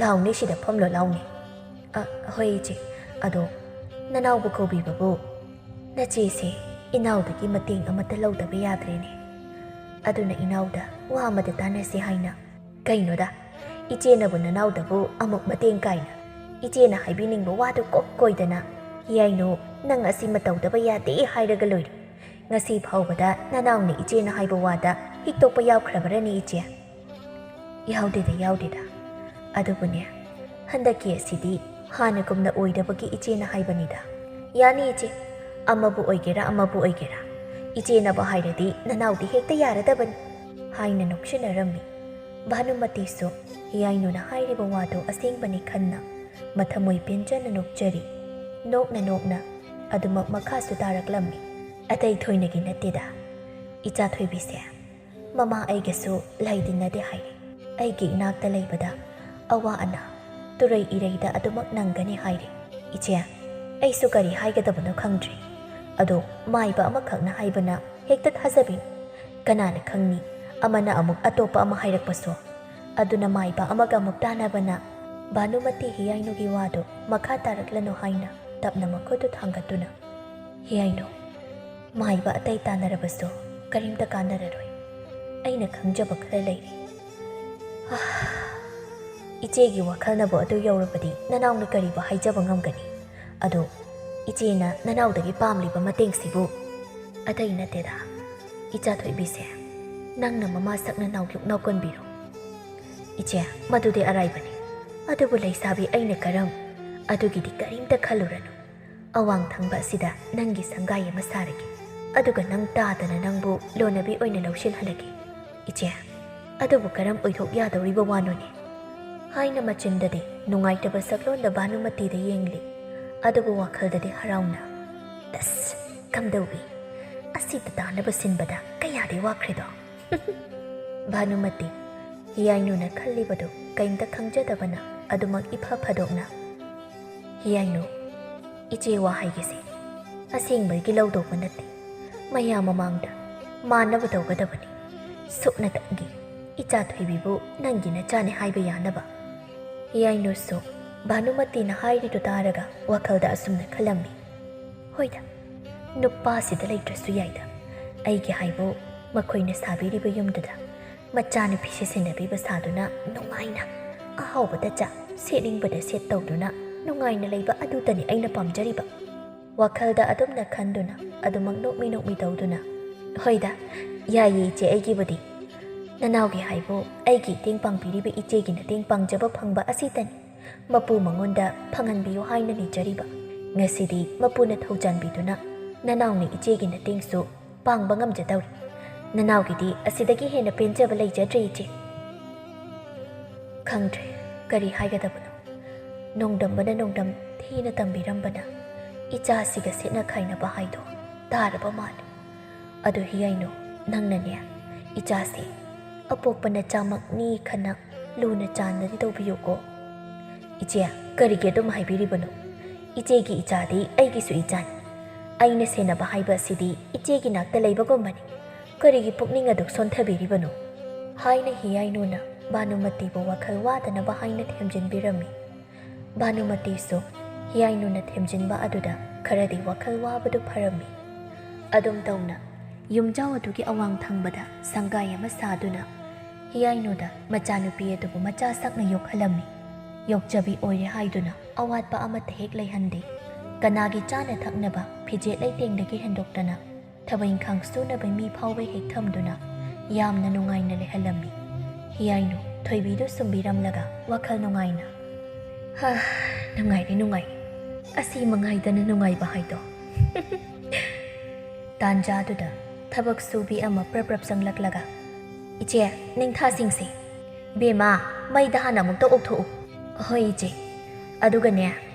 ꯂꯥꯎꯅꯦ, ꯁꯤꯗ ꯐꯝꯂꯣ ꯂꯥꯎꯅꯦ꯫" "ꯑ, ꯍꯣꯏ ꯏꯆꯦ, ꯑꯗꯣ ꯅꯅꯥꯎꯕꯨ ꯀꯧꯕꯤꯕꯕꯨ?" "ꯅꯆꯦꯁꯦ ꯏꯅꯥꯎꯗꯒꯤ ꯃꯇꯦꯡ ꯑꯃꯠꯇ ꯂꯧꯗꯕ ꯌꯥꯗ꯭ꯔꯦꯅꯦ꯫ ꯑꯗꯨꯅ ꯏꯅꯥꯎꯗ ꯋꯥ ꯑꯃꯗ ꯇꯥꯟꯅꯁꯤ ꯍꯥꯏꯅ꯫" "ꯀꯩꯅꯣꯗ, ꯏꯆꯦꯅꯕꯨ ꯅꯅꯥꯎꯗꯕꯨ ꯑꯃꯨꯛ ꯃꯇꯦꯡ ꯀꯥꯏꯅ? ꯏꯆꯦꯅ ꯍꯥꯏꯕꯤꯅꯤꯡꯕ ꯋꯥꯗꯨ ꯀꯣꯛ ꯀꯣꯏꯗꯅ꯫ ꯍꯤꯌꯥꯏꯅꯨ, ꯅꯪ ꯑꯁꯤ ꯃꯇꯧꯗꯕ ꯌꯥꯗꯦ ꯍꯥꯏꯔꯒ ꯂꯣꯏꯔꯦ꯫ ꯉꯁꯤ ꯐꯥꯎꯕꯗ ꯅꯅꯥꯎꯅ ꯏꯆꯦꯅ ꯍꯥꯏꯕ ꯋꯥꯗ ꯍꯤꯛꯇꯣꯛꯄ ꯌꯥꯎꯈ꯭ꯔꯕꯔꯅꯦ ꯏꯆꯦ?" "ꯌꯥꯎꯗꯦꯗ, ꯌꯥꯎꯗꯦꯗ꯫ ꯑꯗꯨꯕꯨꯅꯦ, ꯍꯟꯗꯛꯀꯤ ꯑꯁꯤꯗꯤ ꯍꯥꯟꯅꯒꯨꯝꯅ ꯑꯣꯏꯗꯕꯒꯤ ꯏꯆꯦꯅ ꯍꯥꯏꯕꯅꯤꯗ꯫" "ꯌꯥꯅꯤ ꯏꯆꯦ, ꯑꯃꯕꯨ ꯑꯣꯏꯒꯦꯔꯥ ꯑꯃꯕꯨ ꯑꯣꯏꯒꯦꯔꯥ, ꯏꯆꯦꯅꯕꯨ ꯍꯥꯏꯔꯗꯤ ꯅꯅꯥꯎꯗꯤ ꯍꯦꯛꯇ ꯌꯥꯔꯗꯕꯅꯤ" ꯍꯥꯏꯅ ꯅꯣꯛꯁꯤꯟꯅꯔꯝꯃꯤ꯫ ꯚꯥꯅꯨꯃꯇꯤꯁꯨ ꯍꯤꯌꯥꯏꯅꯨꯅ ꯍꯥꯏꯔꯤꯕ ꯋꯥꯗꯨ ꯑꯁꯦꯡꯕꯅꯤ ꯈꯟꯅ ꯃꯊꯃꯣꯏ ꯄꯦꯟꯖꯅ ꯅꯣꯛꯆꯔꯤ꯫ ꯅꯣꯛꯅ ꯅꯣꯛꯅ ꯑꯗꯨꯃꯛ ꯃꯈꯥꯁꯨ ꯇꯥꯔꯛꯂꯝꯃꯤ꯫ "ꯑꯇꯩ ꯊꯣꯏꯅꯒꯤ ꯅꯠꯇꯦꯗ, ꯏꯆꯥ ꯊꯣꯏꯕꯤꯁꯦ꯫ ꯃꯃꯥ ꯑꯩꯒꯁꯨ ꯂꯩꯇꯤꯟꯅꯗꯦ ꯍꯥꯏꯔꯦ꯫ ꯑꯩꯒꯤ ꯏꯅꯥꯛꯇ ꯂꯩꯕꯗ ꯑꯋꯥ ꯑꯅꯥ, ꯇꯨꯔꯩ ꯏꯔꯩꯗ ꯑꯗꯨꯃꯛ ꯅꯪꯒꯅꯤ ꯍꯥꯏꯔꯦ꯫ ꯏꯆꯦ, ꯑꯩꯁꯨ ꯀꯔꯤ ꯍꯥꯏꯒꯗꯕꯅꯣ ꯈꯪꯗ꯭ꯔꯦ꯫ ꯑꯗꯣ ꯃꯥꯏꯕ ꯑꯃꯈꯛꯅ ꯍꯥꯏꯕꯅ ꯍꯦꯛꯇ ꯊꯥꯖꯕꯤꯅꯨ꯫ ꯀꯅꯥꯅ ꯈꯪꯅꯤ, ꯑꯃꯅ ꯑꯃꯨꯛ ꯑꯇꯣꯞꯄ ꯑꯃ ꯍꯥꯏꯔꯛꯄꯁꯨ꯫ ꯑꯗꯨꯅ ꯃꯥꯏꯕ ꯑꯃꯒ ꯑꯃꯨꯛ ꯇꯥꯟꯅꯕꯅ ꯚꯥꯅꯨꯃꯇꯤ ꯍꯤꯌꯥꯏꯅꯨꯒꯤ ꯋꯥꯗꯨ ꯃꯈꯥ ꯇꯥꯔꯛꯂꯅꯨ ꯍꯥꯏꯅ ꯇꯞꯅ ꯃꯈꯨꯠꯇꯨ ꯊꯥꯡꯒꯠꯇꯨꯅ, "ꯍꯤꯌꯥꯏꯅꯨ, ꯃꯥꯏꯕ ꯑꯇꯩ ꯇꯥꯟꯅꯔꯕꯁꯨ ꯀꯔꯤꯝꯇ ꯀꯥꯟꯅꯔꯔꯣꯏ꯫ ꯑꯩꯅ ꯈꯪꯖꯕ ꯈꯔ ꯂꯩꯔꯤ꯫ ꯑꯥ, ꯏꯆꯦꯒꯤ ꯋꯥꯈꯜꯅꯕꯨ ꯑꯗꯨ ꯌꯧꯔꯕꯗꯤ ꯅꯅꯥꯎꯅ ꯀꯔꯤꯕꯨ ꯍꯥꯏꯖꯕ ꯉꯝꯒꯅꯤ? ꯑꯗꯣ ꯏꯆꯦꯅ ꯅꯅꯥꯎꯗꯒꯤ ꯄꯥꯝꯂꯤꯕ ꯃꯇꯦꯡꯁꯤꯕꯨ?" "ꯑꯇꯩ ꯅꯠꯇꯦꯗ, ꯏꯆꯥ ꯊꯣꯏꯕꯤꯁꯦ ꯅꯪꯅ ꯃꯃꯥ ꯁꯛꯅ ꯅꯥꯎꯌꯣꯛ ꯅꯥꯎꯀꯣꯟꯕꯤꯔꯣ꯫" "ꯏꯆꯦ, ꯃꯗꯨꯗꯤ ꯑꯔꯥꯏꯕꯅꯤ꯫ ꯑꯗꯨꯕꯨ ꯂꯩꯁꯥꯕꯤ ꯑꯩꯅ ꯀꯔꯝ? ꯑꯗꯨꯒꯤꯗꯤ ꯀꯔꯤꯝꯇ ꯈꯜꯂꯨꯔꯅꯨ꯫ ꯑꯋꯥꯡ ꯊꯪꯕ ꯑꯁꯤꯗ ꯅꯪꯒꯤ ꯁꯪꯒꯥꯏ ꯑꯃ ꯁꯥꯔꯒꯦ꯫ ꯑꯗꯨꯒ ꯅꯪ ꯇꯥꯗꯅ ꯅꯪꯕꯨ ꯂꯣꯟꯅꯕꯤ ꯑꯣꯏꯅ ꯂꯧꯁꯤꯜꯍꯜꯂꯒꯦ꯫ ꯏꯆꯦ, ꯑꯗꯨꯕꯨ ꯀꯔꯝ ꯑꯣꯏꯊꯣꯛ ꯌꯥꯗꯧꯔꯤꯕ ꯋꯥꯅꯣꯅꯦ?" ꯍꯥꯏꯅ ꯃꯆꯤꯟꯗꯗꯤ ꯅꯨꯡꯉꯥꯏꯇꯕ ꯁꯛꯂꯣꯟꯗ ꯚꯥꯅꯨꯃꯇꯤꯗ ꯌꯦꯡꯂꯤ꯫ ꯑꯗꯨꯕꯨ ꯋꯥꯈꯜꯗꯗꯤ ꯍꯔꯥꯎꯅ, "ꯑꯁ, ꯀꯝꯗꯧꯏ? ꯑꯁꯤꯗ ꯇꯥꯅꯕ ꯁꯤꯟꯕꯗ ꯀꯌꯥꯗꯤ ꯋꯥꯈ꯭ꯔꯦꯗꯣ!" ꯚꯥꯅꯨꯃꯇꯤ, ꯍꯤꯌꯥꯏꯅꯨꯅ ꯈꯜꯂꯤꯕꯗꯨ ꯀꯩꯝꯇ ꯈꯪꯖꯗꯕꯅ ꯑꯗꯨꯃꯛ ꯏꯐ ꯐꯗꯣꯛꯅ, "ꯍꯤꯌꯥꯏꯅꯨ, ꯏꯆꯦ ꯋꯥ ꯍꯥꯏꯒꯦꯁꯦ꯫ ꯑꯁꯦꯡꯕꯒꯤ ꯂꯧꯗꯧꯕ ꯅꯠꯇꯦ꯫ ꯃꯌꯥꯝ ꯃꯃꯥꯡꯗ ꯃꯥꯟꯅꯕ ꯇꯧꯒꯗꯕꯅꯤ꯫ ꯁꯨꯞꯅꯇꯪꯒꯤ ꯏꯆꯥ ꯊꯣꯏꯕꯤꯕꯨ ꯅꯪꯒꯤ ꯅꯆꯥꯅꯤ ꯍꯥꯏꯕ ꯌꯥꯅꯕ꯫" ꯍꯤꯌꯥꯏꯅꯨꯁꯨ ꯚꯥꯅꯨꯃꯇꯤꯅ ꯍꯥꯏꯔꯤꯗꯨ ꯇꯥꯔꯒ ꯋꯥꯈꯜꯗ ꯑꯁꯨꯝꯅ ꯈꯜꯂꯝꯃꯤ, "ꯍꯣꯏꯗ, ꯅꯨꯄꯥꯁꯤꯗ ꯂꯩꯇ꯭ꯔꯁꯨ ꯌꯥꯏꯗ꯫ ꯑꯩꯒꯤ ꯍꯥꯏꯕꯨ ꯃꯈꯣꯏꯅ ꯁꯥꯕꯤꯔꯤꯕ ꯌꯨꯝꯗꯨꯗ ꯃꯆꯥꯅꯨꯄꯤꯁꯦ ꯁꯦꯟꯅꯕꯤꯕ ꯁꯥꯗꯨꯅ ꯅꯨꯡꯉꯥꯏꯅ ꯑꯍꯥꯎꯕꯗ ꯆꯥ, ꯁꯦꯠꯅꯤꯡꯕꯗ ꯁꯦꯠ ꯇꯧꯗꯨꯅ ꯅꯨꯡꯉꯥꯏꯅ ꯂꯩꯕ ꯑꯗꯨꯇꯅꯤ ꯑꯩꯅ ꯄꯥꯝꯖꯔꯤꯕ꯫" ꯋꯥꯈꯜꯗ ꯑꯗꯨꯝꯅ ꯈꯟꯗꯨꯅ ꯑꯗꯨꯃꯛ ꯅꯣꯛꯃꯤ ꯅꯣꯛꯃꯤ ꯇꯧꯗꯨꯅ, "ꯍꯣꯏꯗ, ꯌꯥꯏꯌꯦ ꯏꯆꯦ ꯑꯩꯒꯤꯕꯨꯗꯤ꯫ ꯅꯅꯥꯎꯒꯤ ꯍꯥꯏꯕꯨ ꯑꯩꯒꯤ ꯏꯇꯦꯡ ꯄꯥꯡꯕꯤꯔꯤꯕ ꯏꯆꯦꯒꯤ ꯃꯇꯦꯡ ꯄꯥꯡꯖꯕ ꯐꯪꯕ ꯑꯁꯤꯇꯅꯤ ꯃꯄꯨ ꯃꯉꯣꯟꯗ ꯐꯪꯍꯟꯕꯤꯌꯨ ꯍꯥꯏꯅ ꯅꯤꯖꯔꯤꯕ꯫ ꯉꯁꯤꯗꯤ ꯃꯄꯨꯅ ꯊꯧꯖꯥꯟꯕꯤꯗꯨꯅ ꯅꯅꯥꯎꯅ ꯏꯆꯦꯒꯤ ꯃꯇꯦꯡꯁꯨ ꯄꯥꯡꯕ ꯉꯝꯖꯗꯧꯔꯤ꯫ ꯅꯅꯥꯎꯒꯤꯗꯤ ꯑꯁꯤꯗꯒꯤ ꯍꯦꯟꯅ ꯄꯦꯟꯖꯕ ꯂꯩꯖꯗ꯭ꯔꯦ ꯏꯆꯦ꯫" ꯈꯪꯗ꯭ꯔꯦ ꯀꯔꯤ ꯍꯥꯏꯒꯗꯕꯅꯣ꯫ ꯅꯣꯡꯗꯝꯕꯅ ꯅꯣꯡꯗꯝ ꯊꯤꯅ ꯇꯝꯕꯤꯔꯝꯕꯅ ꯏꯆꯥꯁꯤꯒ ꯁꯦꯠꯅ ꯈꯥꯏꯅꯕ ꯍꯥꯏꯗꯣ ꯇꯥꯔꯕ ꯃꯥꯜꯂꯤ꯫ ꯑꯗꯨ ꯍꯤꯌꯥꯏꯅꯨ, ꯅꯪꯅꯅꯦ ꯏꯆꯥꯁꯤ ꯑꯄꯣꯛꯄ ꯅꯆꯥꯃꯛꯅꯤ ꯈꯟꯅ ꯂꯨꯅ ꯆꯥꯟꯅꯗꯤ ꯇꯧꯕꯤꯌꯨꯀꯣ꯫ ꯏꯆꯦ, ꯀꯔꯤꯒꯤ ꯑꯗꯨꯝ ꯍꯥꯏꯕꯤꯔꯤꯕꯅꯣ? ꯏꯆꯦꯒꯤ ꯏꯆꯥꯗꯤ ꯑꯩꯒꯤꯁꯨ ꯏꯆꯥꯅꯤ꯫ ꯑꯩꯅ ꯁꯦꯟꯅꯕ ꯍꯥꯏꯕ ꯑꯁꯤꯗꯤ ꯏꯆꯦꯒꯤ ꯅꯥꯛꯇ ꯂꯩꯕꯒꯨꯝꯕꯅꯤ꯫ ꯀꯔꯤꯒꯤ ꯄꯨꯛꯅꯤꯡ ꯑꯗꯨꯛ ꯁꯣꯟꯊꯕꯤꯔꯤꯕꯅꯣ? ꯍꯥꯏꯅ ꯍꯤꯌꯥꯏꯅꯨꯅ ꯚꯥꯅꯨꯃꯇꯤꯕꯨ ꯋꯥꯈꯜ ꯋꯥꯗꯅꯕ ꯍꯥꯏꯅ ꯊꯦꯝꯖꯤꯟꯕꯤꯔꯝꯃꯤ꯫ ꯚꯥꯅꯨꯃꯇꯤꯁꯨ ꯍꯤꯌꯥꯏꯅꯨꯅ ꯊꯦꯝꯖꯤꯟꯕ ꯑꯗꯨꯗ ꯈꯔꯗꯤ ꯋꯥꯈꯜ ꯋꯥꯕꯗꯨ ꯐꯔꯝꯃꯤ꯫ ꯑꯗꯨꯝ ꯇꯧꯅ ꯌꯨꯝꯖꯥꯎ ꯑꯗꯨꯒꯤ ꯑꯋꯥꯡ ꯊꯪꯕꯗ ꯁꯪꯒꯥꯏ ꯑꯃ ꯁꯥꯗꯨꯅ ꯍꯤꯌꯥꯏꯅꯨꯗ ꯃꯆꯥꯅꯨꯄꯤ ꯑꯗꯨꯕꯨ ꯃꯆꯥ ꯁꯛꯅ ꯌꯣꯛꯍꯜꯂꯝꯃꯤ꯫ ꯌꯣꯛꯆꯕꯤ ꯑꯣꯏꯔꯦ ꯍꯥꯏꯗꯨꯅ ꯑꯋꯥꯠꯄ ꯑꯃꯠꯇ ꯍꯦꯛ ꯂꯩꯍꯟꯗꯦ꯫ ꯀꯅꯥꯒꯤ ꯆꯥꯅ ꯊꯛꯅꯕ ꯐꯤꯖꯦꯠ ꯂꯩꯇꯦꯡꯗꯒꯤ ꯍꯦꯟꯗꯣꯛꯇꯅ ꯊꯕꯛ ꯏꯪꯈꯥꯡ ꯁꯨꯅꯕ ꯃꯤ ꯐꯥꯎꯕ ꯍꯦꯛ ꯊꯝꯗꯨꯅ ꯌꯥꯝꯅ ꯅꯨꯡꯉꯥꯏꯅ ꯂꯩꯍꯜꯂꯝꯃꯤ꯫ ꯍꯤꯌꯥꯏꯅꯨ ꯊꯣꯏꯕꯤꯗꯨ ꯁꯨꯝꯕꯤꯔꯝꯂꯒ ꯋꯥꯈꯜ ꯅꯨꯡꯉꯥꯏꯅ, "ꯍꯥ, ꯅꯨꯡꯉꯥꯏꯔꯦ, ꯅꯨꯡꯉꯥꯏꯔꯦ꯫ ꯑꯁꯤ ꯃꯉꯥꯏꯗꯅ ꯅꯨꯡꯉꯥꯏꯕ ꯍꯥꯏꯗꯣ꯫" ꯇꯥꯟꯖꯥꯗꯨꯗ ꯊꯕꯛ ꯁꯨꯕꯤ ꯑꯃ ꯄ꯭ꯔꯞ ꯄ꯭ꯔꯞ ꯆꯪꯂꯛꯂꯒ, "ꯏꯆꯦ, ꯅꯤꯡꯊꯥꯁꯤꯡꯁꯦ꯫ ꯕꯦꯝꯃ, ꯃꯩꯗ ꯍꯥꯟꯅ ꯑꯃꯨꯛꯇ ꯑꯣꯛꯊꯣꯛꯎ꯫" "ꯍꯣꯏ, ꯏꯆꯦ꯫ ꯑꯗꯨꯒꯅꯦ,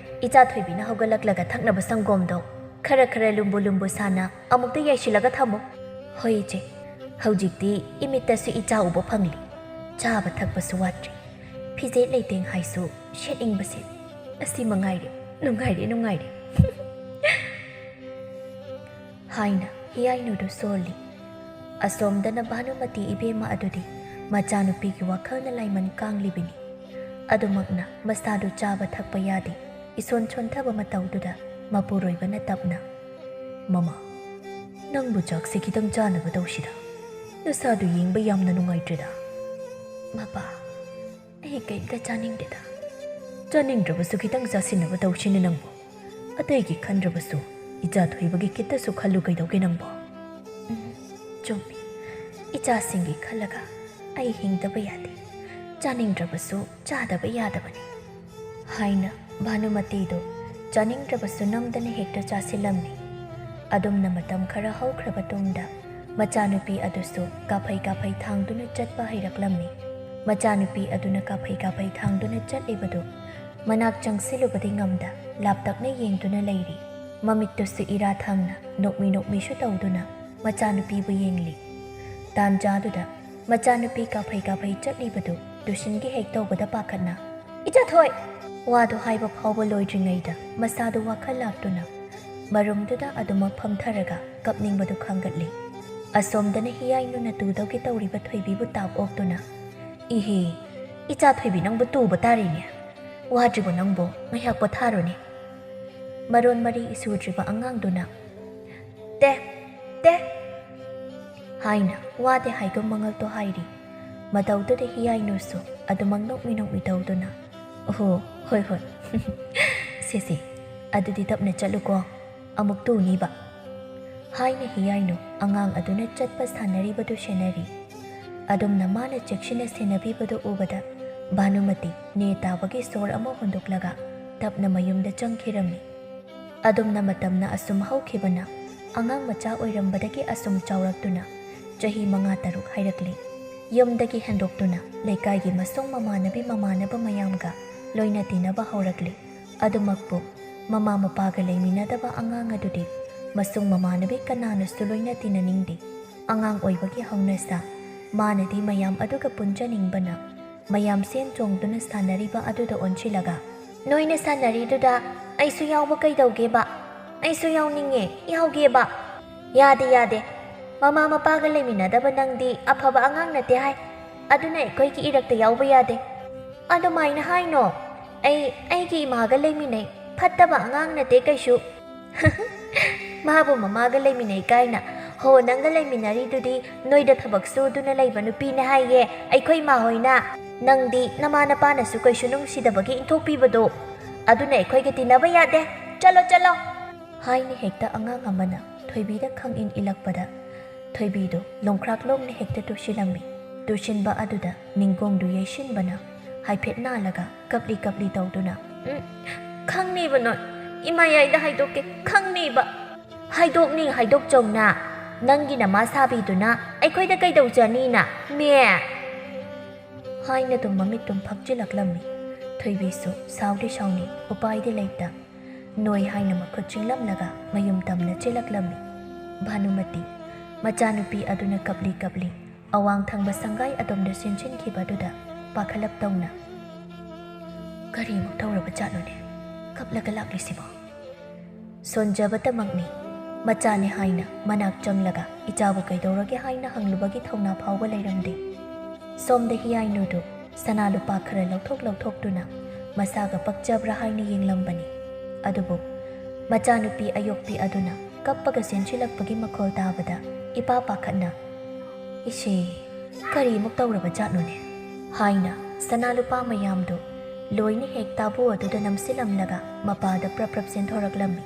ꯏꯆꯥ ꯊꯣꯏꯕꯤꯅ ꯍꯧꯒꯠꯂꯛꯂꯒ ꯊꯛꯅꯕ ꯁꯪꯒꯣꯝꯗꯣ ꯈꯔ ꯈꯔ ꯂꯨꯝꯕꯨ ꯂꯨꯝꯕꯨ ꯁꯥꯅ ꯑꯃꯨꯛꯇ ꯌꯥꯏꯁꯤꯜꯂꯒ ꯊꯝꯃꯨ꯫" "ꯍꯣꯏ, ꯏꯆꯦ꯫ ꯍꯧꯖꯤꯛꯇꯤ ꯏꯃꯤꯠꯇꯁꯨ ꯏꯆꯥ ꯎꯕ ꯐꯪꯂꯤ꯫ ꯆꯥꯕ ꯊꯛꯄꯁꯨ ꯋꯥꯠꯇ꯭ꯔꯤ꯫ ꯐꯤꯖꯦꯠ ꯂꯩꯇꯦꯡ ꯍꯥꯏꯁꯨ ꯁꯦꯠꯅꯤꯡꯕꯁꯦ꯫ ꯑꯁꯤ ꯃꯉꯥꯏꯔꯦ꯫ ꯅꯨꯡꯉꯥꯏꯔꯦ, ꯅꯨꯡꯉꯥꯏꯔꯦ꯫" ꯍꯥꯏꯅ ꯍꯤꯌꯥꯏꯅꯨꯗꯨ ꯁꯣꯜꯂꯤ꯫ ꯑꯁꯣꯝꯗꯅ ꯚꯥꯅꯨꯃꯇꯤ ꯏꯕꯦꯝꯃ ꯑꯗꯨꯗꯤ ꯃꯆꯥꯅꯨꯄꯤꯒꯤ ꯋꯥꯈꯜꯅ ꯂꯥꯏꯃꯟ ꯀꯥꯡꯂꯤꯕꯅꯤ꯫ ꯑꯗꯨꯃꯛꯅ ꯃꯁꯥꯗꯨ ꯆꯥꯕ ꯊꯛꯄ ꯌꯥꯗꯦ, ꯏꯁꯣꯟ ꯁꯣꯟꯊꯕ ꯃꯇꯧꯗꯨꯗ ꯃꯄꯨꯔꯣꯏꯕꯅ ꯇꯞꯅ, "ꯃꯃꯥ, ꯅꯪꯕꯨ ꯆꯥꯛꯁꯦ ꯈꯤꯇꯪ ꯆꯥꯅꯕ ꯇꯧꯁꯤꯗ꯫ ꯅꯁꯥꯗꯨ ꯌꯦꯡꯕ ꯌꯥꯝꯅ ꯅꯨꯡꯉꯥꯏꯇ꯭ꯔꯦꯗ꯫" "ꯃꯄꯥ, ꯑꯩ ꯀꯩꯝꯇ ꯆꯥꯅꯤꯡꯗꯦꯗ꯫" "ꯆꯥꯅꯤꯡꯗ꯭ꯔꯕꯁꯨ ꯈꯤꯇꯪ ꯆꯥꯁꯤꯟꯅꯕ ꯇꯧꯁꯤꯅꯦ ꯅꯪꯕꯨ꯫ ꯑꯇꯩꯒꯤ ꯈꯟꯗ꯭ꯔꯕꯁꯨ ꯏꯆꯥ ꯊꯣꯏꯕꯒꯤ ꯈꯤꯇꯁꯨ ꯈꯜꯂꯨ ꯀꯩꯗꯧꯒꯦ ꯅꯪꯕꯣ?" "ꯎꯝ, ꯆꯨꯝꯃꯤ꯫ ꯏꯆꯥꯁꯤꯡꯒꯤ ꯈꯜꯂꯒ ꯑꯩ ꯍꯤꯡꯗꯕ ꯌꯥꯗꯦ꯫ ꯆꯥꯅꯤꯡꯗ꯭ꯔꯕꯁꯨ ꯆꯥꯗꯕ ꯌꯥꯗꯕꯅꯤ," ꯍꯥꯏꯅ ꯚꯥꯅꯨꯃꯇꯤꯗꯨ ꯆꯥꯅꯤꯡꯗ꯭ꯔꯕꯁꯨ ꯅꯝꯗꯅ ꯍꯦꯛꯇ ꯆꯥꯁꯤꯜꯂꯝꯃꯤ꯫ ꯑꯗꯨꯝꯅ ꯃꯇꯝ ꯈꯔ ꯍꯧꯈ꯭ꯔꯕ ꯇꯨꯡꯗ ꯃꯆꯥꯅꯨꯄꯤ ꯑꯗꯨꯁꯨ ꯀꯥꯐꯩ ꯀꯥꯐꯩ ꯊꯥꯡꯗꯨꯅ ꯆꯠꯄ ꯍꯩꯔꯛꯂꯝꯃꯤ꯫ ꯃꯆꯥꯅꯨꯄꯤ ꯑꯗꯨꯅ ꯀꯥꯐꯩ ꯀꯥꯐꯩ ꯊꯥꯡꯗꯨꯅ ꯆꯠꯂꯤꯕꯗꯨ ꯃꯅꯥꯛ ꯆꯪꯁꯤꯜꯂꯨꯕꯗꯤ ꯉꯝꯗ ꯂꯥꯞꯇꯛꯅ ꯌꯦꯡꯗꯨꯅ ꯂꯩꯔꯤ꯫ ꯃꯃꯤꯠꯇꯨꯁꯨ ꯏꯔꯥ ꯊꯥꯡꯅ ꯅꯣꯛꯃꯤ ꯅꯣꯛꯃꯤꯁꯨ ꯇꯧꯗꯨꯅ ꯃꯆꯥꯅꯨꯄꯤꯕꯨ ꯌꯦꯡꯂꯤ꯫ ꯇꯥꯟꯖꯥꯗꯨꯗ ꯃꯆꯥꯅꯨꯄꯤ ꯀꯥꯐꯩ ꯀꯥꯐꯩ ꯆꯠꯂꯤꯕꯗꯨ ꯇꯨꯁꯤꯟꯒꯦ ꯍꯦꯛ ꯇꯧꯕꯗ ꯄꯥꯈꯠꯅ, "ꯏꯆꯥꯊꯣꯏ!" ꯋꯥꯗꯨ ꯍꯥꯏꯕ ꯐꯥꯎꯕ ꯂꯣꯏꯗ꯭ꯔꯤꯉꯩꯗ ꯃꯁꯥꯗꯨ ꯋꯥꯈꯜ ꯂꯥꯛꯇꯨꯅ ꯃꯔꯨꯝꯗꯨꯗ ꯑꯗꯨꯃꯛ ꯐꯝꯊꯔꯒ ꯀꯞꯅꯤꯡꯕꯗꯨ ꯈꯥꯡꯒꯠꯂꯤ꯫ ꯑꯁꯣꯝꯗꯅ ꯍꯤꯌꯥꯏꯅꯨꯅ ꯇꯨꯗꯧꯒꯤ ꯇꯧꯔꯤꯕ ꯊꯣꯏꯕꯤꯕꯨ ꯇꯥꯞ ꯑꯣꯛꯇꯨꯅ, "ꯏꯍꯦ, ꯏꯆꯥ ꯊꯣꯏꯕꯤ, ꯅꯪꯕꯨ ꯇꯨꯕ ꯇꯥꯔꯤꯅꯦ꯫ ꯋꯥꯗ꯭ꯔꯤꯕꯣ ꯅꯪꯕꯨ? ꯉꯥꯏꯍꯥꯛ ꯄꯣꯊꯥꯔꯣꯅꯦ꯫" ꯃꯔꯣꯟ ꯃꯔꯤ ꯁꯨꯗ꯭ꯔꯤꯕ ꯑꯉꯥꯡꯗꯨꯅ, "ꯇꯦ, ꯇꯦ" ꯍꯥꯏꯅ ꯋꯥꯗꯦ ꯍꯥꯏꯒꯨꯝ ꯃꯉꯛꯇꯣ ꯍꯥꯏꯔꯤ꯫ ꯃꯇꯧꯗꯨꯗ ꯍꯤꯌꯥꯏꯅꯨꯁꯨ ꯑꯗꯨꯃꯛ ꯅꯣꯛꯃꯤ ꯅꯣꯛꯃꯤ ꯇꯧꯗꯨꯅ, "ꯑꯣꯍꯣ, ꯍꯣꯏ ꯍꯣꯏ, ꯁꯦ ꯁꯦ, ꯑꯗꯨꯗꯤ ꯇꯞꯅ ꯆꯠꯂꯨꯀꯣ, ꯑꯃꯨꯛ ꯇꯨꯅꯤꯕ" ꯍꯥꯏꯅ ꯍꯤꯌꯥꯏꯅꯨ ꯑꯉꯥꯡ ꯑꯗꯨꯅ ꯆꯠꯄ ꯁꯥꯟꯅꯔꯤꯕꯗꯨ ꯁꯦꯟꯅꯔꯤ꯫ ꯑꯗꯨꯝꯅ ꯃꯥꯅ ꯆꯦꯛꯁꯤꯟꯅ ꯁꯦꯟꯅꯕꯤꯕꯗꯨ ꯎꯕꯗ ꯚꯥꯅꯨꯃꯇꯤ ꯅꯦ ꯇꯥꯕꯒꯤ ꯁꯣꯔ ꯑꯃ ꯍꯣꯟꯗꯣꯛꯂꯒ ꯇꯞꯅ ꯃꯌꯨꯝꯗ ꯆꯪꯈꯤꯔꯝꯃꯤ꯫ ꯑꯗꯨꯝꯅ ꯃꯇꯝꯅ ꯑꯁꯨꯝ ꯍꯧꯈꯤꯕꯅ ꯑꯉꯥꯡ ꯃꯆꯥ ꯑꯣꯏꯔꯝꯕꯗꯒꯤ ꯑꯁꯨꯝ ꯆꯥꯎꯔꯛꯇꯨꯅ ꯆꯍꯤ ꯃꯉꯥ ꯇꯔꯨꯛ ꯍꯥꯏꯔꯛꯂꯤ꯫ ꯌꯨꯝꯗꯒꯤ ꯍꯦꯟꯗꯣꯛꯇꯨꯅ ꯂꯩꯀꯥꯏꯒꯤ ꯃꯁꯨꯡ ꯃꯃꯥꯟꯅꯕꯤ ꯃꯃꯥꯟꯅꯕ ꯃꯌꯥꯝꯒ ꯂꯣꯏꯅ ꯇꯤꯟꯅꯕ ꯍꯧꯔꯛꯂꯤ꯫ ꯑꯗꯨꯃꯛꯄꯨ ꯃꯃꯥ ꯃꯄꯥꯒ ꯂꯩꯃꯤꯟꯅꯗꯕ ꯑꯉꯥꯡ ꯑꯗꯨꯗꯤ ꯃꯁꯨꯡ ꯃꯃꯥꯟꯅꯕꯤ ꯀꯅꯥꯅꯁꯨ ꯂꯣꯏꯅ ꯇꯤꯟꯅꯅꯤꯡꯗꯦ꯫ ꯑꯉꯥꯡ ꯑꯣꯏꯕꯒꯤ ꯍꯧꯅꯁꯥ, ꯃꯥꯅꯗꯤ ꯃꯌꯥꯝ ꯑꯗꯨꯒ ꯄꯨꯟꯖꯅꯤꯡꯕꯅ ꯃꯌꯥꯝ ꯁꯦꯟ ꯆꯣꯡꯗꯨꯅ ꯁꯥꯟꯅꯔꯤꯕ ꯑꯗꯨꯗ ꯑꯣꯟꯁꯤꯜꯂꯒ, "ꯅꯣꯏꯅ ꯁꯥꯟꯅꯔꯤꯗꯨꯗ ꯑꯩꯁꯨ ꯌꯥꯎꯕ ꯀꯩꯗꯧꯒꯦꯕ? ꯑꯩꯁꯨ ꯌꯥꯎꯅꯤꯡꯉꯦ, ꯌꯥꯎꯒꯦꯕ!" "ꯌꯥꯗꯦ, ꯌꯥꯗꯦ꯫ ꯃꯃꯥ ꯃꯄꯥꯒ ꯂꯩꯃꯤꯟꯅꯗꯕ ꯅꯪꯗꯤ ꯑꯐꯕ ꯑꯉꯥꯡ ꯅꯠꯇꯦ ꯍꯥꯏ꯫ ꯑꯗꯨꯅ ꯑꯩꯈꯣꯏꯒꯤ ꯏꯔꯛꯇ ꯌꯥꯎꯕ ꯌꯥꯗꯦ꯫" "ꯑꯗꯨꯃꯥꯏꯅ ꯍꯥꯏꯅꯣ꯫ ꯑꯩ ꯑꯩꯒꯤ ꯏꯃꯥꯒ ꯂꯩꯃꯤꯟꯅꯩ꯫ ꯐꯠꯇꯕ ꯑꯉꯥꯡ ꯅꯠꯇꯦ ꯀꯩꯁꯨ꯫" "ꯃꯥꯕꯨ ꯃꯃꯥꯒ ꯂꯩꯃꯤꯟꯅꯩ ꯀꯥꯏꯅ꯫ ꯍꯣ, ꯅꯪꯒ ꯂꯩꯃꯤꯟꯅꯔꯤꯗꯨꯗꯤ ꯅꯣꯏꯗ ꯊꯕꯛ ꯁꯨꯗꯨꯅ ꯂꯩꯕ ꯅꯨꯄꯤꯅꯦ ꯍꯥꯏꯌꯦ ꯑꯩꯈꯣꯏ ꯏꯃꯥ ꯍꯣꯏꯅ꯫ ꯅꯪꯗꯤ ꯅꯃꯥ ꯅꯄꯥꯅꯁꯨ ꯀꯩꯁꯨ ꯅꯨꯡꯁꯤꯗꯕꯒꯤ ꯏꯟꯊꯣꯛꯄꯤꯕꯗꯣ꯫ ꯑꯗꯨꯅ ꯑꯩꯈꯣꯏꯒ ꯇꯤꯟꯅꯕ ꯌꯥꯗꯦ꯫ ꯆꯠꯂꯣ, ꯆꯠꯂꯣ!" ꯍꯥꯏꯅ ꯍꯦꯛꯇ ꯑꯉꯥꯡ ꯑꯃꯅ ꯊꯣꯏꯕꯤꯗ ꯈꯪꯏꯟ ꯏꯜꯂꯛꯄꯗ ꯊꯣꯏꯕꯤꯗꯨ ꯂꯣꯡꯈ꯭ꯔꯥꯛ ꯂꯣꯡꯅ ꯍꯦꯛꯇ ꯇꯨꯁꯤꯜꯂꯝꯃꯤ꯫ ꯇꯨꯁꯤꯟꯕ ꯑꯗꯨꯗ ꯅꯤꯡꯒꯣꯡꯗꯨ ꯌꯩꯁꯤꯟꯕꯅ ꯍꯥꯏꯐꯦꯠ ꯅꯥꯜꯂꯒ ꯀꯞꯂꯤ ꯀꯞꯂꯤ ꯇꯧꯗꯨꯅ, "ꯎꯝ, ꯈꯪꯅꯤꯕ ꯅꯣꯏ꯫ ꯏꯃꯥ ꯌꯥꯏꯗ ꯍꯥꯏꯗꯣꯛꯀꯦ, ꯈꯪꯅꯤꯕ꯫ ꯍꯥꯏꯗꯣꯛꯅꯤ ꯍꯥꯏꯗꯣꯛꯆꯧꯅ꯫ ꯅꯪꯒꯤ ꯅꯃꯥ ꯁꯥꯕꯤꯗꯨꯅ ꯑꯩꯈꯣꯏꯗ ꯀꯩꯗꯧꯖꯅꯤꯅ, ꯃꯦ?" ꯍꯥꯏꯅ ꯑꯗꯨꯝ ꯃꯃꯤꯠꯇꯨꯝ ꯐꯛꯆꯤꯜꯂꯛꯂꯝꯃꯤ꯫ ꯊꯣꯏꯕꯤꯁꯨ ꯁꯥꯎꯗꯤ ꯁꯥꯎꯅꯤꯡ, ꯎꯄꯥꯏꯗꯤ ꯂꯩꯇ꯫ ꯅꯣꯏ ꯍꯥꯏꯅ ꯃꯈꯨꯠ ꯆꯤꯡꯂꯝꯂꯒ ꯃꯌꯨꯝ ꯇꯝꯅ ꯆꯦꯜꯂꯛꯂꯝꯃꯤ꯫ ꯚꯥꯅꯨꯃꯇꯤ, ꯃꯆꯥꯅꯨꯄꯤ ꯑꯗꯨꯅ ꯀꯞꯂꯤ ꯀꯞꯂꯤ ꯑꯋꯥꯡ ꯊꯪꯕ ꯁꯪꯒꯥꯏ ꯑꯗꯣꯝꯗ ꯆꯦꯟꯁꯤꯟꯈꯤꯕ ꯑꯗꯨꯗ ꯄꯥꯈꯠꯂꯞ ꯇꯧꯅ, "ꯀꯔꯤꯃꯨꯛ ꯇꯧꯔꯕ ꯖꯥꯠꯅꯣꯅꯦ? ꯀꯞꯂꯒ ꯂꯥꯛꯂꯤꯁꯤꯕꯣ?" ꯁꯣꯟꯖꯕꯇꯃꯛꯅꯤ꯫ ꯃꯆꯥꯅꯤ ꯍꯥꯏꯅ ꯃꯅꯥꯛ ꯆꯪꯂꯒ ꯏꯆꯥꯕꯨ ꯀꯩꯗꯧꯔꯒꯦ ꯍꯥꯏꯅ ꯍꯪꯂꯨꯕꯒꯤ ꯊꯧꯅꯥ ꯐꯥꯎꯕ ꯂꯩꯔꯝꯗꯦ꯫ ꯁꯣꯝꯗ ꯍꯤꯌꯥꯏꯅꯨꯗꯨ ꯁꯅꯥ ꯂꯨꯄꯥ ꯈꯔ ꯂꯧꯊꯣꯛ ꯂꯧꯊꯣꯛꯇꯨꯅ ꯃꯁꯥꯒ ꯄꯛꯆꯕ꯭ꯔꯥ ꯍꯥꯏꯅ ꯌꯦꯡꯂꯝꯕꯅꯤ꯫ ꯑꯗꯨꯕꯨ ꯃꯆꯥꯅꯨꯄꯤ ꯑꯌꯣꯛꯄꯤ ꯑꯗꯨꯅ ꯀꯞꯄꯒ ꯆꯦꯟꯁꯤꯜꯂꯛꯄꯒꯤ ꯃꯈꯣꯜ ꯇꯥꯕꯗ ꯏꯄꯥ ꯄꯥꯈꯠꯅ, "ꯏꯆꯦ, ꯀꯔꯤꯃꯨꯛ ꯇꯧꯔꯕ ꯖꯥꯠꯅꯣꯅꯦ?" ꯍꯥꯏꯅ ꯁꯅꯥ ꯂꯨꯄꯥ ꯃꯌꯥꯝꯗꯨ ꯂꯣꯏꯅ ꯍꯦꯛ ꯇꯥꯕꯨ ꯑꯗꯨꯗ ꯅꯝꯁꯤꯜꯂꯝꯂꯒ ꯃꯄꯥꯗ ꯄ꯭ꯔꯞ ꯄ꯭ꯔꯞ ꯆꯦꯟꯊꯣꯔꯛꯂꯝꯃꯤ꯫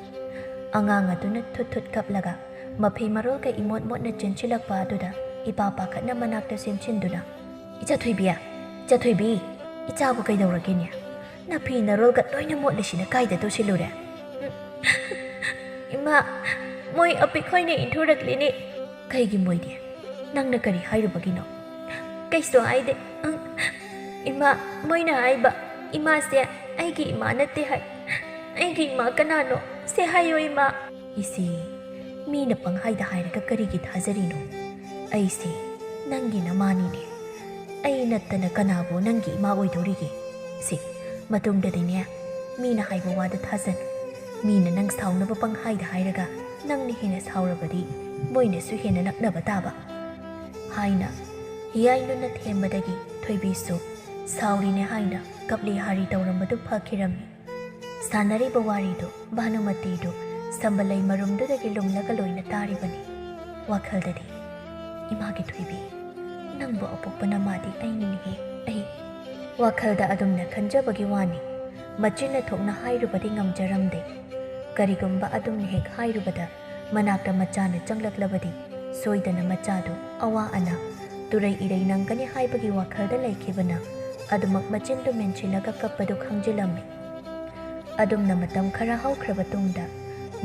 ꯑꯉꯥꯡ ꯑꯗꯨꯅ ꯊꯨꯠ ꯊꯨꯠ ꯀꯞꯂꯒ ꯃꯐꯤ ꯃꯔꯣꯜꯒ ꯏꯃꯣꯠ ꯃꯣꯠꯅ ꯆꯦꯟꯁꯤꯜꯂꯛꯄ ꯑꯗꯨꯗ ꯏꯄꯥ ꯄꯥꯈꯠꯅ ꯃꯅꯥꯛꯇ ꯆꯦꯟꯁꯤꯟꯗꯨꯅ, "ꯏꯆꯥ ꯊꯣꯏꯕꯤ, ꯏꯆꯥ ꯊꯣꯏꯕꯤ, ꯏꯆꯥꯕꯨ ꯀꯩꯗꯧꯔꯒꯦꯅꯦ? ꯅꯐꯤ ꯅꯔꯣꯜꯒ ꯂꯣꯏꯅ ꯃꯣꯠꯂꯤꯁꯤꯅ ꯀꯥꯏꯗ ꯇꯧꯁꯤꯜꯂꯨꯔꯦ?" "ꯏꯃꯥ, ꯃꯣꯏ ꯑꯄꯤꯛ ꯍꯣꯏꯅ ꯏꯟꯊꯨꯔꯛꯂꯤꯅꯦ꯫" "ꯀꯩꯒꯤ ꯃꯣꯏꯗꯤ? ꯅꯪꯅ ꯀꯔꯤ ꯍꯥꯏꯔꯨꯕꯒꯤꯅꯣ?" "ꯀꯩꯁꯨ ꯍꯥꯏꯗꯦ꯫ ꯑꯪ, ꯏꯃꯥ, ꯃꯣꯏꯅ ꯍꯥꯏꯕ, ꯏꯃꯥꯁꯦ ꯑꯩꯒꯤ ꯏꯃꯥ ꯅꯠꯇꯦ ꯍꯥꯏ꯫ ꯑꯩꯒꯤ ꯏꯃꯥ ꯀꯅꯥꯅꯣ? ꯁꯦ ꯍꯥꯏꯌꯣ, ꯏꯃꯥ꯫" "ꯏꯆꯦ, ꯃꯤꯅ ꯄꯪꯍꯥꯏꯗ ꯍꯥꯏꯔꯒ ꯀꯔꯤꯒꯤ ꯊꯥꯖꯔꯤꯅꯣ? ꯑꯩꯁꯦ ꯅꯪꯒꯤ ꯅꯃꯥꯅꯤꯅꯦ꯫ ꯑꯩ ꯅꯠꯇꯅ ꯀꯅꯥꯕꯨ ꯅꯪꯒꯤ ꯏꯃꯥ ꯑꯣꯏꯗꯧꯔꯤꯒꯦ? ꯁꯦ, ꯃꯇꯨꯡꯗꯗꯤꯅꯦ, ꯃꯤꯅ ꯍꯥꯏꯕ ꯋꯥꯗ ꯊꯥꯖꯅꯨ꯫ ꯃꯤꯅ ꯅꯪ ꯁꯥꯎꯅꯕ ꯄꯪꯍꯥꯏꯗ ꯍꯥꯏꯔꯒ ꯅꯪꯅ ꯍꯦꯟꯅ ꯁꯥꯎꯔꯕꯗꯤ ꯃꯣꯏꯅꯁꯨ ꯍꯦꯟꯅ ꯅꯛꯅꯕ ꯇꯥꯕ," ꯍꯥꯏꯅ ꯍꯤꯌꯥꯏꯅꯨꯅ ꯊꯦꯝꯕꯗꯒꯤ ꯊꯣꯏꯕꯤꯁꯨ ꯁꯥꯎꯔꯤꯅꯦ ꯍꯥꯏꯅ ꯀꯞꯂꯤ ꯍꯥꯔꯤ ꯇꯧꯔꯝꯕꯗꯨ ꯐꯈꯤꯔꯝꯃꯤ꯫ ꯁꯥꯟꯅꯔꯤꯕ ꯋꯥꯔꯤꯗꯨ ꯚꯥꯅꯨꯃꯇꯤꯗꯨ ꯁꯝꯕꯂꯩ ꯃꯔꯨꯝꯗꯨꯗꯒꯤ ꯂꯨꯝꯂꯒ ꯂꯣꯏꯅ ꯇꯥꯔꯤꯕꯅꯤ꯫ ꯋꯥꯈꯜꯗꯗꯤ, "ꯏꯃꯥꯒꯤ ꯊꯣꯏꯕꯤ, ꯅꯪꯕꯨ ꯑꯄꯣꯛꯄ ꯅꯃꯥꯗꯤ ꯑꯩꯅꯤꯅꯦꯍꯦ, ꯑꯩ꯫" ꯋꯥꯈꯜꯗ ꯑꯗꯨꯝꯅ ꯈꯟꯖꯕꯒꯤ ꯋꯥꯅꯤ꯫ ꯃꯆꯤꯟꯅ ꯊꯣꯛꯅ ꯍꯥꯏꯔꯨꯕꯗꯤ ꯉꯝꯖꯔꯝꯗꯦ꯫ ꯀꯔꯤꯒꯨꯝꯕ ꯑꯗꯨꯝꯅ ꯍꯦꯛ ꯍꯥꯏꯔꯨꯕꯗ ꯃꯅꯥꯛꯇ ꯃꯆꯥꯅ ꯆꯪꯂꯛꯂꯕꯗꯤ ꯁꯣꯏꯗꯅ ꯃꯆꯥꯗꯨ ꯑꯋꯥ ꯑꯅꯥ, ꯇꯨꯔꯩ ꯏꯔꯩ ꯅꯪꯒꯅꯤ ꯍꯥꯏꯕꯒꯤ ꯋꯥꯈꯜꯗ ꯂꯩꯈꯤꯕꯅ ꯑꯗꯨꯃꯛ ꯃꯆꯤꯟꯗꯨ ꯃꯦꯟꯁꯤꯜꯂꯒ ꯀꯞꯄꯗꯨ ꯈꯪꯖꯤꯜꯂꯝꯃꯤ꯫ ꯑꯗꯨꯝꯅ ꯃꯇꯝ ꯈꯔ ꯍꯧꯈ꯭ꯔꯕ ꯇꯨꯡꯗ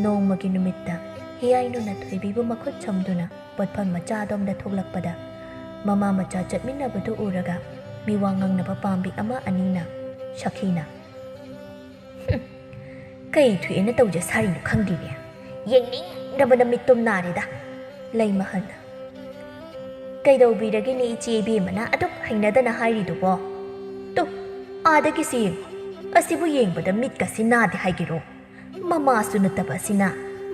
ꯅꯣꯡꯃꯒꯤ ꯅꯨꯃꯤꯠꯇ ꯍꯤꯌꯥꯏꯅꯨꯅ ꯊꯣꯏꯕꯤꯕꯨ ꯃꯈꯨꯠ ꯁꯝꯗꯨꯅ ꯄꯣꯠꯐꯝ ꯃꯆꯥ ꯑꯗꯣꯝꯗ ꯊꯣꯛꯂꯛꯄꯗ ꯃꯃꯥ ꯃꯆꯥ ꯆꯠꯃꯤꯟꯅꯕꯗꯨ ꯎꯔꯒ ꯃꯤꯋꯥ ꯉꯥꯡꯅꯕ ꯄꯥꯝꯕꯤ ꯑꯃ ꯑꯅꯤꯅ ꯁꯈꯤꯅ, "ꯍꯨꯝ, ꯀꯩ ꯊꯣꯛꯑꯦꯅ ꯇꯧꯖ ꯁꯥꯔꯤꯅꯣ ꯈꯪꯗꯦꯅꯦ꯫ ꯌꯦꯡꯅꯤꯡꯗꯕꯅ ꯃꯤꯠꯇꯨꯝ ꯅꯥꯔꯦꯗ꯫" ꯂꯩꯃꯍꯜꯅ, "ꯀꯩꯗꯧꯕꯤꯔꯒꯦꯅꯦ ꯏꯆꯦ ꯏꯕꯦꯝꯃꯅ ꯑꯗꯨꯛ ꯍꯩꯅꯗꯅ ꯍꯥꯏꯔꯤꯗꯨꯕꯣ? ꯇꯨ, ꯑꯥꯗꯒꯤꯁꯤ ꯌꯦꯡꯉꯨ꯫ ꯑꯁꯤꯕꯨ ꯌꯦꯡꯕꯗ ꯃꯤꯠꯀꯁꯤ ꯅꯥꯗꯦ ꯍꯥꯏꯒꯦꯔꯣ? ꯃꯃꯥꯁꯨ ꯅꯠꯇꯕ ꯑꯁꯤꯅ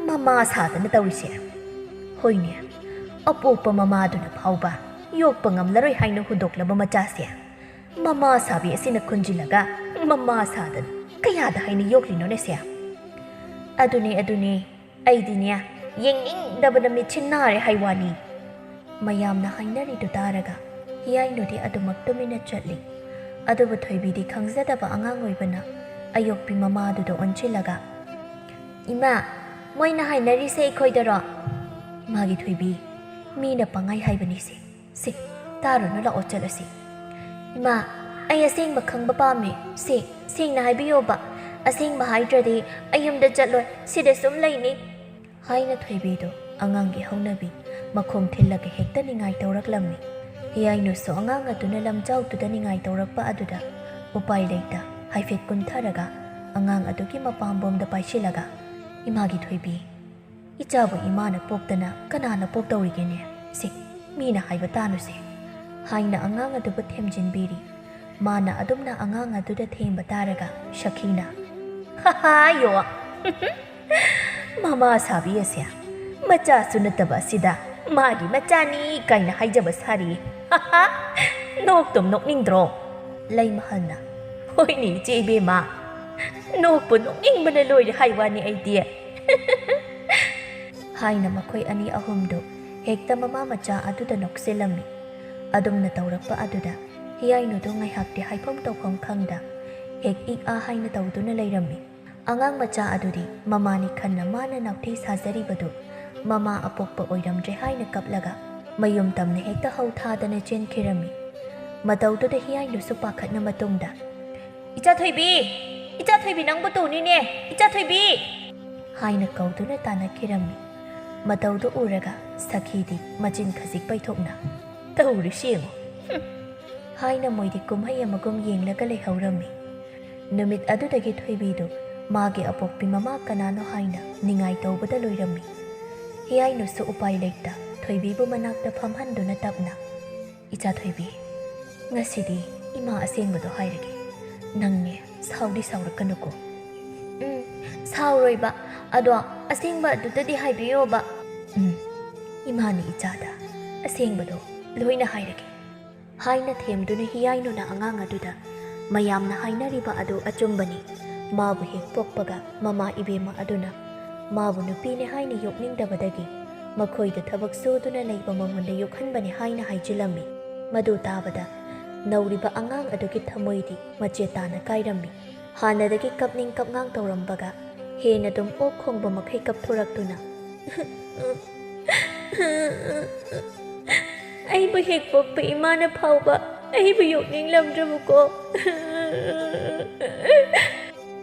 ꯃꯃꯥ ꯁꯥꯗꯅ ꯇꯧꯔꯤꯁꯦ꯫ ꯍꯣꯏꯅꯦ, ꯑꯄꯣꯛꯄ ꯃꯃꯥꯗꯨꯅ ꯐꯥꯎꯕ ꯌꯣꯛꯄ ꯉꯝꯂꯔꯣꯏ ꯍꯥꯏꯅ ꯍꯨꯟꯗꯣꯛꯂꯕ ꯃꯆꯥꯁꯦ ꯃꯃꯥ ꯁꯥꯕꯤ ꯑꯁꯤꯅ ꯈꯨꯟꯖꯤꯜꯂꯒ ꯃꯃꯥ ꯁꯥꯗꯅ ꯀꯌꯥꯗ ꯍꯥꯏꯅ ꯌꯣꯛꯂꯤꯅꯣꯅꯦ ꯁꯦ? ꯑꯗꯨꯅꯦ, ꯑꯗꯨꯅꯦ, ꯑꯩꯗꯤꯅꯦ, ꯌꯦꯡꯅꯤꯡꯗꯕꯅ ꯃꯤꯠꯁꯤ ꯅꯥꯔꯦ ꯍꯥꯏ ꯋꯥꯅꯤ꯫ ꯃꯌꯥꯝꯅ ꯍꯥꯏꯅꯔꯤꯗꯨ ꯇꯥꯔꯒ ꯍꯤꯌꯥꯏꯅꯨꯗꯤ ꯑꯗꯨꯃꯛ ꯇꯨꯃꯤꯟꯅ ꯆꯠꯂꯤ꯫ ꯑꯗꯨꯕꯨ ꯊꯣꯏꯕꯤꯗꯤ ꯈꯪꯖꯗꯕ ꯑꯉꯥꯡ ꯑꯣꯏꯕꯅ ꯑꯌꯣꯛꯄꯤ ꯃꯃꯥꯗꯨꯗ ꯑꯣꯟꯁꯤꯜꯂꯒ, "ꯏꯃꯥ, ꯃꯣꯏꯅ ꯍꯥꯏꯅꯔꯤꯁꯦ ꯑꯩꯈꯣꯏꯗꯔꯣ?" "ꯏꯃꯥꯒꯤ ꯊꯣꯏꯕꯤ, ꯃꯤꯅ ꯄꯪꯍꯥꯏ ꯍꯥꯏꯕꯅꯤꯁꯦ꯫ ꯁꯦ, ꯇꯥꯔꯨꯅꯨ, ꯂꯥꯛꯑꯣ ꯆꯠꯂꯁꯤ꯫" "ꯏꯃꯥ, ꯑꯩ ꯑꯁꯦꯡꯕ ꯈꯪꯕ ꯄꯥꯝꯃꯦ꯫ ꯁꯦ, ꯁꯦꯡꯅ ꯍꯥꯏꯕꯤꯌꯣꯕ꯫ ꯑꯁꯦꯡꯕ ꯍꯥꯏꯗ꯭ꯔꯗꯤ ꯑꯩ ꯌꯨꯝꯗ ꯆꯠꯂꯣꯏ, ꯁꯤꯗ ꯁꯨꯝ ꯂꯩꯅꯤ꯫" ꯍꯥꯏꯅ ꯊꯣꯏꯕꯤꯗꯨ ꯑꯉꯥꯡꯒꯤ ꯍꯧꯅꯕꯤ ꯃꯈꯣꯡ ꯊꯤꯜꯂꯒ ꯍꯦꯛꯇ ꯅꯤꯡꯉꯥꯏ ꯇꯧꯔꯛꯂꯝꯃꯤ꯫ ꯍꯤꯌꯥꯏꯅꯨꯁꯨ ꯑꯉꯥꯡ ꯑꯗꯨꯅ ꯂꯝꯖꯥꯎꯗꯨꯗ ꯅꯤꯡꯉꯥꯏ ꯇꯧꯔꯛꯄ ꯑꯗꯨꯗ ꯎꯄꯥꯏ ꯂꯩꯇ ꯍꯥꯏꯐꯦꯠ ꯀꯨꯟꯊꯔꯒ ꯑꯉꯥꯡ ꯑꯗꯨꯒꯤ ꯃꯄꯥꯝꯕꯣꯝꯗ ꯄꯥꯏꯁꯤꯜꯂꯒ, "ꯏꯃꯥꯒꯤ ꯊꯣꯏꯕꯤ, ꯏꯆꯥꯕꯨ ꯏꯃꯥꯅ ꯄꯣꯛꯇꯅ ꯀꯅꯥꯅ ꯄꯣꯛꯇꯧꯔꯤꯒꯦꯅꯦ? ꯁꯤ ꯃꯤꯅ ꯍꯥꯏꯕ ꯇꯥꯅꯨꯁꯦ꯫" ꯍꯥꯏꯅ ꯑꯉꯥꯡ ꯑꯗꯨꯕꯨ ꯊꯦꯝꯖꯤꯟꯕꯤꯔꯤ꯫ ꯃꯥꯅ ꯑꯗꯨꯝꯅ ꯑꯉꯥꯡ ꯑꯗꯨꯗ ꯊꯦꯝꯕ ꯇꯥꯔꯒ ꯁꯈꯤꯅ, "ꯍꯥ ꯍꯥ, ꯌꯣ! ꯃꯃꯥ ꯁꯥꯕꯤ ꯑꯁꯦ ꯃꯆꯥꯁꯨ ꯅꯠꯇꯕ ꯑꯁꯤꯗ ꯃꯥꯒꯤ ꯃꯆꯥꯅꯤ ꯀꯥꯏꯅ ꯍꯥꯏꯖꯕ ꯁꯥꯔꯤ꯫ ꯍꯥ ꯍꯥ! ꯅꯣꯛꯇꯨꯝ ꯅꯣꯛꯅꯤꯡꯗ꯭ꯔꯣ?" ꯂꯩꯃꯍꯜꯅ, "ꯍꯣꯏꯅꯦ ꯏꯆꯦ ꯏꯕꯦꯝꯃ, ꯅꯣꯛꯄꯨ ꯅꯣꯛꯅꯤꯡꯕꯅ ꯂꯣꯏꯔꯦ ꯍꯥꯏ ꯋꯥꯅꯤ ꯑꯩꯗꯤ꯫" ꯍꯥꯏꯅ ꯃꯈꯣꯏ ꯑꯅꯤ ꯑꯍꯨꯝꯗꯨ ꯍꯦꯛꯇ ꯃꯃꯥ ꯃꯆꯥ ꯑꯗꯨꯗ ꯅꯣꯛꯁꯤꯜꯂꯝꯃꯤ꯫ ꯑꯗꯨꯝꯅ ꯇꯧꯔꯛꯄ ꯑꯗꯨꯗ ꯍꯤꯌꯥꯏꯅꯨꯗꯨ ꯉꯥꯏꯍꯥꯛꯇꯤ ꯍꯥꯏꯐꯝ ꯇꯧꯐꯝ ꯈꯪꯗ ꯍꯦꯛ ꯏꯛ ꯑꯥ ꯍꯥꯏꯅ ꯇꯧꯗꯨꯅ ꯂꯩꯔꯝꯃꯤ꯫ ꯑꯉꯥꯡ ꯃꯆꯥ ꯑꯗꯨꯗꯤ ꯃꯃꯥꯅꯤ ꯈꯟꯅ ꯃꯥꯅ ꯅꯥꯎꯊꯤ ꯁꯥꯖꯔꯤꯕꯗꯨ ꯃꯃꯥ ꯑꯄꯣꯛꯄ ꯑꯣꯏꯔꯝꯗ꯭ꯔꯦ ꯍꯥꯏꯅ ꯀꯞꯂꯒ ꯃꯌꯨꯝ ꯇꯝꯅ ꯍꯦꯛꯇ ꯍꯧ ꯊꯥꯗꯅ ꯆꯦꯟꯈꯤꯔꯝꯃꯤ꯫ ꯃꯇꯧꯗꯨꯗ ꯍꯤꯌꯥꯏꯅꯨꯁꯨ ꯄꯥꯈꯠꯅ ꯃꯇꯨꯡꯗ, "ꯏꯆꯥ ꯊꯣꯏꯕꯤ! ꯏꯆꯥ ꯊꯣꯏꯕꯤ, ꯅꯪꯕꯨ ꯇꯨꯅꯤꯅꯦ! ꯏꯆꯥ ꯊꯣꯏꯕꯤ!" ꯍꯥꯏꯅ ꯀꯧꯗꯨꯅ ꯇꯥꯟꯅꯈꯤꯔꯝꯃꯤ꯫ ꯃꯇꯧꯗꯨ ꯎꯔꯒ ꯁꯈꯤꯗꯤ ꯃꯆꯤꯟ ꯈꯖꯤꯛ ꯄꯩꯊꯣꯛꯅ, "ꯇꯧꯔꯤꯁꯤ ꯌꯦꯡꯉꯨ!" ꯍꯥꯏꯅ ꯃꯣꯏꯗꯤ ꯀꯨꯝꯍꯩ ꯑꯃꯒꯨꯝ ꯌꯦꯡꯂꯒ ꯂꯩꯍꯧꯔꯝꯃꯤ꯫ ꯅꯨꯃꯤꯠ ꯑꯗꯨꯗꯒꯤ ꯊꯣꯏꯕꯤꯗꯨ ꯃꯥꯒꯤ ꯑꯄꯣꯛꯄꯤ ꯃꯃꯥ ꯀꯅꯥꯅꯣ ꯍꯥꯏꯅ ꯅꯤꯡꯉꯥꯏ ꯇꯧꯕꯗ ꯂꯣꯏꯔꯝꯃꯤ꯫ ꯍꯤꯌꯥꯏꯅꯨꯁꯨ ꯎꯄꯥꯏ ꯂꯩꯇ ꯊꯣꯏꯕꯤꯕꯨ ꯃꯅꯥꯛꯇ ꯐꯝꯍꯟꯗꯨꯅ ꯇꯞꯅ, "ꯏꯆꯥ ꯊꯣꯏꯕꯤ, ꯉꯁꯤꯗꯤ ꯏꯃꯥ ꯑꯁꯦꯡꯕꯗꯣ ꯍꯥꯏꯔꯒꯦ꯫ ꯅꯪꯅꯦ ꯁꯥꯎꯗꯤ ꯁꯥꯎꯔꯛꯀꯅꯨꯀꯣ꯫" "ꯎꯝ, ꯁꯥꯎꯔꯣꯏꯕ꯫ ꯑꯗꯣ ꯑꯁꯦꯡꯕ ꯑꯗꯨꯗꯗꯤ ꯍꯥꯏꯕꯤꯌꯣꯕ꯫" "ꯎꯝ, ꯏꯃꯥꯅ ꯏꯆꯥꯗ ꯑꯁꯦꯡꯕꯗꯣ "ꯂꯣꯏꯅ ꯍꯥꯏꯔꯒꯦ" ꯍꯥꯏꯅ ꯊꯦꯝꯗꯨꯅ ꯍꯤꯌꯥꯏꯅꯨꯅ ꯑꯉꯥꯡ ꯑꯗꯨꯗ, "ꯃꯌꯥꯝꯅ ꯍꯥꯏꯅꯔꯤꯕ ꯑꯗꯨ ꯑꯆꯨꯝꯕꯅꯤ꯫ ꯃꯥꯕꯨ ꯍꯦꯛ ꯄꯣꯛꯄꯒ ꯃꯃꯥ ꯏꯕꯦꯝꯃ ꯑꯗꯨꯅ ꯃꯥꯕꯨ ꯅꯨꯄꯤꯅꯦ ꯍꯥꯏꯅ ꯌꯣꯛꯅꯤꯡꯗꯕꯗꯒꯤ ꯃꯈꯣꯏꯗ ꯊꯕꯛ ꯁꯨꯗꯨꯅ ꯂꯩꯕ ꯃꯉꯣꯟꯗ ꯌꯣꯛꯍꯟꯕꯅꯤ" ꯍꯥꯏꯅ ꯍꯥꯏꯖꯤꯜꯂꯝꯃꯤ꯫ ꯃꯗꯨ ꯇꯥꯕꯗ ꯅꯧꯔꯤꯕ ꯑꯉꯥꯡ ꯑꯗꯨꯒꯤ ꯊꯃꯣꯏꯗꯤ ꯃꯆꯦꯠ ꯇꯥꯅ ꯀꯥꯏꯔꯝꯃꯤ꯫ ꯍꯥꯟꯅꯗꯒꯤ ꯀꯞꯅꯤꯡ ꯀꯞꯉꯥꯡ ꯇꯧꯔꯝꯕꯒ ꯍꯦꯟꯅ ꯑꯗꯨꯝ ꯑꯣꯛ ꯈꯣꯡꯕ ꯃꯈꯩ ꯀꯞꯊꯣꯔꯛꯇꯨꯅ, "ꯑꯩꯕꯨ ꯍꯦꯛ ꯄꯣꯛꯄ ꯏꯃꯥꯅ ꯐꯥꯎꯕ ꯑꯩꯕꯨ ꯌꯣꯛꯅꯤꯡꯂꯝꯗ꯭ꯔꯕꯀꯣ?"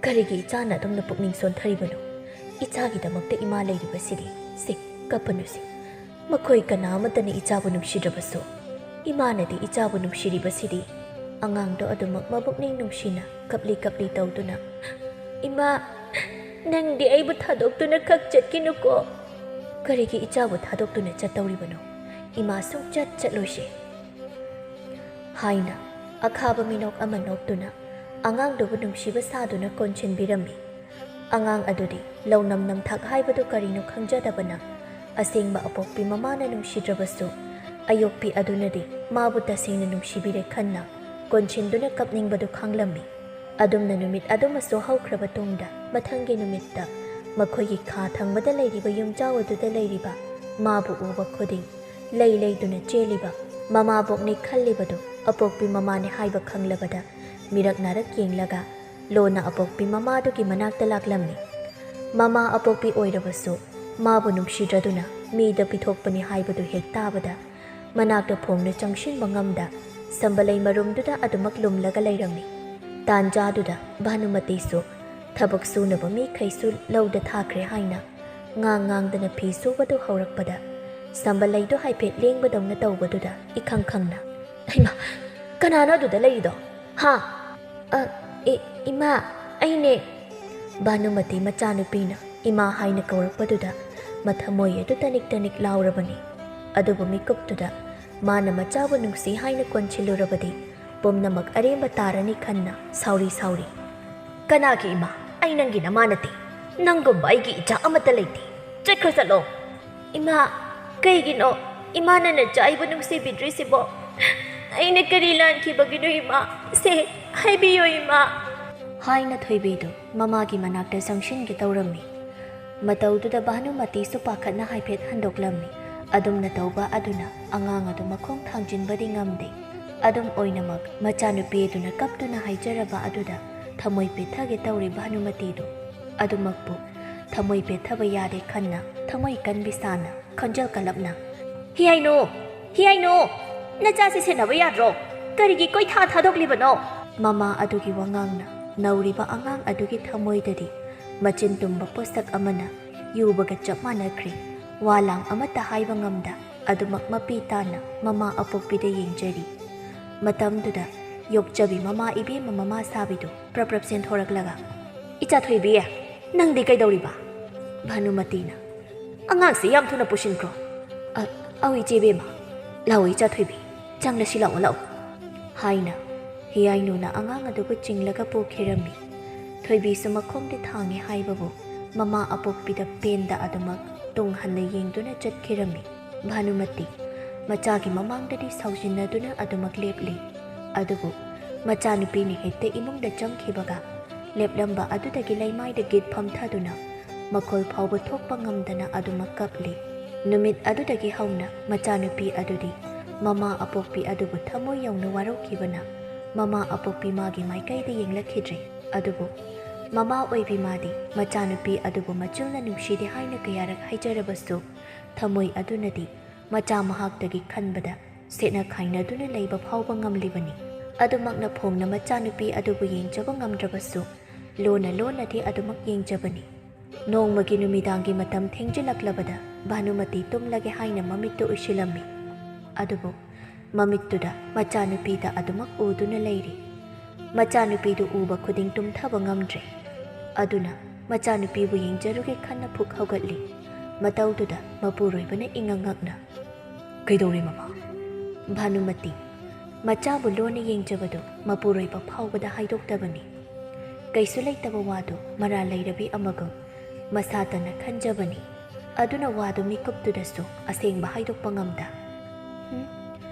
"ꯀꯔꯤꯒꯤ ꯏꯆꯥꯅ ꯑꯗꯨꯝꯅ ꯄꯨꯛꯅꯤꯡ ꯁꯣꯟꯊꯔꯤꯕꯅꯣ? ꯏꯆꯥꯒꯤꯗꯃꯛꯇ ꯏꯃꯥ ꯂꯩꯔꯤꯕꯁꯤꯗꯤ꯫ ꯁꯦ, ꯀꯞꯄꯅꯨꯁꯦ꯫ ꯃꯈꯣꯏ ꯀꯅꯥ ꯑꯃꯠꯇꯅ ꯏꯆꯥꯕꯨ ꯅꯨꯡꯁꯤꯗ꯭ꯔꯕꯁꯨ, ꯏꯃꯥꯅꯗꯤ ꯏꯆꯥꯕꯨ ꯅꯨꯡꯁꯤꯔꯤꯕꯁꯤꯗꯤ꯫" ꯑꯉꯥꯡꯗꯣ ꯑꯗꯨꯃꯛ ꯃꯕꯨꯛꯅꯤꯡ ꯅꯨꯡꯁꯤꯅ ꯀꯞꯂꯤ ꯀꯞꯂꯤ ꯇꯧꯗꯨꯅ, "ꯏꯃꯥ, ꯅꯪꯗꯤ ꯑꯩꯕꯨ ꯊꯥꯗꯣꯛꯇꯨꯅ ꯈꯛ ꯆꯠꯈꯤꯅꯨꯀꯣ꯫" "ꯀꯔꯤꯒꯤ ꯏꯆꯥꯕꯨ ꯊꯥꯗꯣꯛꯇꯨꯅ ꯆꯠꯇꯧꯔꯤꯕꯅꯣ? ꯏꯃꯥ ꯁꯨꯡꯆꯠ ꯆꯠꯂꯣꯏꯁꯦ" ꯍꯥꯏꯅ ꯑꯈꯥꯕ ꯃꯤꯅꯣꯛ ꯑꯃ ꯅꯣꯛꯇꯨꯅ ꯑꯉꯥꯡꯗꯨꯕꯨ ꯅꯨꯡꯁꯤꯕ ꯁꯥꯗꯨꯅ ꯀꯣꯟꯁꯤꯟꯕꯤꯔꯝꯃꯤ꯫ ꯑꯉꯥꯡ ꯑꯗꯨꯗꯤ ꯂꯧꯅꯝ ꯅꯝꯊꯥꯛ ꯍꯥꯏꯕꯗꯨ ꯀꯔꯤꯅꯣ ꯈꯪꯖꯗꯕꯅ, ꯑꯁꯦꯡꯕ ꯑꯄꯣꯛꯄꯤ ꯃꯃꯥꯅ ꯅꯨꯡꯁꯤꯗ꯭ꯔꯕꯁꯨ, ꯑꯌꯣꯛꯄꯤ ꯑꯗꯨꯅꯗꯤ ꯃꯥꯕꯨ ꯇꯁꯦꯡꯅ ꯅꯨꯡꯁꯤꯕꯤꯔꯦ ꯈꯟꯅ ꯀꯣꯟꯁꯤꯟꯗꯨꯅ ꯀꯞꯅꯤꯡꯕꯗꯨ ꯈꯥꯡꯂꯝꯃꯤ꯫ ꯑꯗꯨꯝꯅ ꯅꯨꯃꯤꯠ ꯑꯗꯨꯃꯁꯨ ꯍꯧꯈ꯭ꯔꯕ ꯇꯨꯡꯗ, ꯃꯊꯪꯒꯤ ꯅꯨꯃꯤꯠꯇ ꯃꯈꯣꯏꯒꯤ ꯈꯥ ꯊꯪꯕꯗ ꯂꯩꯔꯤꯕ ꯌꯨꯝꯖꯥꯎ ꯑꯗꯨꯗ ꯂꯩꯔꯤꯕ ꯃꯥꯕꯨ ꯎꯕ ꯈꯨꯗꯤꯡ ꯂꯩ ꯂꯩꯗꯨꯅ ꯆꯦꯜꯂꯤꯕ ꯃꯃꯥꯕꯣꯛꯅꯤ ꯈꯜꯂꯤꯕꯗꯨ ꯑꯄꯣꯛꯄꯤ ꯃꯃꯥꯅꯤ ꯍꯥꯏꯕ ꯈꯪꯂꯕꯗ, ꯃꯤꯔꯛ ꯅꯥꯔꯛ ꯌꯦꯡꯂꯒ ꯂꯣꯟꯅ ꯑꯄꯣꯛꯄꯤ ꯃꯃꯥꯗꯨꯒꯤ ꯃꯅꯥꯛꯇ ꯂꯥꯛꯂꯝꯃꯤ꯫ ꯃꯃꯥ ꯑꯄꯣꯛꯄꯤ ꯑꯣꯏꯔꯕꯁꯨ ꯃꯥꯕꯨ ꯅꯨꯡꯁꯤꯗ꯭ꯔꯗꯨꯅ ꯃꯤꯗ ꯄꯤꯊꯣꯛꯄꯅꯤ ꯍꯥꯏꯕꯗꯨ ꯍꯦꯛ ꯇꯥꯕꯗ, ꯃꯅꯥꯛꯇ ꯐꯣꯡꯅ ꯆꯪꯁꯤꯟꯕ ꯉꯝꯗ ꯁꯝꯕꯂꯩ ꯃꯔꯨꯝꯗꯨꯗ ꯑꯗꯨꯃꯛ ꯂꯨꯝꯂꯒ ꯂꯩꯔꯝꯃꯤ꯫ ꯇꯥꯟꯖꯥꯗꯨꯗ ꯚꯥꯅꯨꯃꯇꯤꯁꯨ ꯊꯕꯛ ꯁꯨꯅꯕ ꯃꯤꯈꯩꯁꯨ ꯂꯧꯗ ꯊꯥꯈ꯭ꯔꯦ ꯍꯥꯏꯅ ꯉꯥꯡ ꯉꯥꯡꯗꯅ ꯐꯤ ꯁꯨꯕꯗꯨ ꯍꯧꯔꯛꯄꯗ, ꯁꯝꯕꯂꯩꯗꯨ ꯍꯥꯏꯐꯦꯠ ꯂꯦꯡꯕꯗꯧꯅ ꯇꯧꯕꯗꯨꯗ ꯏꯈꯪ ꯈꯪꯅ, "ꯍꯩꯃꯥ, ꯀꯅꯥꯅꯣ ꯑꯗꯨꯗ ꯂꯩꯔꯤꯗꯣ? ꯍꯥ?" "ꯑ, ꯏ-, ꯏꯃꯥ, ꯑꯩꯅꯦ꯫" ꯚꯥꯅꯨꯃꯇꯤ ꯃꯆꯥꯅꯨꯄꯤꯅ ꯏꯃꯥ ꯍꯥꯏꯅ ꯀꯧꯔꯛꯄꯗꯨꯗ ꯃꯊꯃꯣꯏ ꯑꯗꯨ ꯇꯅꯤꯛ ꯇꯅꯤꯛ ꯂꯥꯎꯔꯕꯅꯤ꯫ ꯑꯗꯨꯕꯨ ꯃꯤꯀꯨꯞꯇꯨꯗ ꯃꯥꯅ ꯃꯆꯥꯕꯨ ꯅꯨꯡꯁꯤ ꯍꯥꯏꯅ ꯀꯣꯟꯁꯤꯜꯂꯨꯔꯕꯗꯤ ꯄꯨꯝꯅꯃꯛ ꯑꯔꯦꯝꯕ ꯇꯥꯔꯅꯤ ꯈꯟꯅ ꯁꯥꯎꯔꯤ ꯁꯥꯎꯔꯤ, "ꯀꯅꯥꯒꯤ ꯏꯃꯥ? ꯑꯩ ꯅꯪꯒꯤ ꯅꯃꯥ ꯅꯠꯇꯦ꯫ ꯅꯪꯒꯨꯝꯕ ꯑꯩꯒꯤ ꯏꯆꯥ ꯑꯃꯠꯇ ꯂꯩꯇꯦ꯫ ꯆꯠꯈ꯭ꯔꯣ, ꯆꯠꯂꯣ꯫" "ꯏꯃꯥ, ꯀꯩꯒꯤꯅꯣ?" "ꯏꯃꯥꯅ ꯅꯆꯥ ꯑꯩꯕꯨ ꯅꯨꯡꯁꯤꯕꯤꯗ꯭ꯔꯤꯁꯤꯕꯣ? ꯑꯩꯅ ꯀꯔꯤ ꯂꯥꯟꯈꯤꯕꯒꯤꯅꯣ ꯏꯃꯥ? ꯁꯦ, ꯍꯥꯏꯕꯤꯌꯨ ꯏꯃꯥ!" ꯍꯥꯏꯅ ꯊꯣꯏꯕꯤꯗꯨ ꯃꯃꯥꯒꯤ ꯃꯅꯥꯛꯇ ꯆꯪꯁꯤꯟꯒꯦ ꯇꯧꯔꯝꯃꯤ꯫ ꯃꯇꯧꯗꯨꯗ ꯚꯥꯅꯨꯃꯇꯤꯁꯨ ꯄꯥꯈꯠꯅ ꯍꯥꯏꯐꯦꯠ ꯍꯟꯗꯣꯛꯂꯝꯃꯤ꯫ ꯑꯗꯨꯝꯅ ꯇꯧꯕ ꯑꯗꯨꯅ ꯑꯉꯥꯡ ꯑꯗꯨ ꯃꯈꯣꯡ ꯊꯥꯡꯖꯤꯟꯕꯗꯤ ꯉꯝꯗꯦ꯫ ꯑꯗꯨꯝ ꯑꯣꯏꯅꯃꯛ ꯃꯆꯥꯅꯨꯄꯤ ꯑꯗꯨꯅ ꯀꯞꯇꯨꯅ ꯍꯥꯏꯖꯔꯕ ꯑꯗꯨꯗ ꯊꯃꯣꯏ ꯄꯦꯠꯊꯒꯦ ꯇꯧꯔꯤ ꯚꯥꯅꯨꯃꯇꯤꯗꯨ꯫ ꯑꯗꯨꯃꯛꯄꯨ ꯊꯃꯣꯏ ꯄꯦꯠꯊꯕ ꯌꯥꯗꯦ ꯈꯟꯅ ꯊꯃꯣꯏ ꯀꯟꯕꯤ ꯁꯥꯅ ꯈꯣꯟꯖꯦꯜ ꯀꯜꯂꯞꯅ, "ꯍꯤꯌꯥꯏꯅꯨ! ꯍꯤꯌꯥꯏꯅꯨ! ꯅꯆꯥꯁꯤ ꯁꯦꯟꯅꯕ ꯌꯥꯗ꯭ꯔꯣ? ꯀꯔꯤꯒꯤ ꯀꯣꯏꯊꯥ ꯊꯥꯗꯣꯛꯂꯤꯕꯅꯣ?" ꯃꯃꯥ ꯑꯗꯨꯒꯤ ꯋꯥꯉꯥꯡꯅ ꯅꯧꯔꯤꯕ ꯑꯉꯥꯡ ꯑꯗꯨꯒꯤ ꯊꯃꯣꯏꯗꯗꯤ ꯃꯆꯤꯟ ꯇꯨꯝꯕ ꯄꯣꯠꯁꯛ ꯑꯃꯅ ꯌꯨꯕꯒ ꯆꯞ ꯃꯥꯟꯅꯈ꯭ꯔꯦ꯫ ꯋꯥ ꯂꯥꯡ ꯑꯃꯠꯇ ꯍꯥꯏꯕ ꯉꯝꯗ ꯑꯗꯨꯃꯛ ꯃꯄꯤ ꯇꯥꯅ ꯃꯃꯥ ꯑꯄꯣꯛꯄꯤꯗ ꯌꯦꯡꯖꯔꯤ꯫ ꯃꯇꯝꯗꯨꯗ ꯌꯣꯛꯆꯕꯤ ꯃꯃꯥ ꯏꯕꯦꯝꯃ ꯃꯃꯥ ꯁꯥꯕꯤꯗꯨ ꯄ꯭ꯔꯞ ꯄ꯭ꯔꯞ ꯆꯦꯟꯊꯣꯔꯛꯂꯒ, "ꯏꯆꯥ ꯊꯣꯏꯕꯤ, ꯅꯪꯗꯤ ꯀꯩꯗꯧꯔꯤꯕ?" ꯚꯥꯅꯨꯃꯇꯤꯅ, "ꯑꯉꯥꯡꯁꯤ ꯌꯥꯝ ꯊꯨꯅ ꯄꯨꯁꯤꯟꯈ꯭ꯔꯣ꯫" "ꯑ, ꯑꯧ ꯏꯆꯦ ꯏꯕꯦꯝꯃ, ꯂꯥꯛꯑꯣ ꯏꯆꯥ ꯊꯣꯏꯕꯤ, ꯆꯪꯂꯁꯤ ꯂꯥꯛꯑꯣ ꯂꯥꯛꯑꯣ," ꯍꯥꯏꯅ ꯍꯤꯌꯥꯏꯅꯨꯅ ꯑꯉꯥꯡ ꯑꯗꯨꯕꯨ ꯆꯤꯡꯂꯒ ꯄꯨꯈꯤꯔꯝꯃꯤ꯫ ꯊꯣꯏꯕꯤꯁꯨ ꯃꯈꯣꯡꯗ ꯊꯥꯡꯉꯦ ꯍꯥꯏꯕꯕꯨ ꯃꯃꯥ ꯑꯄꯣꯛꯄꯤꯗ ꯄꯦꯟꯗ ꯑꯗꯨꯃꯛ ꯇꯨꯡ ꯍꯟꯅ ꯌꯦꯡꯗꯨꯅ ꯆꯠꯈꯤꯔꯝꯃꯤ꯫ ꯚꯥꯅꯨꯃꯇꯤ ꯃꯆꯥꯒꯤ ꯃꯃꯥꯡꯗꯗꯤ ꯁꯥꯎꯖꯤꯟꯅꯗꯨꯅ ꯑꯗꯨꯃꯛ ꯂꯦꯞꯂꯤ꯫ ꯑꯗꯨꯕꯨ ꯃꯆꯥꯅꯨꯄꯤꯅ ꯍꯦꯛꯇ ꯏꯃꯨꯡꯗ ꯆꯪꯈꯤꯕꯒ ꯂꯦꯞꯂꯝꯕ ꯑꯗꯨꯗꯒꯤ ꯂꯩꯃꯥꯏꯗ ꯒꯤꯠ ꯐꯝꯊꯗꯨꯅ ꯃꯈꯣꯜ ꯐꯥꯎꯕ ꯊꯣꯛꯄ ꯉꯝꯗꯅ ꯑꯗꯨꯃꯛ ꯀꯞꯂꯤ꯫ ꯅꯨꯃꯤꯠ ꯑꯗꯨꯗꯒꯤ ꯍꯧꯅ ꯃꯆꯥꯅꯨꯄꯤ ꯑꯗꯨꯗꯤ ꯃꯃꯥ ꯑꯄꯣꯛꯄꯤ ꯑꯗꯨꯕꯨ ꯊꯃꯣꯏ ꯌꯧꯅ ꯋꯥꯔꯧꯈꯤꯕꯅ ꯃꯃꯥ ꯑꯄꯣꯛꯄꯤ ꯃꯥꯒꯤ ꯃꯥꯏꯀꯩꯗ ꯌꯦꯡꯂꯛꯈꯤꯗ꯭ꯔꯦ꯫ ꯑꯗꯨꯕꯨ ꯃꯃꯥ ꯑꯣꯏꯕꯤ ꯃꯥꯗꯤ ꯃꯆꯥꯅꯨꯄꯤ ꯑꯗꯨꯕꯨ ꯃꯆꯤꯜꯅ ꯅꯨꯡꯁꯤꯗꯦ ꯍꯥꯏꯅ ꯀꯌꯥꯔꯛ ꯍꯥꯏꯖꯔꯕꯁꯨ ꯊꯃꯣꯏ ꯑꯗꯨꯅꯗꯤ ꯃꯆꯥ ꯃꯍꯥꯛꯇꯒꯤ ꯈꯟꯕꯗ ꯁꯦꯠꯅ ꯈꯥꯏꯅꯗꯨꯅ ꯂꯩꯕ ꯐꯥꯎꯕ ꯉꯝꯂꯤꯕꯅꯤ꯫ ꯑꯗꯨꯃꯛꯅ ꯐꯣꯡꯅ ꯃꯆꯥꯅꯨꯄꯤ ꯑꯗꯨꯕꯨ ꯌꯦꯡꯖꯕ ꯉꯝꯗ꯭ꯔꯕꯁꯨ ꯂꯣꯟꯅ ꯂꯣꯟꯅꯗꯤ ꯑꯗꯨꯃꯛ ꯌꯦꯡꯖꯕꯅꯤ꯫ ꯅꯣꯡꯃꯒꯤ ꯅꯨꯃꯤꯗꯥꯡꯒꯤ ꯃꯇꯝ ꯊꯦꯡꯖꯤꯜꯂꯛꯂꯕꯗ ꯚꯥꯅꯨꯃꯇꯤ ꯇꯨꯝꯂꯒꯦ ꯍꯥꯏꯅ ꯃꯃꯤꯠꯇꯨ ꯎꯏꯁꯤꯜꯂꯝꯃꯤ꯫ ꯑꯗꯨꯕꯨ ꯃꯃꯤꯠꯇꯨꯗ ꯃꯆꯥꯅꯨꯄꯤꯗ ꯑꯗꯨꯃꯛ ꯎꯗꯨꯅ ꯂꯩꯔꯤ꯫ ꯃꯆꯥꯅꯨꯄꯤꯗꯨ ꯎꯕ ꯈꯨꯗꯤꯡ ꯇꯨꯝꯊꯕ ꯉꯝꯗ꯭ꯔꯦ꯫ ꯑꯗꯨꯅ ꯃꯆꯥꯅꯨꯄꯤꯕꯨ ꯌꯦꯡꯖꯔꯨꯒꯦ ꯈꯟꯅ ꯐꯨꯛ ꯍꯧꯒꯠꯂꯤ꯫ ꯃꯇꯧꯗꯨꯗ ꯃꯄꯨꯔꯣꯏꯕꯅ ꯏꯉꯛ ꯉꯛꯅ, "ꯀꯩꯗꯧꯔꯦ ꯃꯃꯥ?" ꯚꯥꯅꯨꯃꯇꯤ ꯃꯆꯥꯕꯨ ꯂꯣꯟꯅ ꯌꯦꯡꯖꯕꯗꯨ ꯃꯄꯨꯔꯣꯏꯕ ꯐꯥꯎꯕꯗ ꯍꯥꯏꯗꯣꯛꯇꯕꯅꯤ꯫ ꯀꯩꯁꯨ ꯂꯩꯇꯕ ꯋꯥꯗꯨ ꯃꯔꯥꯜ ꯂꯩꯔꯕꯤ ꯑꯃꯒꯨꯝ ꯃꯁꯥꯇꯅ ꯈꯟꯖꯕꯅꯤ꯫ ꯑꯗꯨꯅ ꯋꯥꯗꯨ ꯃꯤꯀꯨꯞꯇꯨꯗꯁꯨ ꯑꯁꯦꯡꯕ ꯍꯥꯏꯗꯣꯛꯄ ꯉꯝꯗ, "ꯎꯝ,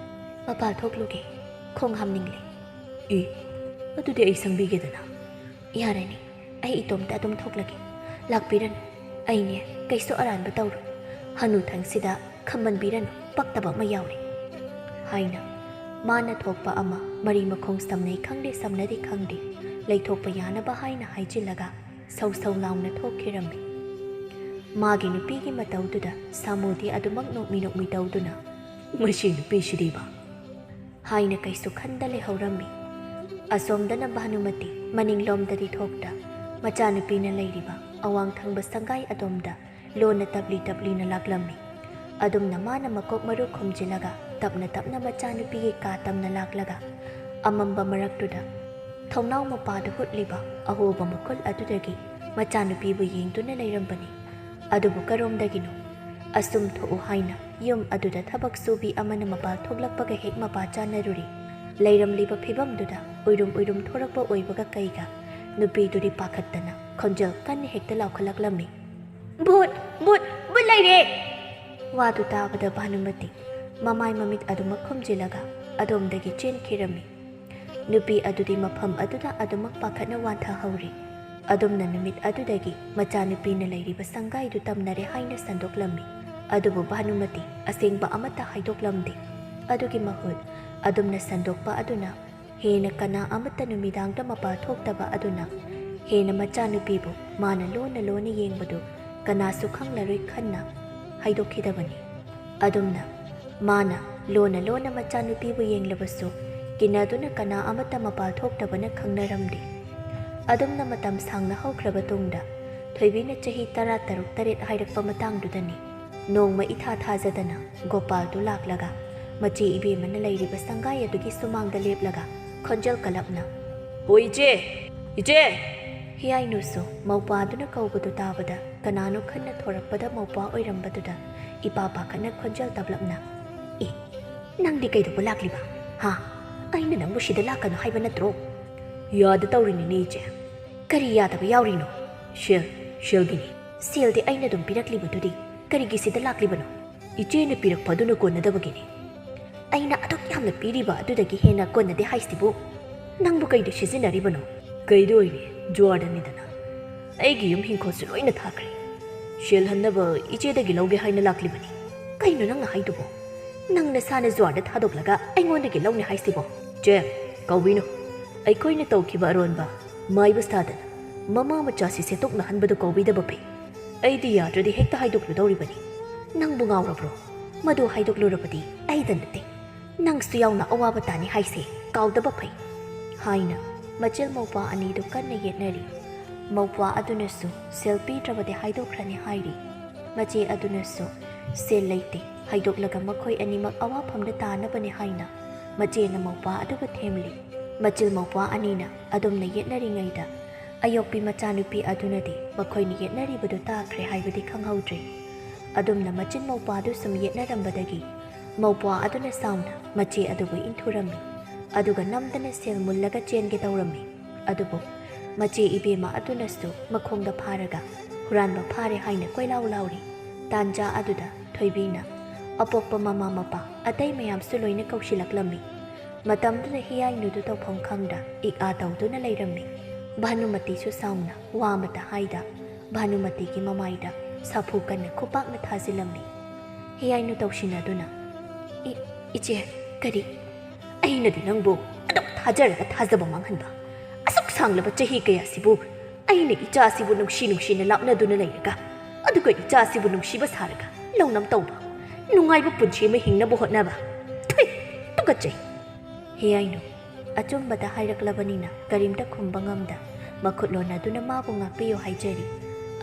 ꯃꯄꯥꯜ ꯊꯣꯛꯂꯨꯒꯦ, ꯈꯣꯡ ꯍꯥꯝꯅꯤꯡꯂꯦ꯫" "ꯏ, ꯑꯗꯨꯗꯤ ꯑꯩ ꯁꯪꯕꯤꯒꯦꯗꯅ꯫" "ꯌꯥꯔꯅꯤ, ꯑꯩ ꯏꯇꯣꯝꯇ ꯑꯗꯨꯝ ꯊꯣꯛꯂꯒꯦ꯫ ꯂꯥꯛꯄꯤꯔꯅꯨ, ꯑꯩꯅꯦ ꯀꯩꯁꯨ ꯑꯔꯥꯟꯕ ꯇꯧꯔꯣꯏ꯫ ꯍꯅꯨꯊꯪꯁꯤꯗ ꯈꯝꯕꯟꯕꯤꯔꯅꯨ, ꯄꯛꯇꯕ ꯑꯃ ꯌꯥꯎꯔꯦ" ꯍꯥꯏꯅ ꯃꯥꯅ ꯊꯣꯛꯄ ꯑꯃ, ꯃꯔꯤ ꯃꯈꯣꯡ ꯁꯝꯅꯩ ꯈꯪꯗꯦ ꯁꯝꯅꯗꯦ ꯈꯪꯗꯦ, ꯂꯩꯊꯣꯛꯄ ꯌꯥꯅꯕ ꯍꯥꯏꯅ ꯍꯥꯏꯖꯤꯜꯂꯒ ꯁꯧ ꯁꯧ ꯂꯥꯎꯅ ꯊꯣꯛꯈꯤꯔꯝꯃꯤ꯫ ꯃꯥꯒꯤ ꯅꯨꯄꯤꯒꯤ ꯃꯇꯧꯗꯨꯗ ꯁꯥꯃꯨꯗꯤ ꯑꯗꯨꯃꯛ ꯅꯣꯛꯃꯤ ꯅꯣꯛꯃꯤ ꯇꯧꯗꯨꯅ, "ꯃꯁꯤ ꯅꯨꯄꯤꯁꯤꯗꯤꯕ" ꯍꯥꯏꯅ ꯀꯩꯁꯨ ꯈꯟꯗ ꯂꯩꯍꯧꯔꯝꯃꯤ꯫ ꯑꯁꯣꯝꯗꯅ ꯚꯥꯅꯨꯃꯇꯤ ꯃꯅꯤꯡꯂꯣꯝꯗꯗꯤ ꯊꯣꯛꯇ, ꯃꯆꯥꯅꯨꯄꯤꯅ ꯂꯩꯔꯤꯕ ꯑꯋꯥꯡ ꯊꯪꯕ ꯁꯪꯒꯥꯏ ꯑꯗꯣꯝꯗ ꯂꯣꯟꯅ ꯇꯞꯂꯤ ꯇꯞꯂꯤꯅ ꯂꯥꯛꯂꯝꯃꯤ꯫ ꯑꯗꯨꯝꯅ ꯃꯥꯅ ꯃꯀꯣꯛ ꯃꯔꯨ ꯈꯨꯝꯖꯤꯜꯂꯒ ꯇꯞꯅ ꯇꯞꯅ ꯃꯆꯥꯅꯨꯄꯤꯒꯤ ꯀꯥ ꯇꯝꯅ ꯂꯥꯛꯂꯒ, ꯑꯃꯝꯕ ꯃꯔꯛꯇꯨꯗ ꯊꯣꯡꯅꯥꯎ ꯃꯄꯥꯗ ꯍꯨꯠꯂꯤꯕ ꯑꯍꯣꯕ ꯃꯈꯨꯜ ꯑꯗꯨꯗꯒꯤ ꯃꯆꯥꯅꯨꯄꯤꯕꯨ ꯌꯦꯡꯗꯨꯅ ꯂꯩꯔꯝꯕꯅꯤ꯫ ꯑꯗꯨꯕꯨ ꯀꯔꯣꯝꯗꯒꯤꯅꯣ ꯑꯁꯨꯝ ꯊꯣꯛꯎ ꯍꯥꯏꯅ ꯌꯨꯝ ꯑꯗꯨꯗ ꯊꯕꯛ ꯁꯨꯕꯤ ꯑꯃꯅ ꯃꯄꯥꯜ ꯊꯣꯛꯂꯛꯄꯒ ꯍꯦꯛ ꯃꯄꯥ ꯆꯥꯅꯔꯨꯔꯤ꯫ ꯂꯩꯔꯝꯂꯤꯕ ꯐꯤꯕꯝꯗꯨꯗ ꯎꯏꯔꯨꯝ ꯎꯏꯔꯨꯝ ꯊꯣꯔꯛꯄ ꯑꯣꯏꯕꯒ ꯀꯩꯒ ꯅꯨꯄꯤꯗꯨꯗꯤ ꯄꯥꯈꯠꯇꯅ ꯈꯣꯟꯖꯦꯜ ꯀꯟꯅ ꯍꯦꯛꯇ ꯂꯥꯎꯈꯠꯂꯛꯂꯝꯃꯤ꯫ "ꯚꯨꯠ! ꯚꯨꯠ! ꯚꯨꯠ ꯂꯩꯔꯦ!" ꯋꯥꯗꯨ ꯇꯥꯕꯗ ꯚꯥꯅꯨꯃꯇꯤ ꯃꯃꯥꯏ ꯃꯃꯤꯠ ꯑꯗꯨꯃꯛ ꯈꯨꯝꯖꯤꯜꯂꯒ ꯑꯗꯣꯝꯗꯒꯤ ꯆꯦꯟꯈꯤꯔꯝꯃꯤ꯫ ꯅꯨꯄꯤ ꯑꯗꯨꯗꯤ ꯃꯐꯝ ꯑꯗꯨꯗ ꯑꯗꯨꯃꯛ ꯄꯥꯈꯠꯅ ꯋꯥꯟꯊꯍꯧꯔꯤ꯫ ꯑꯗꯨꯝꯅ ꯅꯨꯃꯤꯠ ꯑꯗꯨꯗꯒꯤ ꯃꯆꯥꯅꯨꯄꯤꯅ ꯂꯩꯔꯤꯕ ꯁꯪꯒꯥꯏꯗꯨ ꯇꯝꯅꯔꯦ ꯍꯥꯏꯅ ꯁꯟꯗꯣꯛꯂꯝꯃꯤ꯫ ꯑꯗꯨꯕꯨ ꯚꯥꯅꯨꯃꯇꯤ ꯑꯁꯦꯡꯕ ꯑꯃꯠꯇ ꯍꯥꯏꯗꯣꯛꯂꯝꯗꯦ꯫ ꯑꯗꯨꯒꯤ ꯃꯍꯨꯠ ꯑꯗꯨꯝꯅ ꯁꯟꯗꯣꯛꯄ ꯑꯗꯨꯅ ꯍꯦꯟꯅ ꯀꯅꯥ ꯑꯃꯠꯇ ꯅꯨꯃꯤꯗꯥꯡꯗ ꯃꯄꯥꯜ ꯊꯣꯛꯇꯕ ꯑꯗꯨꯅ ꯍꯦꯟꯅ ꯃꯆꯥꯅꯨꯄꯤꯕꯨ ꯃꯥꯅ ꯂꯣꯟꯅ ꯂꯣꯟꯅ ꯌꯦꯡꯕꯗꯨ ꯀꯅꯥꯁꯨ ꯈꯪꯂꯔꯣꯏ ꯈꯟꯅ ꯍꯥꯏꯗꯣꯛꯈꯤꯗꯕꯅꯤ꯫ ꯑꯗꯨꯝꯅ ꯃꯥꯅ ꯂꯣꯟꯅ ꯂꯣꯟꯅ ꯃꯆꯥꯅꯨꯄꯤꯕꯨ ꯌꯦꯡꯂꯕꯁꯨ ꯀꯤꯅꯗꯨꯅ ꯀꯅꯥ ꯑꯃꯠꯇ ꯃꯄꯥꯜ ꯊꯣꯛꯇꯕꯅ ꯈꯪꯅꯔꯝꯗꯦ꯫ ꯑꯗꯨꯝꯅ ꯃꯇꯝ ꯁꯥꯡꯅ ꯍꯧꯈ꯭ꯔꯕ ꯇꯨꯡꯗ ꯊꯣꯏꯕꯤꯅ ꯆꯍꯤ ꯇꯔꯥ ꯇꯔꯨꯛ ꯇꯔꯦꯠ ꯍꯥꯏꯔꯛꯄ ꯃꯇꯥꯡꯗꯨꯗꯅꯤ ꯅꯣꯡꯃ ꯏꯊꯥ ꯊꯥꯖꯗꯅ ꯒꯣꯄꯥꯜꯗꯨ ꯂꯥꯛꯂꯒ ꯃꯆꯦ ꯏꯕꯦꯝꯃꯅ ꯂꯩꯔꯤꯕ ꯁꯪꯒꯥꯏ ꯑꯗꯨꯒꯤ ꯁꯨꯃꯥꯡꯗ ꯂꯦꯞꯂꯒ ꯈꯣꯟꯖꯦꯜ ꯀꯜꯂꯞꯅ, "ꯑꯣ ꯏꯆꯦ! ꯏꯆꯦ!" ꯍꯤꯌꯥꯏꯅꯨꯁꯨ ꯃꯧꯄ꯭ꯋꯥꯗꯨꯅ ꯀꯧꯕꯗꯨ ꯇꯥꯕꯗ ꯀꯅꯥꯅꯣ ꯈꯟꯅ ꯊꯣꯔꯛꯄꯗ ꯃꯧꯄ꯭ꯋꯥ ꯑꯣꯏꯔꯝꯕꯗꯨꯗ ꯏꯄꯥ ꯄꯥꯈꯠꯅ ꯈꯣꯟꯖꯦꯜ ꯇꯞꯂꯞꯅ, "ꯑꯦ, ꯅꯪꯗꯤ ꯀꯩꯗꯧꯕ ꯂꯥꯛꯂꯤꯕ? ꯍꯥ? ꯑꯩꯅ ꯅꯪꯕꯨ ꯁꯤꯗ ꯂꯥꯛꯀꯅꯨ ꯍꯥꯏꯕ ꯅꯠꯇ꯭ꯔꯣ?" "ꯌꯥꯗ ꯇꯧꯔꯤꯅꯤꯅꯦ ꯏꯆꯦ꯫" "ꯀꯔꯤ ꯌꯥꯗꯕ ꯌꯥꯎꯔꯤꯅꯣ?" "ꯁꯦꯜ, ꯁꯦꯜꯒꯤꯅꯤ꯫" "ꯁꯦꯜꯗꯤ ꯑꯩꯅ ꯑꯗꯨꯝ ꯄꯤꯔꯛꯂꯤꯕꯗꯨꯗꯤ?" ꯀꯔꯤꯒꯤ ꯁꯤꯗ ꯂꯥꯛꯂꯤꯕꯅꯣ? ꯏꯆꯦꯅ ꯄꯤꯔꯛꯄ ꯑꯗꯨꯅ ꯀꯣꯟꯅꯗꯕꯒꯤꯅꯤ꯫ ꯑꯩꯅ ꯑꯗꯨꯛ ꯌꯥꯝꯅ ꯄꯤꯔꯤꯕ ꯑꯗꯨꯗꯒꯤ ꯍꯦꯟꯅ ꯀꯣꯟꯅꯗꯦ ꯍꯥꯏꯁꯤꯕꯨ ꯅꯪꯕꯨ ꯀꯩꯗ ꯁꯤꯖꯤꯟꯅꯔꯤꯕꯅꯣ? ꯀꯩꯗ ꯑꯣꯏꯅꯤ? ꯖꯨꯋꯥꯔꯗꯅꯤꯗꯅ꯫ ꯑꯩꯒꯤ ꯌꯨꯝ ꯍꯤꯡꯈꯣꯜꯁꯨ ꯂꯣꯏꯅ ꯊꯥꯈ꯭ꯔꯦ꯫ ꯁꯦꯜ ꯍꯟꯅꯕ ꯏꯆꯦꯗꯒꯤ ꯂꯧꯒꯦ ꯍꯥꯏꯅ ꯂꯥꯛꯂꯤꯕꯅꯤ꯫ ꯀꯩꯅꯣ ꯅꯪꯅ ꯍꯥꯏꯗꯨꯕꯣ? ꯅꯪ ꯅꯁꯥꯅ ꯖꯨꯋꯥꯔꯗ ꯊꯥꯗꯣꯛꯂꯒ ꯑꯩꯉꯣꯟꯗꯒꯤ ꯂꯧꯅꯤ ꯍꯥꯏꯁꯤꯕꯣ? ꯆꯦ, ꯀꯧꯕꯤꯅꯨ꯫ ꯑꯩꯈꯣꯏꯅ ꯇꯧꯈꯤꯕ ꯑꯔꯣꯟꯕ ꯃꯥꯏꯕ ꯁꯥꯗꯅ ꯃꯃꯥ ꯃꯆꯥꯁꯤ ꯁꯦꯠꯇꯣꯛꯅꯍꯟꯕꯗꯨ ꯀꯧꯕꯤꯗꯕ ꯐꯩ꯫ ꯑꯩꯗꯤ ꯌꯥꯗ꯭ꯔꯗꯤ ꯍꯦꯛꯇ ꯍꯥꯏꯗꯣꯛꯂꯨꯗꯧꯔꯤꯕꯅꯤ꯫ ꯅꯪꯕꯨ ꯉꯥꯎꯔꯕ꯭ꯔꯣ? ꯃꯗꯨ ꯍꯥꯏꯗꯣꯛꯂꯨꯔꯕꯗꯤ ꯑꯩꯗ ꯅꯠꯇꯦ, ꯅꯪꯁꯨ ꯌꯥꯎꯅ ꯑꯋꯥꯕ ꯇꯥꯅꯤ ꯍꯥꯏꯁꯦ ꯀꯥꯎꯗꯕ ꯐꯩ, ꯍꯥꯏꯅ ꯃꯆꯤꯜ ꯃꯧꯄ꯭ꯋꯥ ꯑꯅꯤꯗꯨ ꯀꯟꯅ ꯌꯦꯠꯅꯔꯤ꯫ ꯃꯧꯄ꯭ꯋꯥ ꯑꯗꯨꯅꯁꯨ ꯁꯦꯜ ꯄꯤꯗ꯭ꯔꯕꯗꯤ ꯍꯥꯏꯗꯣꯛꯈ꯭ꯔꯅꯤ ꯍꯥꯏꯔꯤ꯫ ꯃꯆꯦ ꯑꯗꯨꯅꯁꯨ ꯁꯦꯜ ꯂꯩꯇꯦ, ꯍꯥꯏꯗꯣꯛꯂꯒ ꯃꯈꯣꯏ ꯑꯅꯤꯃꯛ ꯑꯋꯥꯐꯝꯗ ꯇꯥꯅꯕꯅꯤ ꯍꯥꯏꯅ ꯃꯆꯦꯅ ꯃꯧꯄ꯭ꯋꯥ ꯑꯗꯨꯕꯨ ꯊꯦꯝꯂꯤ꯫ ꯃꯆꯤꯜ ꯃꯧꯄ꯭ꯋꯥ ꯑꯅꯤꯅ ꯑꯗꯨꯝꯅ ꯌꯦꯠꯅꯔꯤꯉꯩꯗ ꯑꯌꯣꯛꯄꯤ ꯃꯆꯥꯅꯨꯄꯤ ꯑꯗꯨꯅꯗꯤ ꯃꯈꯣꯏꯅ ꯌꯦꯠꯅꯔꯤꯕꯗꯨ ꯇꯥꯈ꯭ꯔꯦ ꯍꯥꯏꯕꯗꯤ ꯈꯪꯍꯧꯗ꯭ꯔꯦ꯫ ꯑꯗꯨꯝꯅ ꯃꯆꯤꯟ ꯃꯧꯄ꯭ꯋꯥꯗꯨ ꯁꯨꯝ ꯌꯦꯠꯅꯔꯝꯕꯗꯒꯤ ꯃꯧꯄ꯭ꯋꯥ ꯑꯗꯨꯅ ꯁꯥꯎꯅ ꯃꯆꯦ ꯑꯗꯨꯕꯨ ꯏꯟꯊꯨꯔꯝꯃꯤ꯫ ꯑꯗꯨꯒ ꯅꯝꯗꯅ ꯁꯦꯜ ꯃꯨꯜꯂꯒ ꯆꯦꯟꯒꯦ ꯇꯧꯔꯝꯃꯤ꯫ ꯑꯗꯨꯕꯨ ꯃꯆꯦ ꯏꯕꯦꯝꯃ ꯑꯗꯨꯅꯁꯨ ꯃꯈꯣꯡꯗ ꯐꯥꯔꯒ ꯍꯨꯔꯥꯟꯕ ꯐꯥꯔꯦ ꯍꯥꯏꯅ ꯀꯣꯏꯂꯥꯎ ꯂꯥꯎꯔꯤ꯫ ꯇꯥꯟꯖꯥ ꯑꯗꯨꯗ ꯊꯣꯏꯕꯤꯅ ꯑꯄꯣꯛꯄ ꯃꯃꯥ ꯃꯄꯥ ꯑꯇꯩ ꯃꯌꯥꯝꯁꯨ ꯂꯣꯏꯅ ꯀꯧꯁꯤꯜꯂꯛꯂꯝꯃꯤ꯫ ꯃꯇꯝꯗꯨꯗ ꯍꯤꯌꯥꯏꯅꯨꯗꯨ ꯇꯧꯐꯝ ꯈꯪꯗ ꯏꯛ ꯑꯥ ꯇꯧꯗꯨꯅ ꯂꯩꯔꯝꯃꯤ꯫ ꯚꯥꯅꯨꯃꯇꯤꯁꯨ ꯁꯥꯎꯅ ꯋꯥ ꯑꯃꯠꯇ ꯍꯥꯏꯗ ꯚꯥꯅꯨꯃꯇꯤꯒꯤ ꯃꯃꯥꯏꯗ ꯁꯥꯐꯨ ꯀꯟꯅ ꯈꯨꯄꯥꯛꯅ ꯊꯥꯖꯤꯜꯂꯝꯃꯤ꯫ ꯍꯤꯌꯥꯏꯅꯨ ꯇꯧꯁꯤꯟꯅꯗꯨꯅ, "ꯏ-, ꯏꯆꯦ, ꯀꯔꯤ? ꯑꯩꯅꯗꯤ ꯅꯪꯕꯨ ꯑꯗꯨꯛ ꯊꯥꯖꯔꯒ ꯊꯥꯖꯕ ꯃꯥꯡꯍꯟꯕ? ꯑꯁꯨꯛ ꯁꯥꯡꯂꯕ ꯆꯍꯤ ꯀꯌꯥꯁꯤꯕꯨ ꯑꯩꯅ ꯏꯆꯥꯁꯤꯕꯨ ꯅꯨꯡꯁꯤ ꯅꯨꯡꯁꯤꯅ ꯂꯥꯞꯅꯗꯨꯅ ꯂꯩꯔꯒ, ꯑꯗꯨꯒ ꯏꯆꯥꯁꯤꯕꯨ ꯅꯨꯡꯁꯤꯕ ꯁꯥꯔꯒ ꯂꯧꯅꯝ ꯇꯧꯕ, ꯅꯨꯡꯉꯥꯏꯕ ꯄꯨꯟꯁꯤ ꯑꯃ ꯍꯤꯡꯅꯕ ꯍꯣꯠꯅꯕ? ꯊꯨꯏ, ꯇꯨꯀꯠꯆꯩ!" ꯍꯤꯌꯥꯏꯅꯨ ꯑꯆꯨꯝꯕꯗ ꯍꯥꯏꯔꯛꯂꯕꯅꯤꯅ ꯀꯔꯤꯝꯇ ꯈꯨꯝꯕ ꯉꯝꯗ ꯃꯈꯨꯠ ꯂꯣꯟꯅꯗꯨꯅ ꯃꯥꯕꯨ ꯉꯥꯛꯄꯤꯌꯨ ꯍꯥꯏꯖꯔꯤ꯫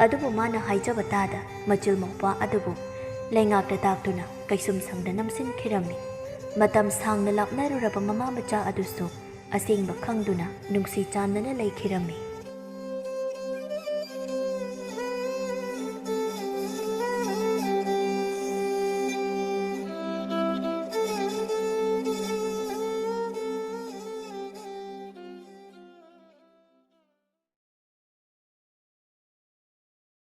ꯑꯗꯨꯕꯨ ꯃꯥꯅ ꯍꯥꯏꯖꯕ ꯇꯥꯗ ꯃꯆꯤꯜ ꯃꯧꯄ꯭ꯋꯥ ꯑꯗꯨꯕꯨ ꯂꯩꯉꯥꯛꯇ ꯇꯥꯛꯇꯨꯅ ꯀꯩꯁꯨꯝ ꯁꯪꯗ ꯅꯝꯁꯤꯟꯈꯤꯔꯝꯃꯤ꯫ ꯃꯇꯝ ꯁꯥꯡꯅ ꯂꯥꯞꯅꯔꯨꯔꯕ ꯃꯃꯥ ꯃꯆꯥ ꯑꯗꯨꯁꯨ ꯑꯁꯦꯡꯕ ꯈꯪꯗꯨꯅ ꯅꯨꯡꯁꯤ ꯆꯥꯟꯅꯅ ꯂꯩꯈꯤꯔꯝꯃꯤ꯫